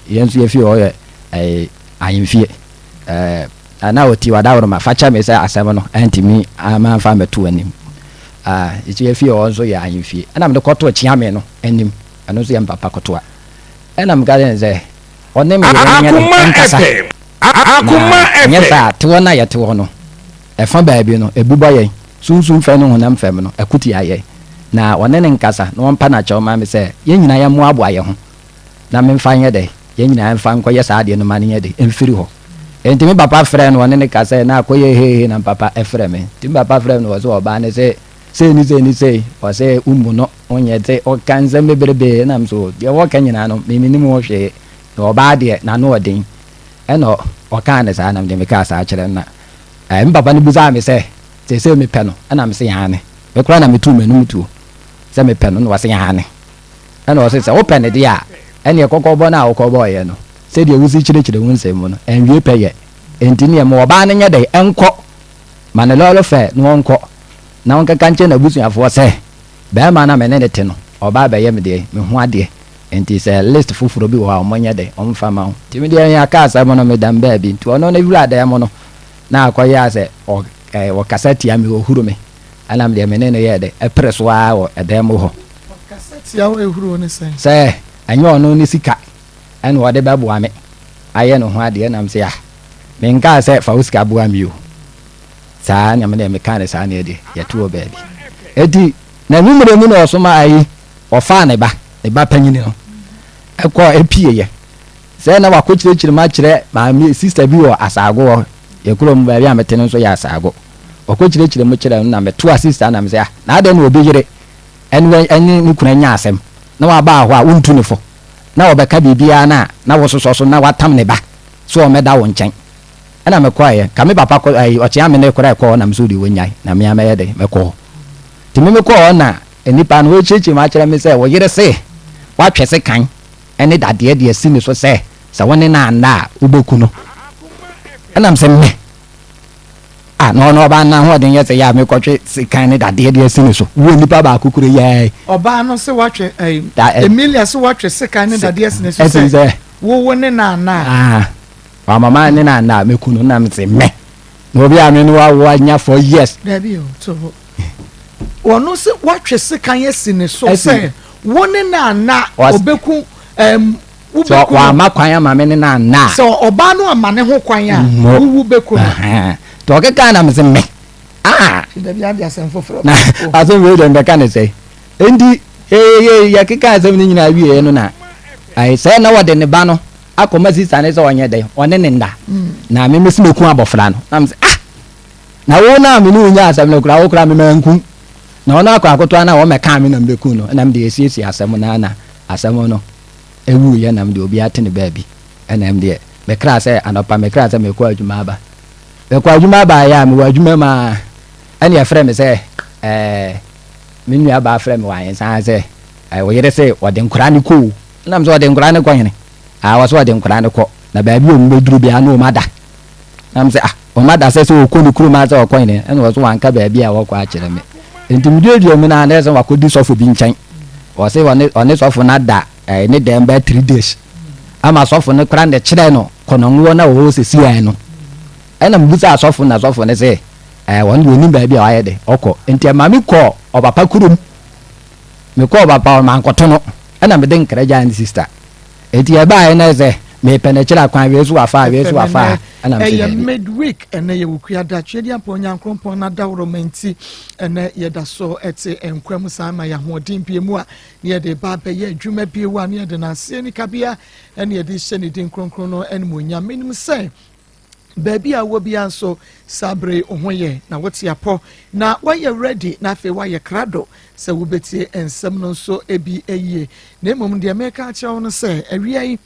Yɛn nso yɛfie hɔ yɛ ɛɛ ahemfie. Ɛɛ na ɔti wadaworoma fa kyɛ me sɛ asɛm no antumi amamfa ammɛto w'anim. Ah, nso yɛfie hɔ nso yɛ ahemfie. Ɛna mede kɔtoo Kyeame no anim. Ɛno nso yɛ me papa ketewa. Ɛna meka kyerɛɛ no sɛ ɔne me yere no nyɛ dɛn ɛnkasa. Na anyɛ saa a, te hɔ no a yɛte hɔ no, ɛfa baabi no, ebu bɔ yɛn. Sunsum fam ne honam fam no, ɛko tia yɛn. Na ɔne no nkasa na ɔmpa no akyɛw mma me sɛ yɛn nyinaa yɛmmoaboa yɛn ho na memfa nyɛ dɛn? Yɛn nyinaa mfa nkɔyɛ saa adeɛ no ma no nyɛ dɛn? Mfiri hɔ. Enti me papa frɛɛ no, ɔne no kasae, na akɔyɛ heihei na me papa frɛ me. Nti me papa frɛɛ me no, ɔse ɔbaa no se sei ne sei ne sei, ɔse wommu no, wonyɛ te, ɔka nsɛm bebrebe, ɛna me so deɛ wɔka nyinaa no, me mennim ho hwee. Na ɔbaa deɛ, n'ano ɔden. Ɛna ɔkaa no saa, na me deɛ mekaa saa kyerɛ no, na ɛɛ me papa no bisaa me sɛ, seesei mepɛ no? Ɛna mese aane. Me koraa na metuu m'anom tuo sɛ mepɛ no, ɛna ɔse aane. Ɛna ɔse, Sɛ wopɛ no deɛ a, ɛneɛ kɔkɔbɔ no a wokɔbɔeɛ no, sɛdeɛ wosi kyerɛkyerɛ wo nsɛm mu no, ɛnwie pɛyɛ. Enti neɛ ma ɔbaa no nyɛ dɛn? Ɛnkɔ. Ma no lɔɔre fɛ na ɔnkɔ, na ɔnkɛka nkyerɛ n'abusuafoɔ sɛ, Barima no a me ne no te no, ɔreba abɛyɛ me deɛ, me ho adeɛ. Enti sɛ list foforɔ bi wɔ hɔ a, wɔnyɛ dɛn? Wɔmfa mma wo. Nti me deɛ yɛaka asɛm no, meda me baabi. Nti ɔno ne wura dan mu no, na akɔyɛ a sɛ ɔ, ɛɛ, ɔkasa tia me, ɔhuru me. Ɛna me deɛ me ne no yɛɛ dɛ, ɛpere so ara wɔ ɛdan mu hɔ. Ɔkasa tia wo ehuru wo ne sɛn? Sɛ ɛnyɛ ɔno ne sika ɛna ɔde bɛboa me ayɛ ne ho adeɛ ɛna me se ah menkaa sɛ fa wo sika boa me o. Saa na me deɛ mekaa no saa na ɛdeɛ yɛte wɔ baabi. Eti n'anwummerɛ mu na ɔsoma ayi ɔfaa ne ba ne ba panyini no ɛkɔ epieɛ sɛ na wakɔkyerɛkyerɛ mu akyerɛ maame sista bi wɔ Asaago hɔ yɛ kurom baabi a mete no nso yɛ Asaago. Ɔkɔkyerɛkyerɛ mu kyerɛ no na metoa sista na me sɛ ah na adɛn na obi yere ɛne ɛne ne kunu anya asɛm na waba hɔ a wontu ne fo na ɔbɛka biribiara no a na wososɔ so na watam ne ba sɛ ɔmmɛda wo nkyɛn ɛna mekɔeɛ nka me papa kɔ ɛyi ɔkyea me ne koraa ɛkɔɔ hɔ na me sɛ ɔdeɛ wɔnyae na me ara mɛyɛ dɛn mɛkɔ hɔ nti me mekɔɔ hɔ na nnipa no wɔkyerɛkyerɛ mu akyerɛ me sɛ wo yere se woatwe sekan ɛne dadeɛ de asi ne so sɛ sɛ wo ne no anna a wobɛku no ɛna me sɛ me Ah, na ɔno ɔbaa no n'ahoɔden yɛ sɛ yɛ a mekɔtwe sekan ne dadeɛ de asi ne so. Wo nipa baako kura yi ara yi. Ɔbaa no se watwe ɛyi, Da, ɛ, Emilia se watwe sekan ne dadeɛ asi ne so asi sɛ sɛ, wo wo ne no anna a. Ah, wama ma ne no anna a mɛku no. Na mese mɛ. Na obi a me ne wawo anya 4 years. Dabi o, to bo. Ɔno se watwe sekan asi ne so Asi. sɛ wo ne no anna a Ɔs, ɔbɛku ɛm, sɛ wobɛku no. wama kwan ama me ne no anna a. Sɛ ɔbaa no ama ne ho kwan a, Mo. wo wobɛku no. Ahaa. Nti ɔkekaa na mese me. Ah! Dabi ade asɛm foforɔ Na ba o. asɛm wei deɛ mbɛka ne sɛ. Enti yɛ yɛkeka asɛm no nyinaa wieɛ no na ayi sɛ na wɔde ne ba no akɔma sista no sɛ ɔnyɛ dɛn ɔne ne nna. Na me mese mɛku abɔfra no. Na mese ah! Na wo no a me ne wo nyaa asɛm no koraa wo koraa me manku. Na ɔno akɔ akotoa no a wɔmmɛkaa me na mebɛku no. Ɛna mede asiesie asɛm no ara na asɛm no ɛwuiɛ na mede obiara te ne baabi. Ɛna ɛm deɛ mekra sɛ anɔpa mekra sɛ mekɔ adwuma aba. Mekɔ adwuma baeɛ a mewɔ adwuma mu a ɛne ɛfrɛ me sɛ ɛɛ me nua baa frɛ me wɔ ahensan sɛ ɛɛ wo yere se ɔde nkwadaa no kɔ o. Ɛna me sɛ ɔde nkwadaa no kɔ hene? Ah ɔse ɔde nkwadaa no kɔ na baabi a wɔn bɛduru biara na wɔn ada. Na me sɛ ah wɔn ada sɛ sɛ ɔkɔ ne kurom a sɛ ɔkɔ hene? Ɛna ɔse wanka baabi a wɔkɔ akyerɛ me. Nti meduadua mu no a na ɛsɛ wakɔdi sɔfo bi nkyɛn. Ɔse ɔne ɔne sɔfo no ada ɛɛ ne dɛm bɛyɛ 3 days ama sɔfo no koraa na ɛkyerɛɛ no kɔnɔngoɔ na ɔwɔ sɛsiaa no. Ɛna mebisaa sɔfo na sɔfo no se ɛɛ ɔno deɛ ɔnim baabi a wayɛ dɛ ɔkɔ. Nti ɛma me kɔɔ ɔpapa kurom. Mekɔɔ ɔpapa hɔ mankɔto no ɛna mede nkra gyaa ne sister. Nti ɛbaeɛ na sɛ mepɛ no kyerɛ kwan wei so wafa a wei so Ɛfɛ wafa nɛnɛ a ɛna mese ɛyɛ daabi. midweek ɛnɛ yɛ Wukuada Tweaduampɔn Nyankrompɔn n'adaworoma nti ɛnɛ yɛda so ɛte nkwa mu saa ma yɛ ahoɔden bie mu a ne yɛde ba abɛyɛ adwuma bio a ne yɛde n'aseɛ ne kabea ɛne yɛde hyɛ ne din kronkron no animuonyam. Menim sɛ baabi a wɔ biara nso saa bere wo ho yɛ na wote apɔ na woayɛ ready na afei woayɛ krado sɛ wobɛtie nsɛm no nso ebi yie. Na mmom deɛ meka akyerɛ wo no sɛ awia yi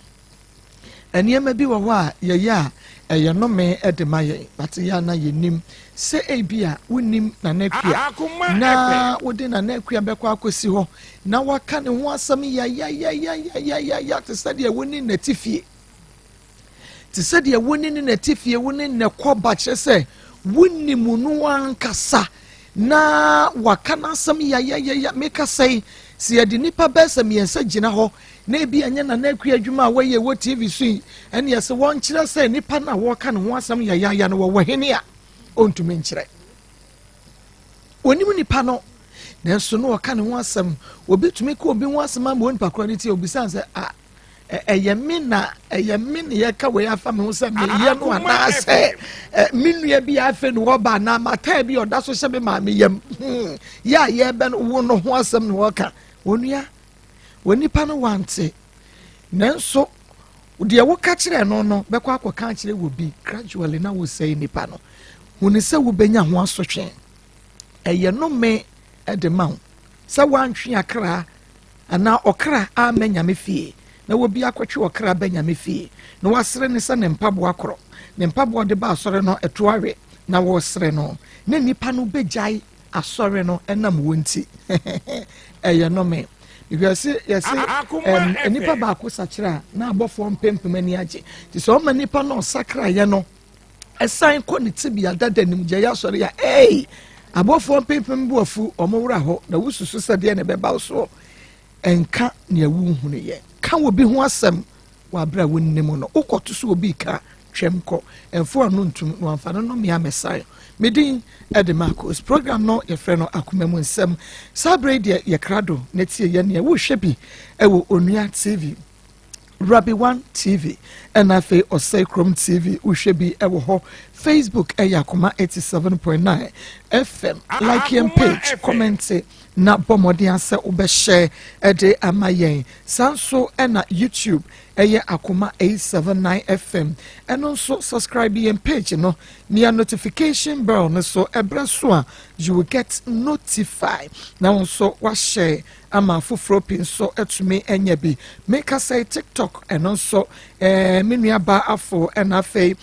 nneɛma bi wɔ hɔ a yɛyɛ a ɛyɛ nnome de ma yɛn, but yɛ a na yɛnim sɛ ebi a wonim Nana Akua na wode Nana Akua bɛkɔ akɔsi hɔ na waka ne ho asɛm yayayayayayaya te sɛ deɛ wo ne n'ati fie, te sɛ deɛ wo ne ne n'ati fie, wo ne ne kɔba, kyerɛ sɛ wonim no ankasa na waka n'asɛm yayayaya. Meka sɛe Sɛ yɛde nnipa bɛyɛ sɛ mmiɛnsa gyina hɔ na ebi ɛnyɛ Nana Akua adwuma a wɔyɛ wɔ TV so yi, ɛne yɛsɛ wɔnkyerɛ sɛ nnipa no a wɔreka ne ho asɛm yayaaya no wɔwɔ hene a, ɔntumi nkyerɛ. Onim nipa no, nanso no ɔka ne ho asɛm. Obi tumi ka obi ho asɛm ama onipa korɔ no ti, obisa sɛ, a ɛyɛ me na ɛyɛ me na yɛka wei afa me ho sɛ meyɛ no anaasɛ me nua bi afei na wɔba anaa mataa bi ɔda so hyɛ me maame yam hmm. Yɛ a yɛbɛn wo no ho asɛm na wɔka. Onua, onipa no wante, nanso deɛ woka kyerɛ no no bɛkɔ akɔka akyerɛ wɔ bi gradually na wosɛe nipa no. Huni sɛ wobɛnya ho asotwe. Ɛyɛ nnome de ma wo sɛ woantwe akra anaa ɔkra amma Nyame fie, na wobi akɔtwe ɔkra ba Nyame fie, na wasrɛ no sɛ ne mpaboa korɔ, ne mpaboa ɔde ba asɔre no ɛto awe, na wɔresrɛ no, na nnipa no bɛgyae asɔre no ɛnam wo nti. Ɛyɛ nnome. Because yɛse nipa baako sakyera a, na abɔfoɔ mpempem ani agye. Nti sɛ ɔma nipa no ɔsakraeɛ no ɛsan kɔ ne tebea dada nim gyae asɔre a, ei, abɔfoɔ mpempem bo afu, wɔn wura hɔ, na wosusu sɛ deɛ na ɛbɛba wo soɔ. Ɛnka nea wonhunu yɛ. Ka obi ho asɛm wɔ abere a wonnim no. Wokɔto so obi ka, twam kɔ. Ɛmfa w'ano ntom na wamfa no nnome ammɛsan. Me din de Marcos. Program no yɛfrɛ no Akoma Mu Nsɛm. Saa bere yi deɛ yɛ krado na tie yɛn nea wohwɛ bi wɔ Onua TV, Rabi One TV, ɛna afei Ɔsɛe Kurom TV, wohwɛ bi wɔ hɔ. Facebook ɛyɛ Akoma 87.9 FM. Like yɛn page, comment na bɔ mmɔden asɛ wobɛhyɛ ɛde ama yɛn. Saa nso ɛna YouTube ɛyɛ Akoma 879 FM. Ɛno nso subscribe yɛn page no, nea notification bell no so ɛbrɛ so a, you will get notified. Na wo nso wahyɛ ama afoforɔ pii nso atumi anya bi. Meka sɛ TikTok ɛno nso me nua ba afo, ɛna afei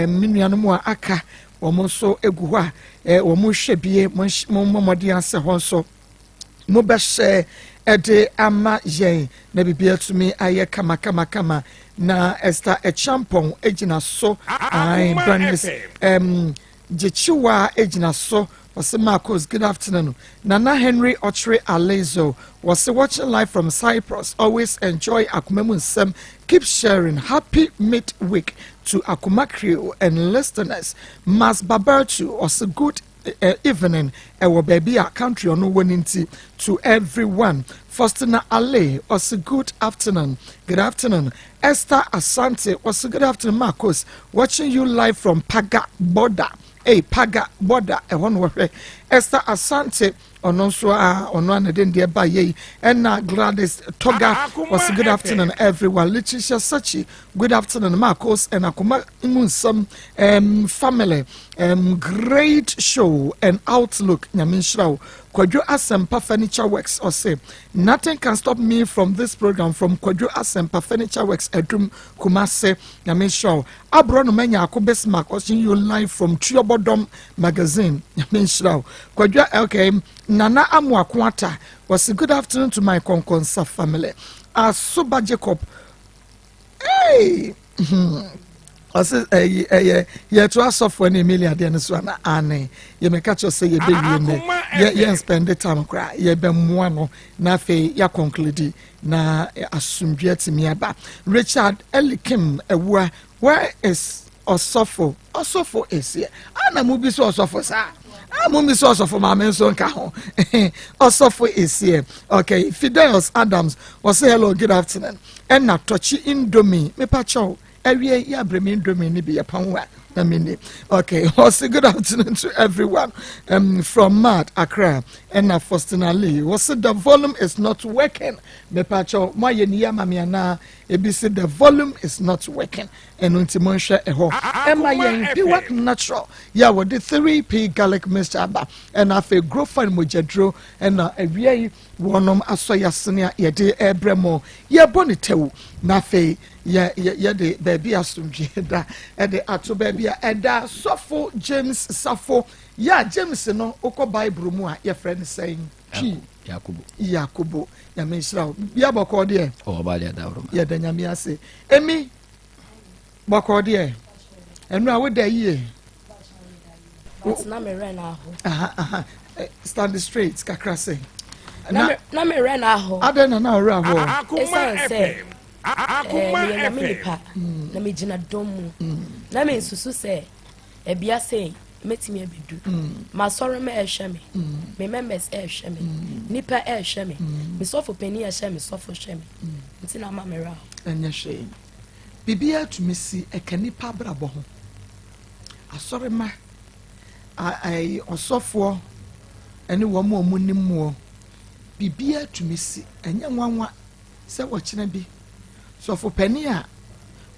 me nuanom a aka wɔn nso egu hɔ a wɔn hwɛ bie. Mo mmɔ mmɔden asɛ hɔ nso mobɛhyɛ ɛde ama yɛn na biribi atumi ayɛ kamakamakama. Na Esther Ɛkyampɔn gyina so, ae, Bernice Gyekyewa gyina so, wɔsɛ Marcos, good afternoon. Nana Henry Ɔkyere Alezo wɔsɛ watching live from Cyprus, always enjoy Akoma Mu Nsɛm, keep sharing. Happy midweek to Akoma crew and listeners. Mas Babertu ɔsɛ good evening, ɛwɔ baabi a country ɔno wɔ ne nti, to everyone. Faustina Ale ɔsɛ good afternoon, good afternoon. Esther Asante ɔsɛ good afternoon Marcos, watching you live from Paga border. Hey, Paga border ɛhɔ no wɔhwɛ. Esther Asante ɔno nso a ɔno a na de ndeɛ ba yie. Ɛna Gladys Toga ɔsɛ good afternoon everyone. Letitia Sachi, good afternoon Marcos and Akoma Mu Nsɛm family, great show and outlook, Nyame nhyira wo. Kwadwo Asɛmpa Furniture Works ɔsɛ nothing can stop me from this program, from Kwadwo Asɛmpa Furniture Works, Adum, Kumase, Nyame nhyira wo. Aborɔ no manya ako Bismarck ɔsɛ you live from Tuobodom Magazine, Nyame nhyira wo. Kwadwo, okay, Nana Amoako Ata ɔsɛ good afternoon to my Konkonsa family. Asoba Jacob, hey, ɔsɛ ɛyi ɛyɛ yɛto asɔfoɔ ne Emilia deɛ no so ana ane yɛmɛka kyerɛ sɛ yɛbɛwie nnɛ, yɛ yɛn spend time koraa, yɛbɛmmoa no na afei yɛaconclude na asomdwe atumi aba. Richard Elikim Awua, where is ɔsɔfo? Ɔsɔfo is here. Ana mu bi so ɔsɔfo saa a mo mi so ɔsɔfo maame nso nka ho. Ɔsɔfo is here. Okay, Fidelis Adams wɔsɛ hello, good afternoon. Ɛna Tɔkyi Indomie, mepa kyɛw, awie yɛ abirimi Indomie ni bi yɛ pan wa na mi ni. Okay, wɔsɛ good afternoon to everyone from Mad Accra. Ɛna Faustina Lee wɔsɛ the volume is not working. Mepa kyɛw, mo ayɛ ni yɛ ama mi anaa ebi sɛ the volume is not working? Ɛno nti monhwɛ ɛhɔ ɛma yɛn. Piwak Natural yɛ a wɔde 3P garlic mixture aba, ɛna afei Grofan mogyaduro, ɛna awia yi wɔnom asɔ yasene a yɛde ɛbrɛ mo. Yɛbɔ ne tɛw na afei yɛ yɛ yɛde baabi asomdwe da ɛde ato baabi a ɛda. Sɔfo James Safo yɛ a James no wokɔ Bible mu a yɛfrɛ no sɛn Twi? Yakubu. Yakubu, Nyame nhyira wo. Bia bɔkɔɔ deɛ? Ɔba deɛ daworo. Yɛda Nyame ase. Emi bɔkɔɔ deɛ, ɛno a woda yie. But na me rɛ na aho. Aha, aha. Stand straight kakra sɛ. Na me werɛ na ahɔ. Adɛn na na werɛ ahɔ? Ɛsiane sɛ eh, meyɛ nyame nipa mm. na megyina dɔm mu mm. na mensusu sɛ ɛbea sei mɛtumi abɛdu mm. masɔre ma ɛhwɛ me me members ɛhwɛ me nipa ɛhwɛ me me sɔfo panin ɛhyɛ me sɔfo hwɛ me nti na ama me werɛ ahɔ. Ɛnyɛ hwee. Biribiara tumi si ɛka nipa abrabɔ ho. Asɔremma, a, ɔsɔfoɔ ne wɔn a wɔnim moɔ, biribiara tumi si. Ɛnyɛ nwanwa sɛ ɔkyena bi, sɔfopanin a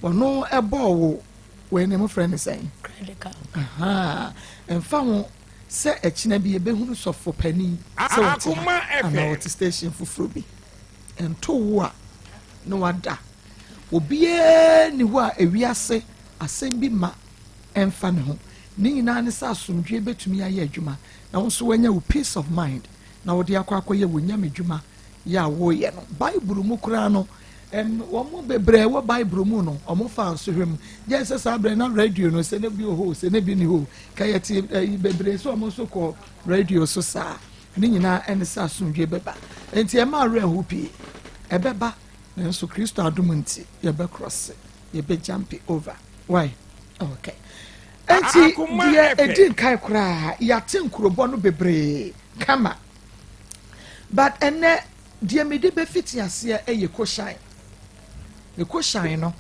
ɔno bɔɔ wo wei ne mofrɛ no sɛn? Ahaa, ɛmfa ho sɛ ɛkyena bi yɛbɛhunu sɔfopanin sɛ ɔte ha anaa ɔte station foforɔ bi. Ɛnto wo a na wada. Obiara nni hɔ a ewiase asɛm bi ma ɛmfa ne ho. Ne nyinaa ne sɛ asomdwoeɛ bɛtumi ayɛ adwuma na wo nso woanya wo peace of mind na wode akɔ akɔyɛ wo nyamedwuma yɛ a woreyɛ no. Bible mu koraa no, wɔn bebree wɔ Bible mu no, wɔn faa nsohwɛ mu. Gye sɛ saa berɛ na radio no sɛ ne bi wɔ hɔ sɛ ne bi ni hɔ. Ka yɛte ɛyi bebree sɛ wɔn nso kɔ radio so saa. Ne nyinaa ɛne sɛ asomdwoeɛ bɛba. Enti ɛma awerɛho pii. Ɛbɛba, nanso Kristo adom nti yɛbɛkrɔse, yɛbɛjumpe over. Why? Okay. Enti deɛ ɛdi nkan koraa, yɛate nkurobɔ no bebree kama. But ɛnɛ deɛ mede bɛfiti aseɛ yɛ koshan. Ne koshan no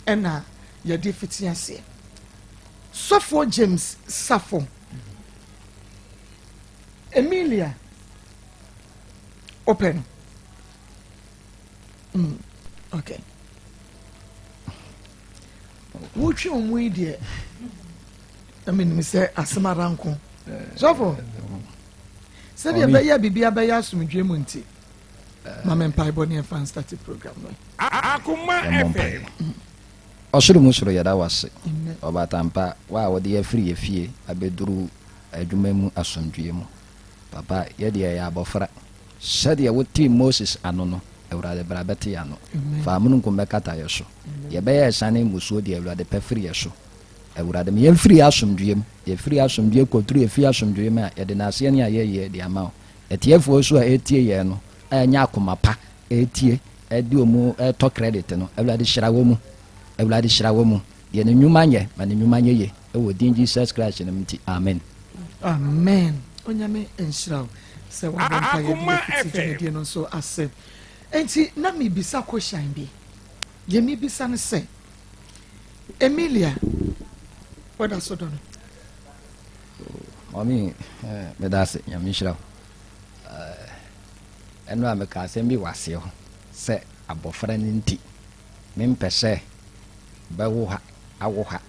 ɛna yɛde fiti aseɛ. Sɔfoɔ James Safo, Emilia, wopɛ no? Mm, okay. Wotwe wɔn mu yi deɛ, na menim sɛ asɛm ara nko. Sɔfo, sɛdeɛ ɛbɛyɛ biribi abɛyɛ asomdwoe mu nti, ma me mpaebɔ ne ɛmfa nstate program no. Akoma FM. Ɔsoro mu soro yɛda wo ase Ɔbaatan pa wo a wode yɛ afiri yɛ fie abɛduru adwuma mu asomdwoeɛ mu. Papa yɛ deɛ yɛyɛ abɔfra Sɛdeɛ wotee Moses ano no, Awurade bra bɛte yɛn ano. Fa amununkum bɛkata yɛn so. Yɛbɛyɛ asiane mmusuo deɛ Awurade pɛ firi yɛn so. Awurade ma yɛmfiri yɛn asomdwoeɛ mu. Yɛfiri asomdwoeɛ kɔduru efie asomdwoeɛ mu a, yɛde naaseɛ ne ayɛyie de ama wo. Atiefoɔ nso a ɛretie yɛn no, a ɛnyɛ akoma pa ɛretie, ɛde wɔn retɔ credit no, Awurade hyira wɔn mu. Awurade hyira wɔn mu. Deɛ ne nnwuma nyɛ, ma ne nnwuma nyɛ yie. Ɛwɔ din Jesus Christ no mu nti, amen. Amen. Onyame nhyira wo sɛ wabɔ mpaeɛ de afiti dwumadie no nso ase. Enti na mebisa question bi. Deɛ mebisa ne sɛ, Emilia, woda so dɔ no? Mami, eh, meda ase, Nyame nhyira wo. Eh, ɛno a meka asɛm bi wɔ aseɛ hɔ sɛ abɔfra no nti mempɛ sɛ bɛwo ha awo ha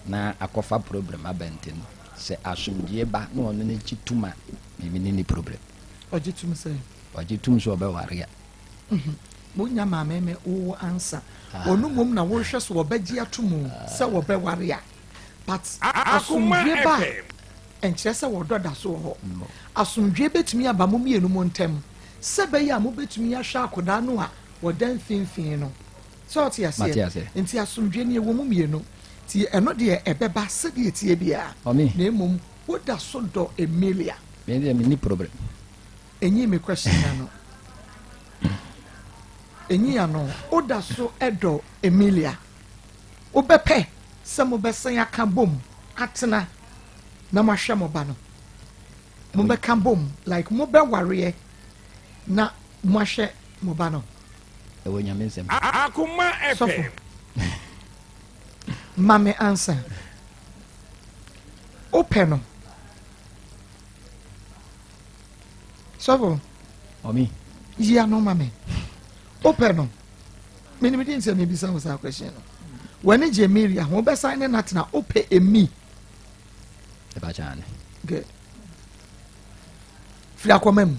na akɔfa problem aba nti no, sɛ asomdwie ba na ɔno no gye tum a, me me ne ni problem. Ɔgye tum sɛ? Ɔgye tum sɛ ɔbɛware a. Mhm. Mo nya maame me wo ansa. Ɔno mmom na wohwɛ so ɔbɛgye ato mu sɛ wɔbɛware a. But asomdwie ba a, ɛnkyerɛ sɛ wɔdɔ da so wɔ hɔ. Asomdwie bɛtumi aba mo mmienu mo ntam sɛ ɛbɛyɛ a mobɛtumi ahwɛ akwadaa no a wɔda mfimfini no. Sɛ ɔte aseɛ? Nti asomdwie no yɛwɔ mu mmienu. Nti ɛno deɛ ɛbɛba sɛdeɛ ɛteɛ biara. Na mmom woda so dɔ Emilia. Me deɛ menni problem. Ɛnyi me question ano. Ɛnyi ano. Woda so dɔ Emilia. Wobɛpɛ sɛ mobɛsan aka bom atena na moahwɛ mo ba no. Mobɛka bom like mobɛwareɛ na moahwɛ mo ba no. Ɛwɔ Nyame nsam. Akoma Sɔfo, ma me ansa. Wopɛ no. Sɔfo. Mami. Yi ano ma me. Wopɛ no. Menim di nsɛm mebisa wo saa question no. W'ani gye Emilia ho, wobɛsan ne no atena, wopɛ Emi. Ɛba ne. Good. Firi akoma mu.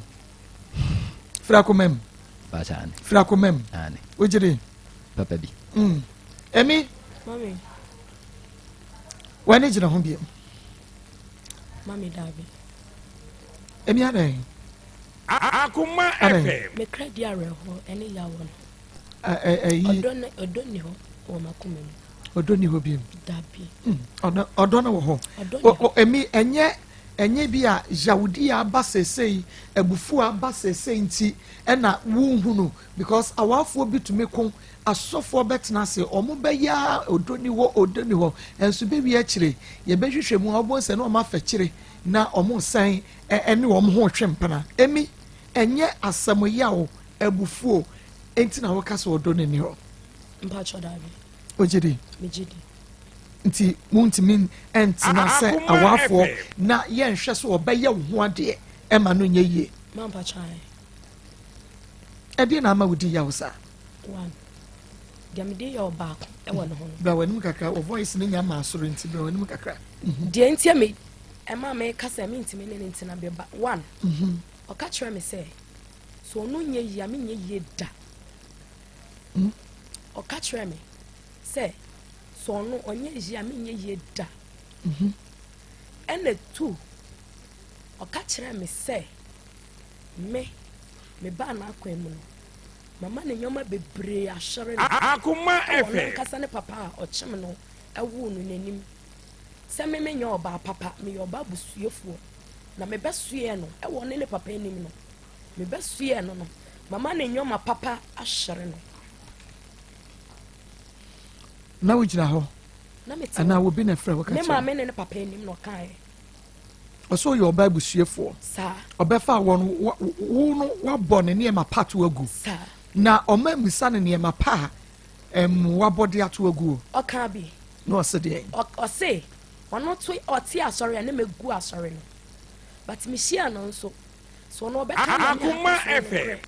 Firi akoma mu. Firi akoma mu. Wogye di? Papa bi. Mm. Emi. Mami. W'ani gyina ho bio. Mami dabi. Emi adɛn? Akoma FM. Mekra di awerɛhoɔ ɛne yaw no. Ɛyi. Ɔdɔ ne ɔdɔ ni hɔ wɔ m'akoma mu. Ɔdɔ ni hɔ bio. Dabi. Ɔdɔ ɔdɔ no wɔ hɔ. Ɔdɔ ni hɔ. Emi ɛnyɛ. Ɛnyɛ bi a yawdi a aba seesei, abufuo a aba seesei nti ɛna wonhunu, because awafoɔ bi tumi ko, asɔfoɔ bɛtena ase, wɔn bɛyɛ a ɔdɔ ni hɔ, ɔdɔ ni hɔ, ɛnso bɛwie akyire yɛbɛhwehwɛ mu a wɔbɛhu sɛ na wɔn afa akyire na wɔn resan ɛne wɔn ho retwe mpena. Emi, ɛnyɛ asɛm yaw, abufuo nti na woka sɛ ɔdɔ no nni hɔ? Mpakyɛ daabi. Wogye di? Megye di. Nti montumi ntena sɛ awafoɔ na yɛnhwɛ sɛ ɔbɛyɛ wo ho adeɛ ɛma no nyɛ yie? Ma mpakyɛ ae. Ɛdeɛ na ama wodi yaw saa? One. Deɛ mede yaw baako ɛwɔ ne ho no. Bra w'anim kakra, wɔ voice no nya maa soro nti bra w'anim kakra. Deɛ nti a me ɛma meka sɛ mentumi ne ne ntena bɛ ba one. Ɔka kyerɛ me sɛ sɛ ɔno nyɛ yie a menyɛ yie da. Ɔka kyerɛ me sɛ sɛ ɔno ɔnyɛ yie a menyɛ yie da. Ɛna tu ɔka kyerɛ me sɛ me mebaa n'akwan mu no mama ne nneɛma bebree ahyere no Akoma ɛwɔ ɔno FM. ankasa ne papa a ɔkyem no ɛwoo no n'anim sɛ me menyɛ ɔbaa papa, meyɛ ɔbaa busuafoɔ na mebɛsoɛ no ɛwɔ ɔne ne papa anim no mebɛsoɛ no no mama ne nneɛma papa ahyere no. Na wogyina hɔ Na mete anaa hɔ. obi na ɛfrɛ wo ka Ne kyerɛ maame ne ne papa anim na ɔkaeɛ. Ɔsɛ ɔyɛ ɔbaa abusuafoɔ. Saa. Ɔbɛfa wɔ no wo no wabɔ ne nneɛma pa to agu. Saa. Na ɔma mmisa ne nneɛma pa a wabɔ de ato agu o. Ɔka bi. Na ɔse deɛn? Ɔse ɔno to ɔte asɔre a ne mɛgu asɔre no. But mehyia no nso. So ɔno ɔbɛka Nyame Akoma akɔsoɔ FM. nokorɛ.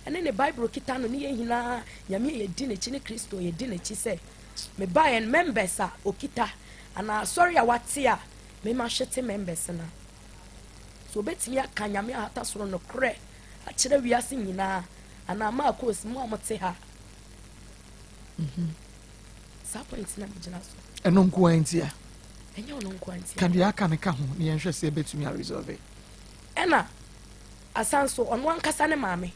Ɛne ne Bible kita no ne yɛn nyinaa Nyame a yɛdi n'akyi ne Kristo a yɛdi n'akyi sɛ mebaeɛ no members a ɔkita anaa asɔre a wate a mema hwete members no. So obɛtumi aka Nyame ahata soro nokorɛ akyerɛ wiase nyinaa anaa Marcos mo a mote ha. Saa point na megyina so. Ɛno nko ara nti a? Ɛnyɛ ɔno nko ara nti a. Ka deɛ aka no ka ho na yɛnhwɛ sɛ yɛbɛtumi aresolve. Ɛna asan so ɔno ankasa ne maame.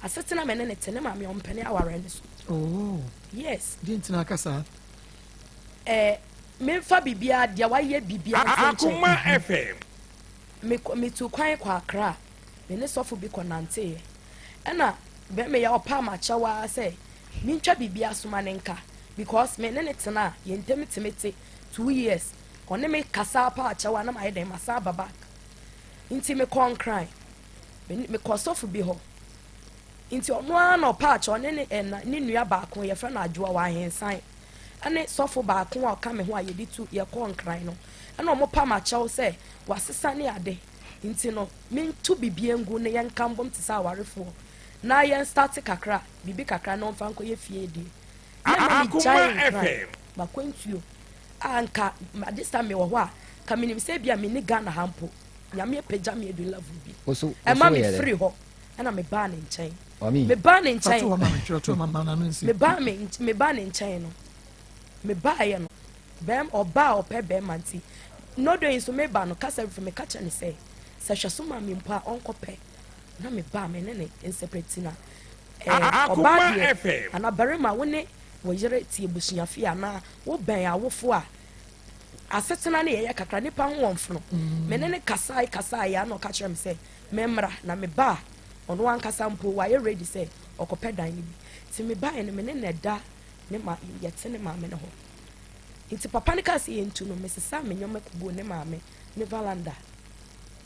Asetena me ne ne te ne maame ɔmpɛne aware ne so. Oh. Yes. Deɛ ntina aka saa? Memfa biribiara deɛ wayɛ biribiara nto nkyɛn. Akoma FM. Metu kwan kɔ Accra. Me ne sɔfo bi kɔ nanteeɛ. Ɛna bɛrima yi a ɔpaa m'akyɛw ara sɛ mentwa biribiara soma ne nka because me ne ne tena a yɛn ntam tumi te 2 years. Ɔne me kasa paa akyɛw a na mayɛ dɛn masan aba back. Nti mekɔ Nkran. Mekɔ sɔfo bi hɔ. Nti ɔno ara na ɔpaa akyɛw ɔne ne ɛna ne nua baako yɛfrɛ no Adwoa wɔ Ahensan. Ɛne sɔfo baako a ɔka me ho a yɛde tu yɛkɔɔ Nkran no. Ɛna ɔmo pa m'akyɛw sɛ wasesa ne ade. Nti no mentu biribi ngu ne yɛnka mbom te sɛ awarefoɔ. Na yɛn start kakra, biribi kakra na ɔmfa nkɔyɛ fie die. Na ɛma megyae Akoma Nkran. FM. Makwantuo a nka this time mewɔ hɔ a ka menim sɛ bi a menni Ghana ha mpo. Nyame apagya me adu level bi. Ɛma me firi hɔ ɛna mebaa ne nkyɛn. Mebaa ne nkyɛn. Mebaa ne nkyɛn no. Mebaeɛ no. Bɛm ɔbaa a ɔpɛ bɛrima nti. Nodo yi nso meba no kasa fi meka kyerɛ ne sɛ sɛ hwɛ so ma me mpo a ɔnkɔpɛ na mebaa me ne ne nsɛpɛti na ɔbaa deɛ anaa barima wo ne wo yere te abusuafie anaa wobɛn awofo a asetena ne yɛyɛ kakra nipa ho wɔn fono. Me ne ne kasae kasae ya na ɔka kyerɛ me sɛ memmra na meba a ɔno ankasa mpo wayɛ ready sɛ ɔkɔpɛ dan no bi. Nti mebaeɛ no me ne na ɛda ne ma yɛte ne maame no hɔ. Nti papa no kaa sɛ yɛntu no mesesa me nneɛma kɔguu ne maame ne veranda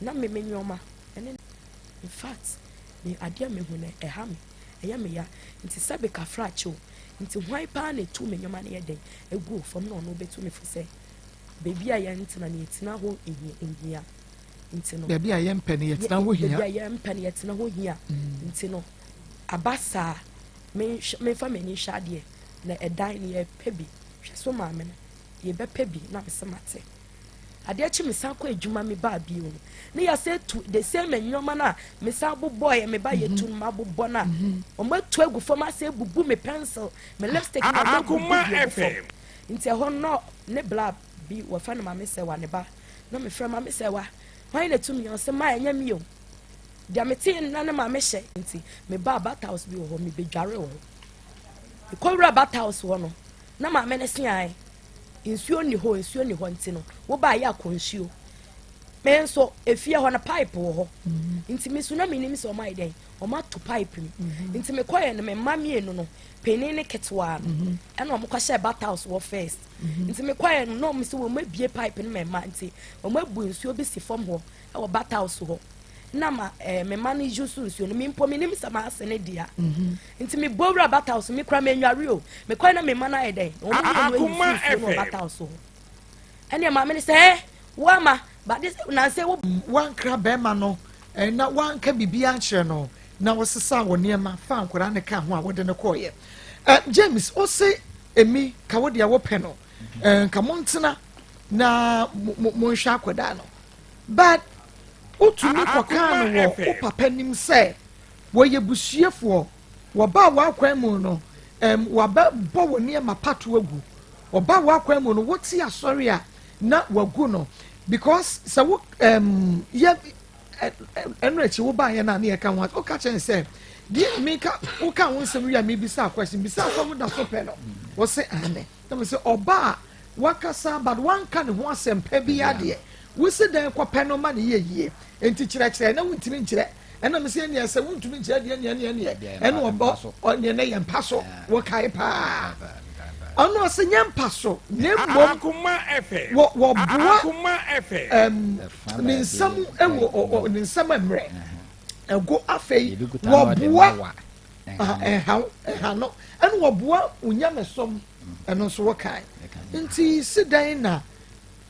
na me me nneɛma ɛne in fact me adeɛ a mehu no ɛha me ɛyɛ me ya nti sɛbe kafra akyew nti hwan paa na etu me nneɛma no yɛ den egu fam na ɔno bɛtu me fo sɛ beebi a yɛntena no yɛtena hɔ nhia nti no Baabi a yɛmpɛ no yɛtena hɔ hia. Baabi a yɛmpɛ no yɛtena hɔ hia nti no aba saa memfa m'ani nhwɛ adeɛ na ɛdan no yɛpɛ bi hwɛ so maame no yɛbɛpɛ bi na mesɛ mate adeɛ kye mesan kɔ adwuma me baa bio no ne yɛsɛ tu the same nneɛma no a mesan bobɔeɛ me ba yɛtu no mabobɔ no a ɔmo atu agu fam asɛ ebubu me pencil me lipstick na ɔmo abubu Akoma bi agu fam FM. nti ɛhɔ no ne bla bi wɔfa no maame sɛ wa ne ba na mefrɛ maame sɛ wa hwan na tumi ɔsɛ ma ɛnyɛ mi o deɛ mete na ne maame hyɛ nti mebaa bath house bi wɔ hɔ mebɛdware wɔ hɔ mekɔwura bath house hɔ no na maame no se ae nsuo ni hɔ nsuo ni hɔ nti no wobaa yɛ akɔ nsuo. Me nso efie hɔ no pipe wɔ hɔ nti me nso na menim sɛ ɔmo ayɛ dɛn ɔmo ato pipe mu nti mekɔyɛ no me mma mmienu no panin ne ketewa no ɛna ɔmo kɔhyɛ bath house wɔ first nti mekɔyɛ no na ɔmo sɛ wɔn abie pipe no ma mma nti ɔmo abu nsuo bi si fam hɔ ɛwɔ bath house hɔ na ma me mma no use nsuo no me mpo menim sɛ maa se ne dea nti me bɔ wura bath house me kura me nware o mekɔyɛ na me mma no ayɛ dɛn ɔmo mmienu ayi nsuo no wɔ bath house hɔ ɛnna maame no sɛ ɛ woama but this nansa wo. Woankra bɛrima no na woanka biribiara ankyerɛ no na wosesaa wo nneɛma faa nkwadaa no kaa ho a wode no kɔeɛ. James, wose emi ka wo deɛ wopɛ no nka montena na monhwɛ akwadaa no but wotumi kɔkaa no wɔ wo papa nim sɛ wɔyɛ busuafoɔ wɔbaa w'akwan mu no wabɛbɔ wɔ nneɛma pato agu ɔbaa w'akwan mu no wote asɔre a na wagu no because sɛ wo yɛ ɛno akyi wo baayɛ no a ne yɛka ho woka kyɛn sɛ deɛ meka woka ho nsɛm wie a mebisa question bisa sɛ woda so pɛ no wo se ane na me sɛ ɔba a wakasa but wanka ne ho asɛmpa bi adeɛ wosi dan kɔpɛ no ma ne yɛ yie nti kyerɛkyerɛ na wontumi nkyerɛ ɛna me sɛ neɛ sɛ wontumi nkyerɛ deɛ neɛ neɛ neɛ ɛna ɔbɔ ɔneɛ ne yɛ mpa so wɔkae paa ɔno ɔsɛ nyɛ mpa so na mmom wɔboa ne nsam wɔ ne nsam mmerɛ ɛgo afei wɔboa ɛha ɛha no ɛna wɔboa onyamesom ɛno nso wɔkae nti si dan na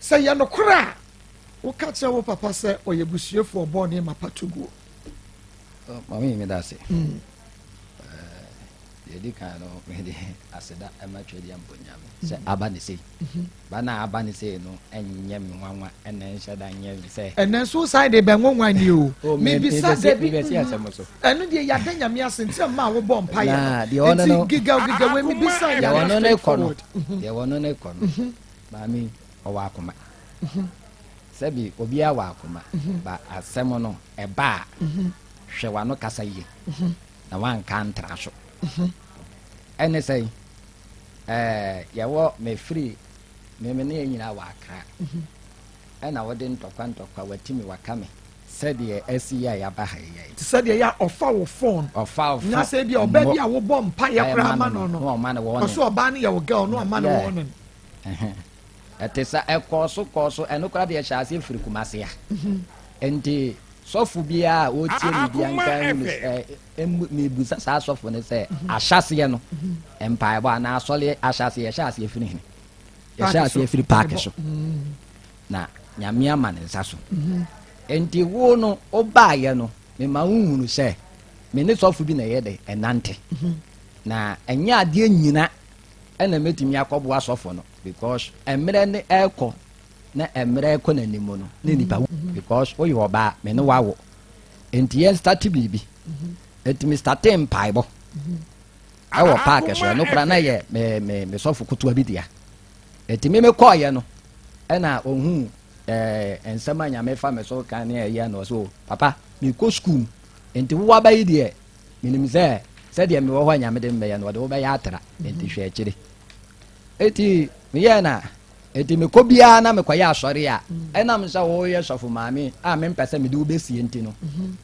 sɛ yɛ nokorɛ a woka kyerɛ wo papa sɛ ɔyɛ busuafoɔ ɔbɔɔ nneɛma pa to guo. Maame mi da ase. Yɛdi kan no mede aseda ɛma Twɛdeɛ mpo Nyame sɛ aba ne sei ba na aba ne sei no ɛnyɛ me nwanwa ɛna nhyɛ da nyɛ me sɛ. Ɛnɛ nso san de bɛ nwanwa ni o. Mebisa dabi ɛno deɛ yɛada Nyame ase nti ɛma a wobɔ mpa yɛ no nti gigaw gigaw wei mebisa yɛ straight forward. Deɛ wɔno ne kɔ no maame ɔwɔ akoma sɛbi obiara wɔ akoma ba asɛm no ɛba a hwɛ w'ano kasa yie na wanka ntra so ɛne sɛ yɛwɔ mefiri meme ne yɛ nyinaa wɔ Akra ɛna wɔde ntɔkwa ntɔkwa watimi waka me sɛdeɛ asi yɛ a yɛaba ha yɛ. Te sɛdeɛ yɛ a ɔfa wo phone ɔfa wo phone na sɛ bi a ɔbaa bi a wobɔ mpa yɛ koraa ma no no ɔso ɔbaa no yɛ wo girl no ɔma no warning. Ɛte sɛ ɛkɔɔ so kɔɔ so ɛno koraa deɛ ɛhyɛ aseɛ firi Kumase a nti sɔfo biara a ɔtie me bia nka hunu sɛ mebusa saa sɔfo no sɛ ahyɛseɛ no mpaebɔ anaa asɔre ahyɛseɛ yɛhyɛ aseɛ firi hene yɛhyɛ aseɛ firi paaki so na Nyame ama ne nsa so nti wo no wobaayɛ no mema wohunu sɛ me ne sɔfo bi na ɛyɛ de ɛnante na ɛnyɛ adeɛ nyina ɛna mɛtumi akɔboa sɔfo no because mmerɛ ne ɛrekɔ na mmerɛ ɛkɔ n'anim no ne nipa because woyɛ ɔbaa me ne wawo nti yɛn start biribi nti me start mpaebɔ ɛwɔ paaki so ɛno koraa na yɛ me me me sɔfo kotoa bi dea nti me me kɔɔyɛ no ɛna ohun nsɛm a Nyame fa me so kan ne ɛyɛ no so papa mekɔ sukuu nti wo aba yi deɛ menim sɛ sɛdeɛ mewɔ hɔ a Nyame de mbɛyɛ no ɔde wobɛyɛ atra nti hwɛ akyire eti meyɛ na eti mekɔ biara na mekɔyɛ asɔre a ɛnam sɛ woyɛ sɔfo maame a mempɛ sɛ mede wobɛsie nti no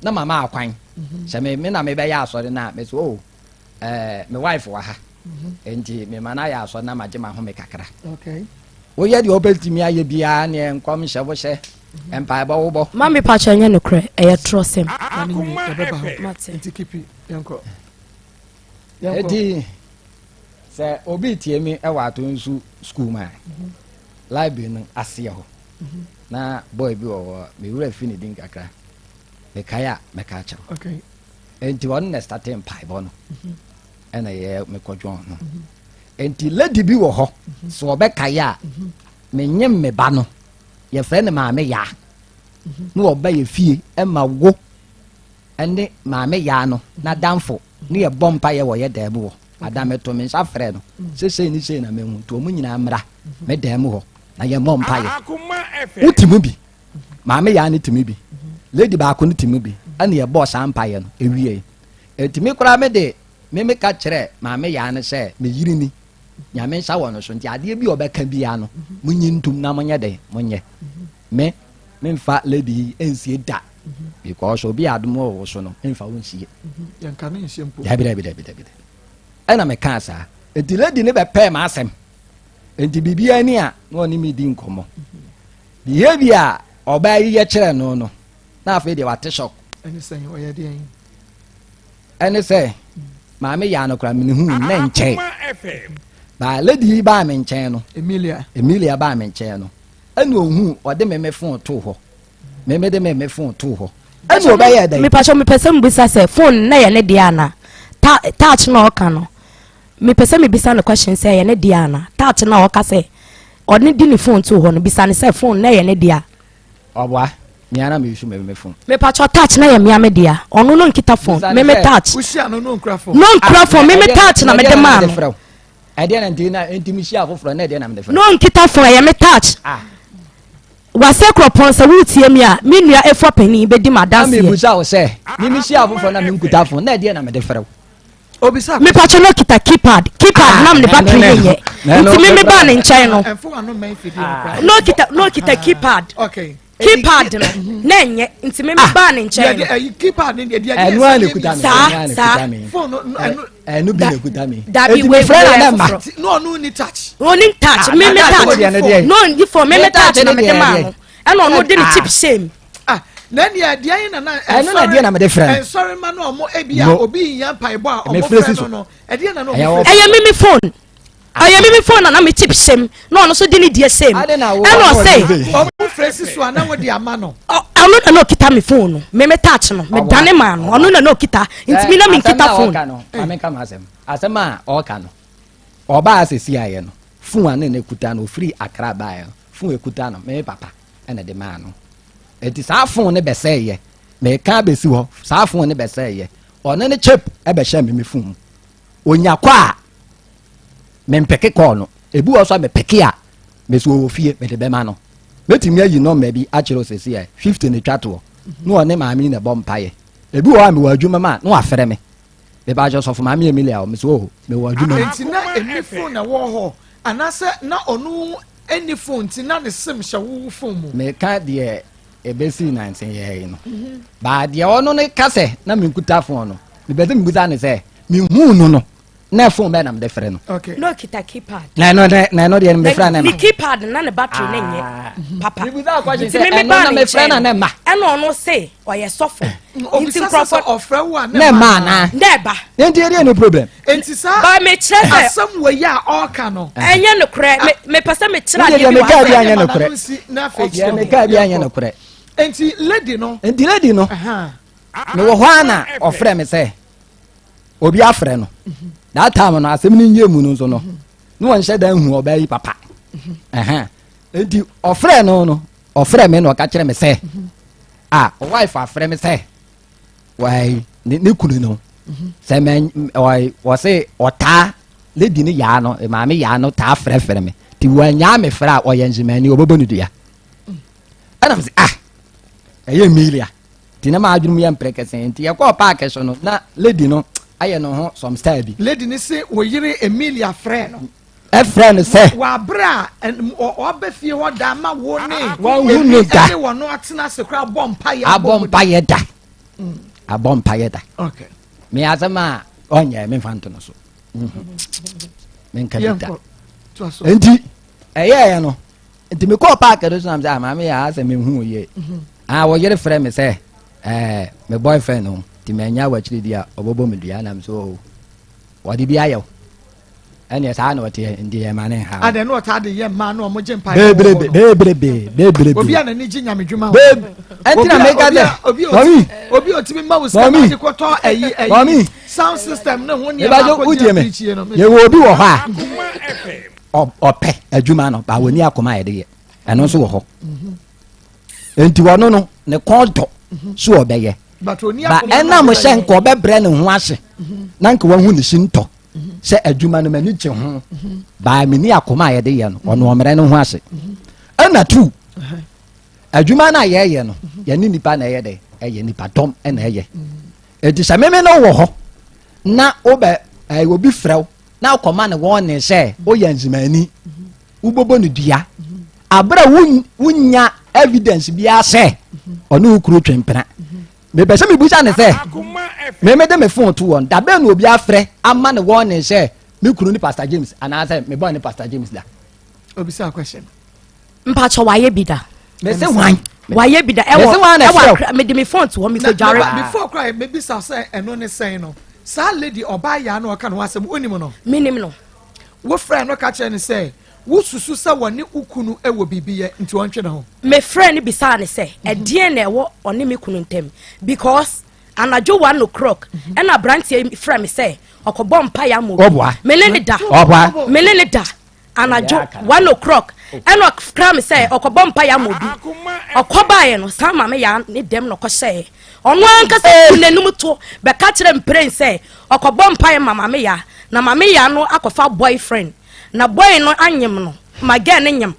na mama akwan sɛ me me na mebɛyɛ asɔre no a mesɛ o me wife wɔ ha nti mema no ayɛ asɔre na magye m'ahome kakra. Woyɛ deɛ wobɛtumi ayɛ biara neɛ nkɔm hyɛ wo hyɛ mpaebɔ wobɔ. Mami pakyɛ nyɛ nokorɛ ɛyɛ torɔsɛm. Nti kipi yɛnkɔ. Eti sɛ obi tie mi ɛwɔ ato nsu sukuu mu a library no aseɛ hɔ na boy bi wɔ hɔ me wura fi ne din kakra mekae a mɛka akyerɛw. Enti ɔno na starte mpaebɔ no ɛna yɛ mekɔdwɔn no. Enti lady bi wɔ hɔ sɛ ɔbɛkae a menye me ba no yɛfrɛ no maame yaa na ɔba yɛ fie ɛma wo ɛne maame yaa no n'adamfo ne yɛbɔ mpa yɛ wɔ yɛ dan mu hɔ ada meto me nsa frɛ no sɛ sei ne sei na mehu nti ɔmo nyinaa mmra me dan mu hɔ na yɛmmɔ mpa yɛ wote mu bi maame yaa ne tumi bi lady baako ne tumi bi ɛna yɛbɔɔ saa mpa yɛ no ewie eti me koraa me de me me ka kyerɛ maame yaa no sɛ me yiri ni Nyame nsa wɔ no so nti adeɛ bi a ɔbɛka biara no monyi ntom na monyɛ den monyɛ me. Memfa lady yi nsie da because obi a adom wɔ wo so no mfa wo nsie. Yɛnka ne nhyɛ mpo. Dabi dabi dabi dabi. Ɛna mekaa saa. Enti lady ne bɛpɛɛ m'asɛm. Enti biribiara ni a na ɔne me di nkɔmmɔ. Behavior a ɔbaa yi yɛ kyerɛ no no, na afei deɛ wate shock. Ɛne sɛ ɔyɛ deɛn? Ɛne sɛ maame yaa no koraa mene hu ne nkyɛn. Ba lady yi baa me nkyɛn no. Emilia. Emilia baa me nkyɛn no. Ɛna ohuu ɔde me me phone too hɔ. Me me de me me phone too hɔ. Ɛna ɔbɛyɛ dɛn? Mepakyɛ mepɛ sɛ mebisa sɛ phone na yɛ ne deɛ ana? Ta touch na ɔka no. Mepɛ sɛ mebisa no question sɛ ɛyɛ ne deɛ ana? Touch na ɔka sɛ ɔne de ne phone too hɔ no bisa no sɛ phone na ɛyɛ ne deɛ a. Ɔboa, me ara me use me me phone. Mepakyɛ touch na yɛ mea me dea. Ɔno no nkita phone. Me me touch. Wohyia no no nkura phone. No nkura phone. Me me touch na mede maa no. Ɛdeɛ na nti na nti mehyia afoforɔ na ɛdeɛ na mede frɛ. No nkita phone ɛyɛ me touch. Ah. Wase kuropɔn sɛ woretie mi a me nua efua panin bɛdi ma Na adanseɛ. mebusa wo sɛ me mehyia afoforɔ na menkuta phone na ɛdeɛ na mede frɛ wo. Obisa. Mepakyɛ no kita keypad keypad Ah, nam ne na battery ɛno ne nyɛ na ɛno nti me me mefrɛ baa no. ne nkyɛn no Ɛnfo ano mmɛn fidie no koraa. no kita no kita keypad Okay. keypad no na ɛnyɛ nti me me baa ne nkyɛn Yɛde no ɛyi keypad ne deɛ deɛ Ɛno ara na ekuta me. Saa, Ɛno ara na saa. ekuta me. Phone no ɛno Ɛno bi na ekuta me. Dabi, Enti wei- mefrɛ wei na yɛ na mma. foforɔ. no ɔno ni touch. Oni touch Ah, me me na touch deɛ no deɛ. no ndi phone me me Me touch touch na ne mede deɛ maa deɛ. no ɛna ɔno de ne Ah. chip hyɛ mu Ah, na ɛnea deɛ yi na na Ɛno na deɛ na mede frɛ no. Nsɔre ma no ɔmo ebi a No. obi nya mpaebɔ a ɔmo Mefrɛ frɛ si no so. no ɛdeɛ na na Ɛyɛ ɔmo wɔ- frɛ ɛyɛ me me phone ɛyɛ me me phone na na me chip hyɛ mu na ɔno nso de ne deɛ hyɛ mu Ade na wo- ɛna wo- ɔsɛ ɔmo frɛ si so a na wɔde ama no. Ɔno na na ɔkita me phone no me me touch no me dane maa no ɔno na na ɔkita nti me na me nkita phone. Asɛm a ɔka no maame nka m'asɛm asɛm a ɔka no ɔbaa sɛsi ayɛ no phone a na na ekuta no ofiri Accra baeɛ no phone ekuta no me papa ɛna de maa no eti saa phone no bɛsɛe yɛ meka abɛsi hɔ saa phone no bɛsɛe yɛ ɔne ne chip ɛbɛhyɛ me me phone mu onya kɔ a mempeke kɔɔ no ebi wɔ so a mepeke a mesi wɔ fie mede bɛma no mɛtumi ayi nɔmba bi akyerɛ sɛsi ɛ 50 na etwa toɔ na ɔne maame yi na ɛbɔ mpaeɛ ebi wɔ hɔ a mewɔ adwuma mu a na wafrɛ me mepa akyɛ sɔfo maame Emilia o mesi wɔ mewɔ adwuma mu. Enti na ɛni phone na ɛwɔ hɔ anaasɛ na ɔno ɛni phone nti na ne sim hyɛ wo phone mu. Meka deɛ ɛbɛsii nanse yɛɛ yi no baa deɛ ɔno ne ka sɛ na menkuta phone no mepɛ sɛ mebusa ne sɛ mehuu no no na phone bɛɛ na mede frɛ no. Okay. Na ɔkita keypad. Na ɛno na ɛno deɛ mefrɛ na ne ma. keypad na ne battery ne nyɛ papa. Mebusa question Nti sɛ me me ɛno baa na ne mefrɛ na nkyɛn ne no ma. ɛna ɔno se ɔyɛ sɔfo. Nti Obisa sɛ sɛ nkurɔfoɔ ɔfrɛ wo a Na ɛma anaa. na ɛba. Nti ɛdeɛ no problem. Enti saa Ba mekyerɛ sɛ asɛm wɔ yi a ɔreka no. ɛnyɛ nokorɛ me mepɛ sɛ mekyerɛ Wodeɛ adeɛ deɛ bi wɔ meka ha bi sɛ anyɛ Ɛma nokorɛ. n'ano nsi na afei Deɛ kyerɛ mu. meka bi anyɛ nokorɛ. Enti lady no. Nti lady no Aha. mewɔ hɔ a na ɔfrɛ me sɛ obi afrɛ no that time no asɛm no nyɛ mu no nso no na wɔnhyɛ da nhu ɔbaa yi papa ɛhɛn nti ɔfrɛ no no ɔfrɛ me na ɔka kyerɛ me sɛ a wife afrɛ me sɛ wɔyi ne ne kunu no sɛ mɛ ɔyi wɔse ɔtaa lady no yaa no maame yaa no taa frɛfrɛ me ti wɔnyaa me frɛ a ɔyɛ nzemani ɔbɛbɔ ne dua ɛna me sɛ ah ɛyɛ Emilia nti na m'adwene mu yɛ mprɛ kɛse nti yɛkɔɔ paake so no na lady no ayɛ ne ho some style bi. Lady no se wo yere Emilia frɛɛ no. Ɛfrɛɛ no sɛ. Wɔ abere a ɔba fie hɔ da ama wo ne Wanhu no da. Emi ɛne wɔn atena ase koraa abɔ mpaeɛ. Abɔ mpaeɛ da. Abɔ mpaeɛ da. Okay. Me asɛm a ɔnyɛ memfa nto no so. Menka bi da. Nti ɛyɛɛ no nti mekɔɔ paake no so nam sɛ ah, maame yɛ asɛ mehu yie mhm. ah, wo yere frɛ me sɛ eh, me boyfriend no nti manya wakyiri di a ɔbɛbɔ me dua nam so oh, wɔde bi ayɛ wo ɛneɛ saa na ɔteɛ nti yɛ ma ne nha adɛn na ɔtaa de yɛ mmaa na ɔmo gye mpa bebrebe bebrebe bebrebe obi a n'ani gye nyame dwuma ho ɛnti na meka sɛ mɔmi obi a otumi ma wo sika na ɔde kɔtɔ ɛyi ɛyi sound system ne ho nneɛma akɔgyina pirikyi no yɛwɔ obi wɔ hɔ a ɔpɛ adwuma no ba wɔni akoma a yɛde yɛ ɛno nso wɔ hɔ nti wɔno no ne kɔn dɔ so ɔbɛyɛ ba ɛnam sɛ nka ɔbɛbrɛ ne ho ase na nka wahu ne si ntɔ sɛ adwuma no m'ani gye ho baa menni akoma a yɛde yɛ no ɔno ɔmmerɛ ne ho ase ɛna tu adwuma no a yɛyɛ no yɛne nipa na ɛyɛ dɛ ɛyɛ nipa dɔm ɛna ɛyɛ eti sɛ meme no wɔ hɔ na wobɛ ɛyɛ obi frɛ wo na akɔma no wɔne sɛ woyɛ nzemani wobɛbɔ no dua aberɛ a wonya evidence biara sɛ ɔne wo kunu twe mpena. Mepɛ sɛ mebusa ne sɛ, me mede me phone to wɔn, da bɛn na obi afrɛ ama ne warning sɛ me kunu ne Pastor James anaasɛ me boy ne Pastor James da? Obisa question. Mpakyɛ, wayɛ bi da? Mese hwan? Wayɛ bi da ɛwɔ Mese hwan na ɛwɔ ɛfrɛ wo? Akra, mede me phone to hɔ, mekɔ dware. Na before kora mebisa sɛ ɛno ne sɛn no, saa lady ɔbaa yaa na ɔka ne ho asɛm, wonim no? Menim no. Wofrɛ no ka kyerɛ no sɛ wosusu sɛ wɔne wo kunu wɔ biribi yɛ nti ɔntwe ne ho? Mefrɛ no bisaa ne sɛ ɛdeɛn na ɛwɔ ɔne me kunu ntam, because anadwo 1 o'clock ɛna aberanteɛ yi frɛ me sɛ ɔkɔbɔ mpaeɛ ama obi. Ɔboa. Me ne ne da. Ɔboa. Me ne ne da anadwo 1 o'clock, ɛna ɔfrɛ me sɛ ɔkɔbɔ mpaeɛ ama obi. Ɔkɔbaeɛ no, saa maame yaa ne dɛm na ɔkɔhyɛɛ. Ɔno ankasa tu n'anim to bɛka kyerɛ mpren sɛ ɔkɔbɔ mpaeɛ ma maame yaa, na maame yaa no akɔfa boyfriend, na boy no anyem no, ma girl no nyem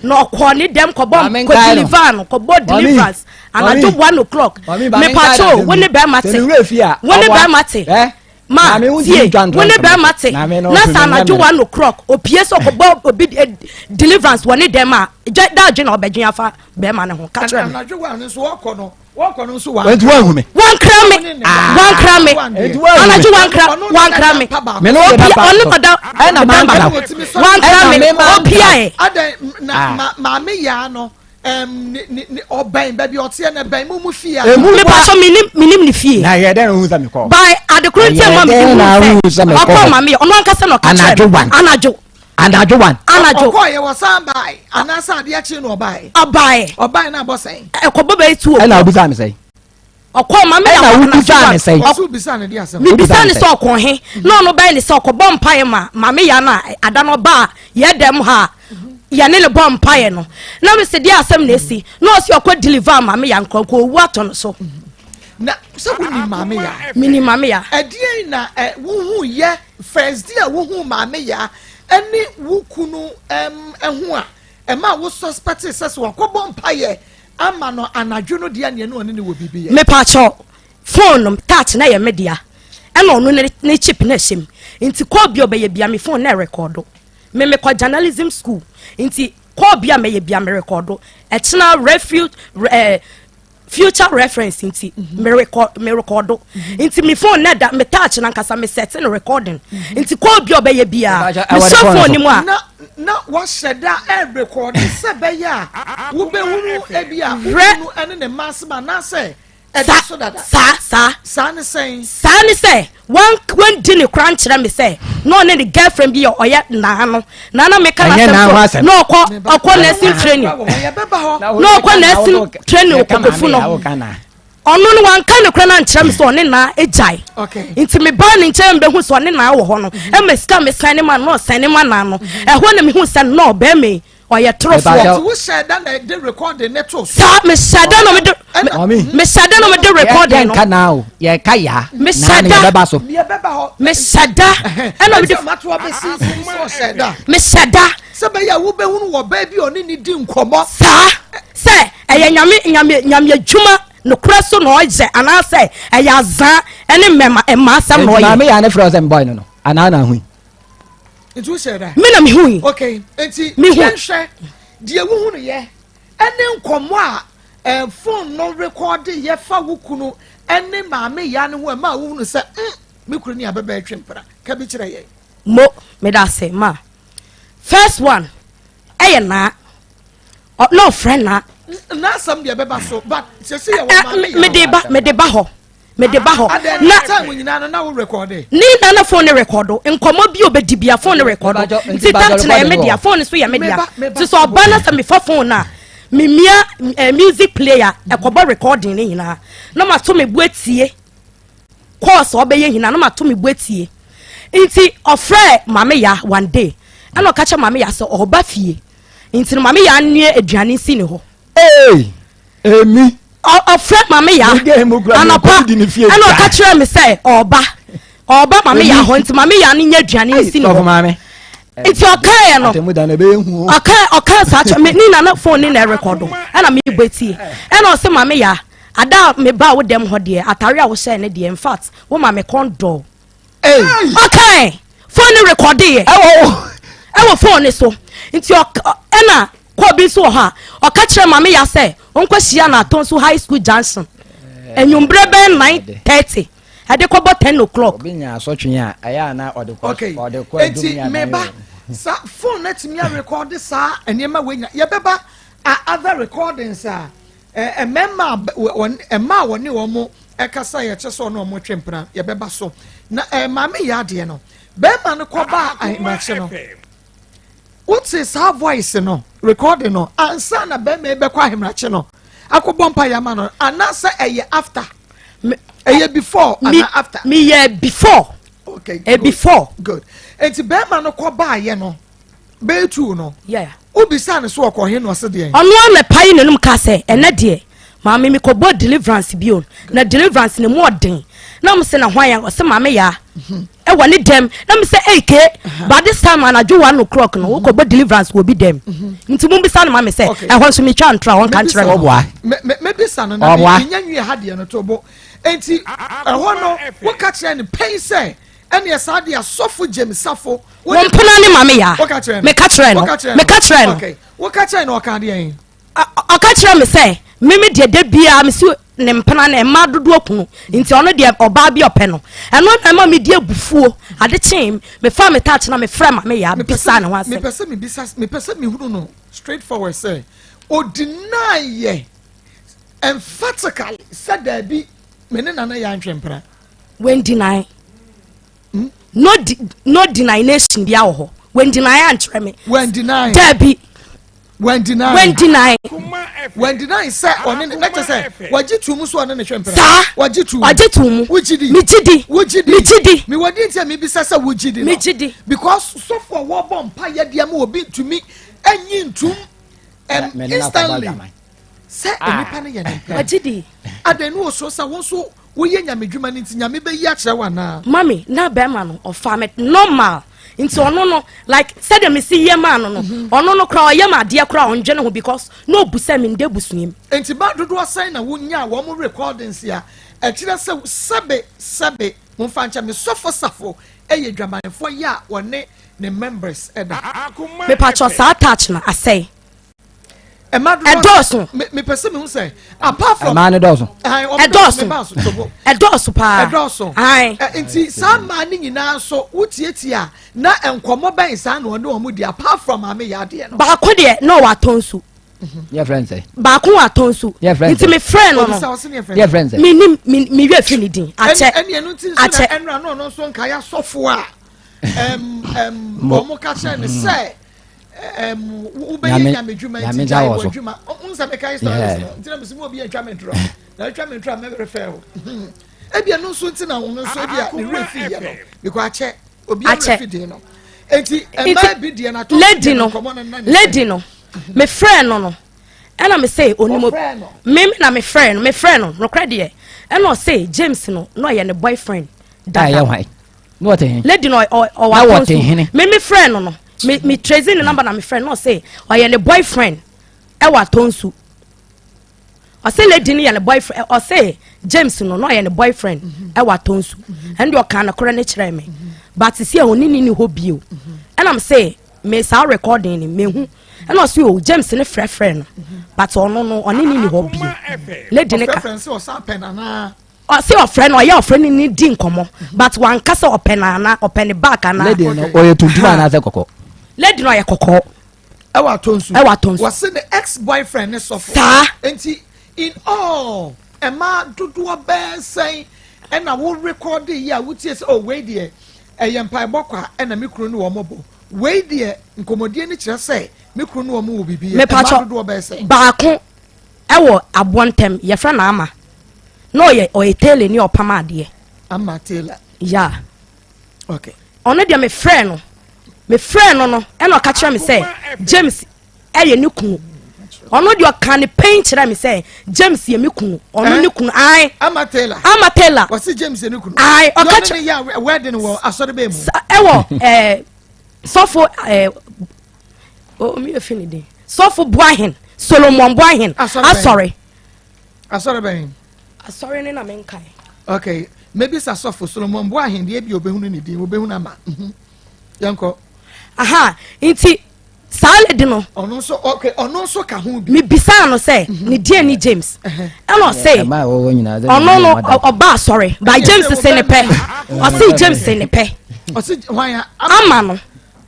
na ɔkɔɔ ne dɛm kɔbɔ Maame kɔ nkae no. deliver no, kɔbɔ Mami, deliverance anadwo mami, 1 o'clock. Mami, maame nkae Mepatwo, na wo ne bɛrima sɛ te ne werɛ fie a, wo ne ɔboa. bɛrima te. Eh? Ma Maame, wo tie, ntumi ntwa ntorɔ wo ne ntoma. bɛrima te Maame, no, na ɔfiri sɛ me anadwo nyɛ 1 o'clock opie sɛ ɔkɔbɔ obi deliverance wɔ ne dɛm a, gya daadwe na ɔbɛdwe afa bɛrima ne ho, ka kyerɛ me. Anadwo wa no nso wɔkɔ no, wɔkɔ no nso wa. Nti woahu me? Wankra me, wankra me. Nti woahu me? Anadwo wankra, wankra me. Me ne wo Opia da ɔne baako. ɔda Ɛna dan mankra baako. wo. Wankra Ɛna me me mankra wo. opiae. Adan na Ah. ma maame yaa no ne ne ne ɔbɛn baabi ɔteɛ na bɛn mu fie a. Emu Mepatɔ, menim, menim ne fie. Na yɛ dɛn na wohu sɛ mekɔ? By adekoro nti Ɛyɛ ɛma mede dɛn hu na wohu sɛ sɛ mekɔ ɔkɔ hɔ? maame yɛ, ɔno ankasa na ɔka kyerɛ Anadwo me. one. Anadwo. Anadwo 1. Anadwo. Ɔkɔɔ yɛ wɔsan bae anaasɛ adeɛ kye na ɔbae? Ɔbae. Ɔbae na abɔ sɛn? Ɛkɔbɔ bɛyɛ 2 Ɛna o'clock. wobisa me sɛn? Ɔkɔ maame yɛ Ɛna hɔ anadwo wobisa 1. me sɛn? Ɔso bisa ne de asɛm. Mebisa ne sɛ? sɛ ɔkɔ he, na ɔno bɛyɛ ne sɛ ɔkɔbɔ mpaeɛ ma maame ya no a ada no ɔba a yɛ dɛm ha a yɛne ne bɔ mpaeɛ no, na mese deɛ asɛm na ɛsi, na ɔse ɔkɔ deliver maame ya nkorɔnkɔ ɔwu atɔ no so. Na sɛ wonim maame yaa? Menim maame ya. Ɛdeɛn na wohu yɛ first day a wohu maame yaa ɛne wo kunu ɛho a ɛma wo suspect sɛ wakɔbɔ mpayɛ ama no anadwo no deɛ neɛ ne ɔne ne wɔ biribi yɛ? Mepaakyɛw, phone no touch na yɛ me dea, ɛna ɔno ne chip na ɛhyɛ mu, nti call bi a ɔbɛyɛ bia me phone na ɛrekɔdo. Me mekɔ journalism school, nti call bi a mɛyɛ bia me rekɔdo, ɛkyena refuge future reference, nti me record, me rekɔdo. Nti me phone na da me touch na nkasa me set no recording, nti call bi a ɔbɛyɛ bia Mepakyɛw, me ɛwɔ ne sɔ phone phone so? ni mu a. Na wahyɛ da ɛrekɔde sɛ bɛyɛ a wobɛhunu ebi a Hwɛ. wokunu ɛne ne mma asɛm anaasɛ ɛda so dada? Saa saa. Saa ne sɛn? Saa ne sɛ wandi ne kora nkyerɛ me sɛ na ɔne ne girlfriend bi yɛ ɔyɛ naa no naa na meka Ɛnyɛ naa ho n'asɛm asɛm. so na ɔkɔ nursing training, Yɛbɛba hɔ. na ɔkɔ nursing training wɔ Kokofu no. Ɔno no wanka ne kora no ankyerɛ me sɛ ɔne naa agyae. Nti mebaa ne nkyɛn bɛhu sɛ ɔne naa wɔ hɔ no, ɛma sika mesan ne ma no, na ɔsɛn ne ma naa no. Ɛhɔ na mehu sɛ no ɔbɛrima yi ɔyɛ torofoɔ. Nti wohyɛ da na ɛde recording ne to so? Saa, mehyɛ da na mede Mami. mehyɛ da na mede recording no. Yɛnka naa o, yɛka yaa. Mehyɛ Naa no da. yɛbɛba so. Yɛbɛba hɔ. Mehyɛ da ɛna mede Ɛnti matoa bɛsi sɛ ɔhyɛ da mehyɛ da sɛ bɛyɛ a wobɛhunu wɔ baa bi a ɔne ne di nkɔmmɔ. Saa sɛ ɛyɛ nyame adwuma nokorɛ so na ɔyɛ anaasɛ ɛyɛ azaa ɛne mmɛma mmaa asɛm na Nti ɔyɛ. Maame yaa ne frɛ wo sɛ mbɔe no anaa na ahui? Nti wohyɛ da? Me na mehu yi. Okay, nti Mehu. yɛnhwɛ deɛ wohunu yɛ ɛne nkɔmmɔ a phone no rekɔde yɛfa wo kunu ɛne maame ya no ho ɛma a wohunu sɛ me kunu ne abɛbɛ atwe mpena, ka bi kyerɛ yɛn. Mo meda ase ma. First one ɛyɛ naa na ɔfrɛ naa. N'asɛm deɛ bɛba so, but sɛsi yɛ wɔ maame ya. Mede ba hɔ, mede ba hɔ. Adɛn? Na Na time nyinaa no na wo rekɔde? Ne na phone ne rekɔdo nkɔmɔ bi a obɛdi bia, phone ne rekɔdo. Mebakyɛ, nti nti touch na yɛ recording me dea wɔ hɔ. Phone so yɛ me dea. Meba- Nti sɛ ɔba na sɛ mefa phone na memia music player, ɛkɔbɔ recording ne nyinaa na mato me bo atie course a ɔbɛyɛ nyinaa na mato me bo atie. Nti ɔfrɛ maame ya one day, ɛna ɔka kyerɛ maame ya sɛ ɔba fie, nti no maame ya anoa aduane si ne hɔ. Ee, emi. Ɔfrɛ maame ya Me deɛ mu kura me anɔpa nkɔdi di ne fie ɛna da. ɔka kyerɛ me sɛ ɔba maame ya hɔ, nti maame ya no nyɛ aduane nsi ne Sɔfo hɔ. maame. Nti ɔkaeɛ no Atemu da na ɛbɛyɛ hu o. ɔka saa kyerɛ me ne nana, phone ne na ɛrekɔdo ɛna mebɔ etie, ɛna ɔsɛ maame ya ada a meba wo dɛm hɔ deɛ, atare a wohyɛɛ ne deɛ, in fact wo ma me kɔn dɔ. Ɔkae, phone ne rekɔdeɛ Ɛwɔ wo. ɛwɔ phone ne so, nti ɛna Kɔ bi nso wɔ hɔ a, ɔka kyerɛ Maame Ya sɛ ɔnkɔhyia no Atonsu High School Junction anwummerɛ bɛyɛ 9:30 ɛde kɔbɔ 10 o'clock. Obi nya asɔtwe a, ɛyɛ a na ɔde kɔ Okay, ɔde kɔ adum enti ne adan meba o. sa phone na tumi arekɔde saa nneɛma wei nyina yɛbɛba a other recordings a eh, mmarima a bɛ- wɔ- wɔn- mmaa a wɔne wɔn ɛkasa yɛkyɛ sɛ ɔne wɔn twe mpena yɛbɛba so na eh, maame yɛ adeɛ no bɛrima no kɔbaa Akoma ahemakye no FM. Wote saa voice no recording no ansa na bɛrima yi bɛkɔ ahemakye no akɔbɔ mpa yɛ ama no anaasɛ ɛyɛ after? Ɛyɛ before Me anaa after? meyɛ before. Okay, Eh, good. before. Good. Enti bɛrima no kɔ baayɛ no bɛyɛ tuu no. Yeah. Wobisa no so ɔkɔ he na ɔse deɛn? Ɔno ara na ɛpae n'anum kaa sɛ, ɛnɛ deɛ, maame mekɔbɔ deliverance bio, na deliverance no mu ɔden. Na mo se na hwan a? Ɔse maame yaa. Ɛwɔ ne dɛm. Na me sɛ, ei kee, but this time anadwo 1 o'clock no, wokɔbɔ deliverance wɔ obi dɛm. Nti mombisa no ma me sɛ, ɛhɔ nso metwa ntorɔ a ɔnka nkyerɛ me. Ɔboa. Mɛbisa no na Ɔboa. menya nwie ha deɛ no to bo. Enti ɛhɔ no woka kyerɛ no pɛn sɛ ɛneɛ saa deɛ asɔfo James Safo. Wo mpena ne maame yaa. Woka kyerɛ no. Meka kyerɛ no. Woka kyerɛ no. Meka kyerɛ no. Okay. Woka kyerɛ no ɔka deɛn? Ɔka kyerɛɛ me sɛ, me me deɛ da biara mesi ne mpena no mmaa dodoɔ kunu nti ɔno deɛ ɔbaa bi ɔpɛ no. Ɛno na ɛma medi abufuo. Ade kyee mefaa me touch na mefrɛ Maame Yaa bisaa ne ho asɛm. Mepɛ sɛ mebisa, mepɛ sɛ mehunu no straight forward sɛ o deny yɛ emphatically sɛ daabi me ne Nana Yaa ntwe mpena. Wen deny. No di no deniation bia wɔ hɔ. Wen deny ankyerɛ me. Wen deny. Daabi. Wen deny. Wen deny. Wen deny sɛ ɔne ne na kyɛ sɛ wagye tu mu so ɔne ne hwɛ mpena. Saa. Wagye tu mu. Wagye tu mu. Wogye di. Megye di. Wogye di. Megye di. Mi wɔ di nti a mi bisa sɛ wogye di no. Megye di. Because sɔfo a wɔbɔ mpa yɛ deɛ ma obi ntumi enyi ntum instantly sɛ nipa no yɛ ne mpena. Wagye di. Adan no wɔ so sɛ wɔn nso Woyɛ Nyame dwuma no nti Nyame bɛyi akyerɛ wo anaa? Mummy na bɛrima no ɔfaa me normal nti ɔno no like sɛdeɛ mesi yɛ maa no no ɔno no koraa ɔyɛ me adeɛ koraa ɔndwene ho because na ɔbu sɛ menda abusua mu. Nti ba dodoɔ sɛn na wonyaa wɔn recordings a ɛkyerɛ sɛ sɛbe sɛbe momfa nkyɛ me sɔfo safo yɛ dwamanfoɔ yɛ a ɔne ne members da? Mepakyɛw saa touch no asɛe. Ɛma dodoɔ Ɛdɔɔso. Me mepɛ sɛ mehu sɛ apart from. Mmaa no dɔɔso. Ahan, wɔn Ɛdɔɔso. meba so tobo. Ɛdɔɔso paa. Ɛdɔɔso. Ae. Ɛ, nti saa mmaa no nyinaa nso wotietie a na nkɔmmɔ bɛn saa na ɔne wɔn di apart from maame yɛ adeɛ no. Baako deɛ na ɔwɔ atɔnsu. Yɛ frɛ nsɛ. Baako wɔ atɔnsu. Yɛ frɛ nsɛ. Nti mefrɛ no no. Obisa ɔse ne yɛ frɛ Yɛ frɛ nsɛ. Menim me me werɛ fi ne din. Akyɛ. Ɛne ɛno nti nso na Akyɛ. ɛnora na ɔno nso nkae asɔfo a ɛm ɛm Mo. wɔn ka kyerɛ no sɛ ɛm wobɛyɛ nyame dwuma nti gyae wɔ adwuma n sɛ meka stories no nti na mesi mu obi antwa me ntorɔ na atwa me ntorɔ a mɛrefɛ o ebi ɛno nso nti na ɔno nso ebi a ne werɛ fi yɛ no because akyɛ obi a werɛ fi den no nti mmaa bi deɛ na atɔ lady no lady no mefrɛ no no ɛna me sɛ onim me me na mefrɛ no mefrɛ no nokorɛ deɛ ɛna ɔsɛ James no na ɔyɛ ne boyfriend dada na ɔte he lady no ɔwɔ akɔnso me me frɛ no no me me trace ne number na me frɛ no ɔsɛ ɔyɛ ne boyfriend ɛwɔ atɔnsu ɔsɛ lady no yɛ ne boyfriend ɔsɛ James no na ɔyɛ ne boyfriend mhm. ɛwɔ atɔnsu mhm. ɛn deɛ ɔka no korɛ ne kyerɛ me mhm. but si a ɔne ne ni hɔ bio ɛnam sɛ me saa recording ni mehu ɛna ɔsɛ o James ne frɛfrɛ no but ɔno no ɔne ne ni hɔ bio lady ne ka. Ɔse ɔfrɛ no ɔyɛ ɔfrɛ no ne di nkɔmɔ but wanka sɛ ɔpɛ no ana ɔpɛ ne back ana. Lady no ɔyɛ tuntum anaasɛ kɔkɔ. Lady no ɔyɛ kɔkɔɔ. Ɛwɔ atɔ nsu. Ɛwɔ atɔ nsu. Wɔse ne ex boyfriend ne sɔfo. Saa. Nti in all ɛmaa dodoɔ bɛɛ sɛn ɛna wo recorde yi a wotie sɛ oh wei deɛ ɛyɛ mpaebɔ kwa ɛna me kunu ne wɔn bɔ wei deɛ nkɔmɔdie no kyerɛ sɛ me kunu ne wɔn wɔ biribi yɛ ɛmaa dodoɔ bɛɛ sɛn. Baako ɛwɔ aboɔ ntɛm yɛfrɛ no Ama na ɔyɛ ɔyɛ tailor ni ɔpam adeɛ. Ama tailor. Yeah. Okay. Ɔno deɛ mefrɛ no mefrɛ no no ɛna ɔka kyerɛ me sɛ James ɛyɛ ne kunu ɔno deɛ ɔka ne pɛn kyerɛ me sɛ James yɛ me kunu ɔno eh? ne kunu ae. Ama tailor. Ama tailor. Wɔsi James yɛ ne kunu. Ae ɔka kyerɛ. Yɔn ne yɛ wedding wɔ asɔre bɛn mu. Ɛwɔ ɛɛ sɔfo ɛɛ. o mi efi ne din sɔfo boahen solomon boahen asɔre. Asɔre bɛn. Asɔre ne na mi nkae. Okay mebisa sɔfo solomon boahen deɛ bi obehunu ne din obehunu ama mhm. yɛnkɔ. Aha nti. Saa lady no. Ɔno nso okay ɔno nso ka ho bi. Mebisaa no sɛ ne deɛ ni James ɛna ɔse ɔno no ɔba asɔre by James se ne pɛ ɔse James se ne pɛ. Ɔse hwan ya ama no.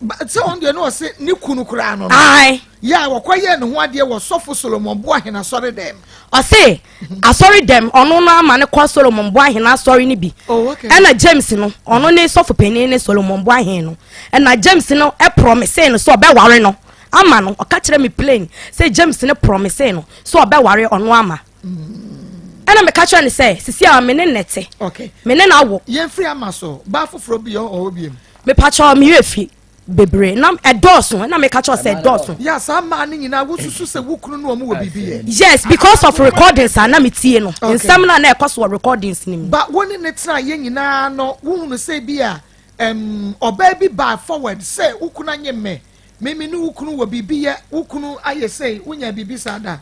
Sɛ ɔno deɛ no ɔse ne kunu koraa no no. Ae. Yɛ a wɔkɔ yɛɛ ne ho adeɛ wɔ sɔfo Solomon Boahen asɔre dɛm. Ɔse asɔre dɛm ɔno no ama no kɔ Solomon Boahen asɔre no bi. Oh, okay. Ɛna James no ɔno ne sɔfo panin ne Solomon Boahen no. Ɛna James no promisee no sɛ ɔbɛware no ama no. Ɔka kyerɛ me plain sɛ James no promisee no sɛ ɔbɛware ɔno ama. Ɛna meka kyerɛ no sɛ sisi a me ne no te. Okay. Me ne no awo. Yɛmfiri ama so baa foforɔ bi ɔwɔ biem. Mepakyɛw me werɛ fi bebree na ɛdɔɔso na meka kyerɛ sɛ ɛdɔɔso. Yeah, saa mmaa no nyinaa wosusu sɛ wo kunu ne wɔn wɔ biribi yɛ. Yes, because of recordings a na metie no. Okay. Nsɛm no a na ɛkɔ so wɔ recordings no mu. Ba wo ne ne tena yɛ nyinaa no wohunu sɛ bi a um, ɔbaa bi baa forward sɛ wo kunu anye me, me me ne wo kunu wɔ biribi yɛ, wo kunu ayɛ sei, wonya biribi saa da?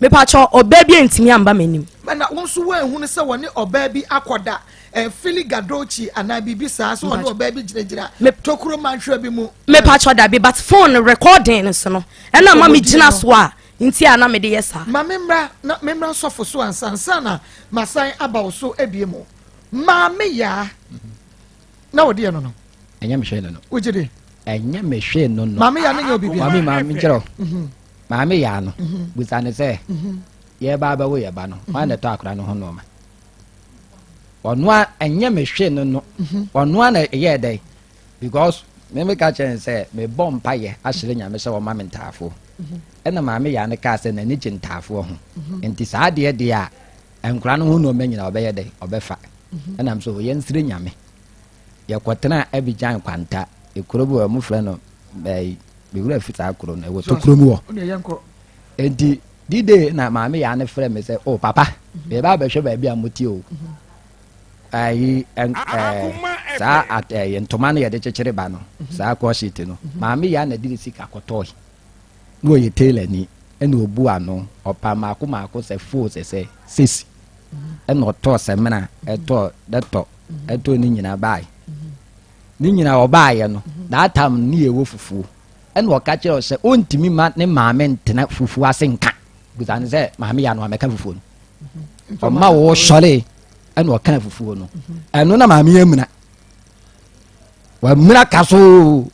Mepakyɛw, ɔbaa bi antumi amba m'anim. Ɛna wo nso woanhunu sɛ wɔne ɔbaa bi akɔda, eh, Philly Gadochi anaa biribi saa, sɛ wɔne ɔbaa bi gyinagyina tokuro manhwɛ bi mu. Mepakyɛw, dabi, but phone no recording no so no, ɛna ma megyina so a nti a na mede yɛ saa. Ma memmra na memmra sɔfo so ansa, ansa na masan aba wo so abie mu. Maame Yaa, na wo deɛ no no. Ɛnyɛ me hwee no no. Wogye di? Ɛnyɛ me hwee no no. Maame Yaa no nyɛ obi biara. Maame, maame nkyerɛ wo. Maame Yaa no, bisa no sɛ, yɛreba abɛwo yɛn ba no, hwan na ɛtɔ akora no ho nnoɔma? Ɔno a ɛnyɛ me hwe no no, ɔno a na ɛyɛɛ dɛn? Because me meka kyerɛ no sɛ mebɔ mpayɛ ahyerɛ Nyame sɛ ɔma me ntaafoɔ. Ɛna Maame Yaa no kaa sɛ n'ani gye ntaafoɔ ho. Nti saa adeɛ deɛ a nkora no ho nnoɔma nyina ɔbɛyɛ dɛn? Ɔbɛfa. Ɛna m sɛ yɛnsrɛ Nyame. Yɛkɔtenaa Abidjan Kwanta, ekuro bi wɔ hɔ wɔfrɛ no ɛyi me wura fi saa kuro no ɛwɔ tokuro mu hɔ. Enti D-Day na maame yaa no frɛ me sɛ o oh, papa meba abɛhwɛ baabi a motie o. Ayi ɛɛ saa at ɛyɛ ntoma no yɛde kyekyere ba no saa kɔɔ sheet no maame yaa na de ne sika kɔtɔɔe. Na ɔyɛ tailor ni ɛna obu ano ɔpa mako mako sɛ foo sɛ sɛ sesi ɛna ɔtɔɔ sɛmina ɛtɔɔ dɛtɔ ɛtɔɔ ne nyinaa baae ne nyinaa ɔbaayɛ no that time ne yɛ wɔ fufuo ɛna ɔka kyerɛ sɛ ɔntumi ma ne maame ntena fufuo ase nka bisa ne sɛ maame yɛ ano amɛka fufuo no ɔma wɔ sɔre ɛna ɔka fufuo no ɛno na maame yɛ muna wamuna ka so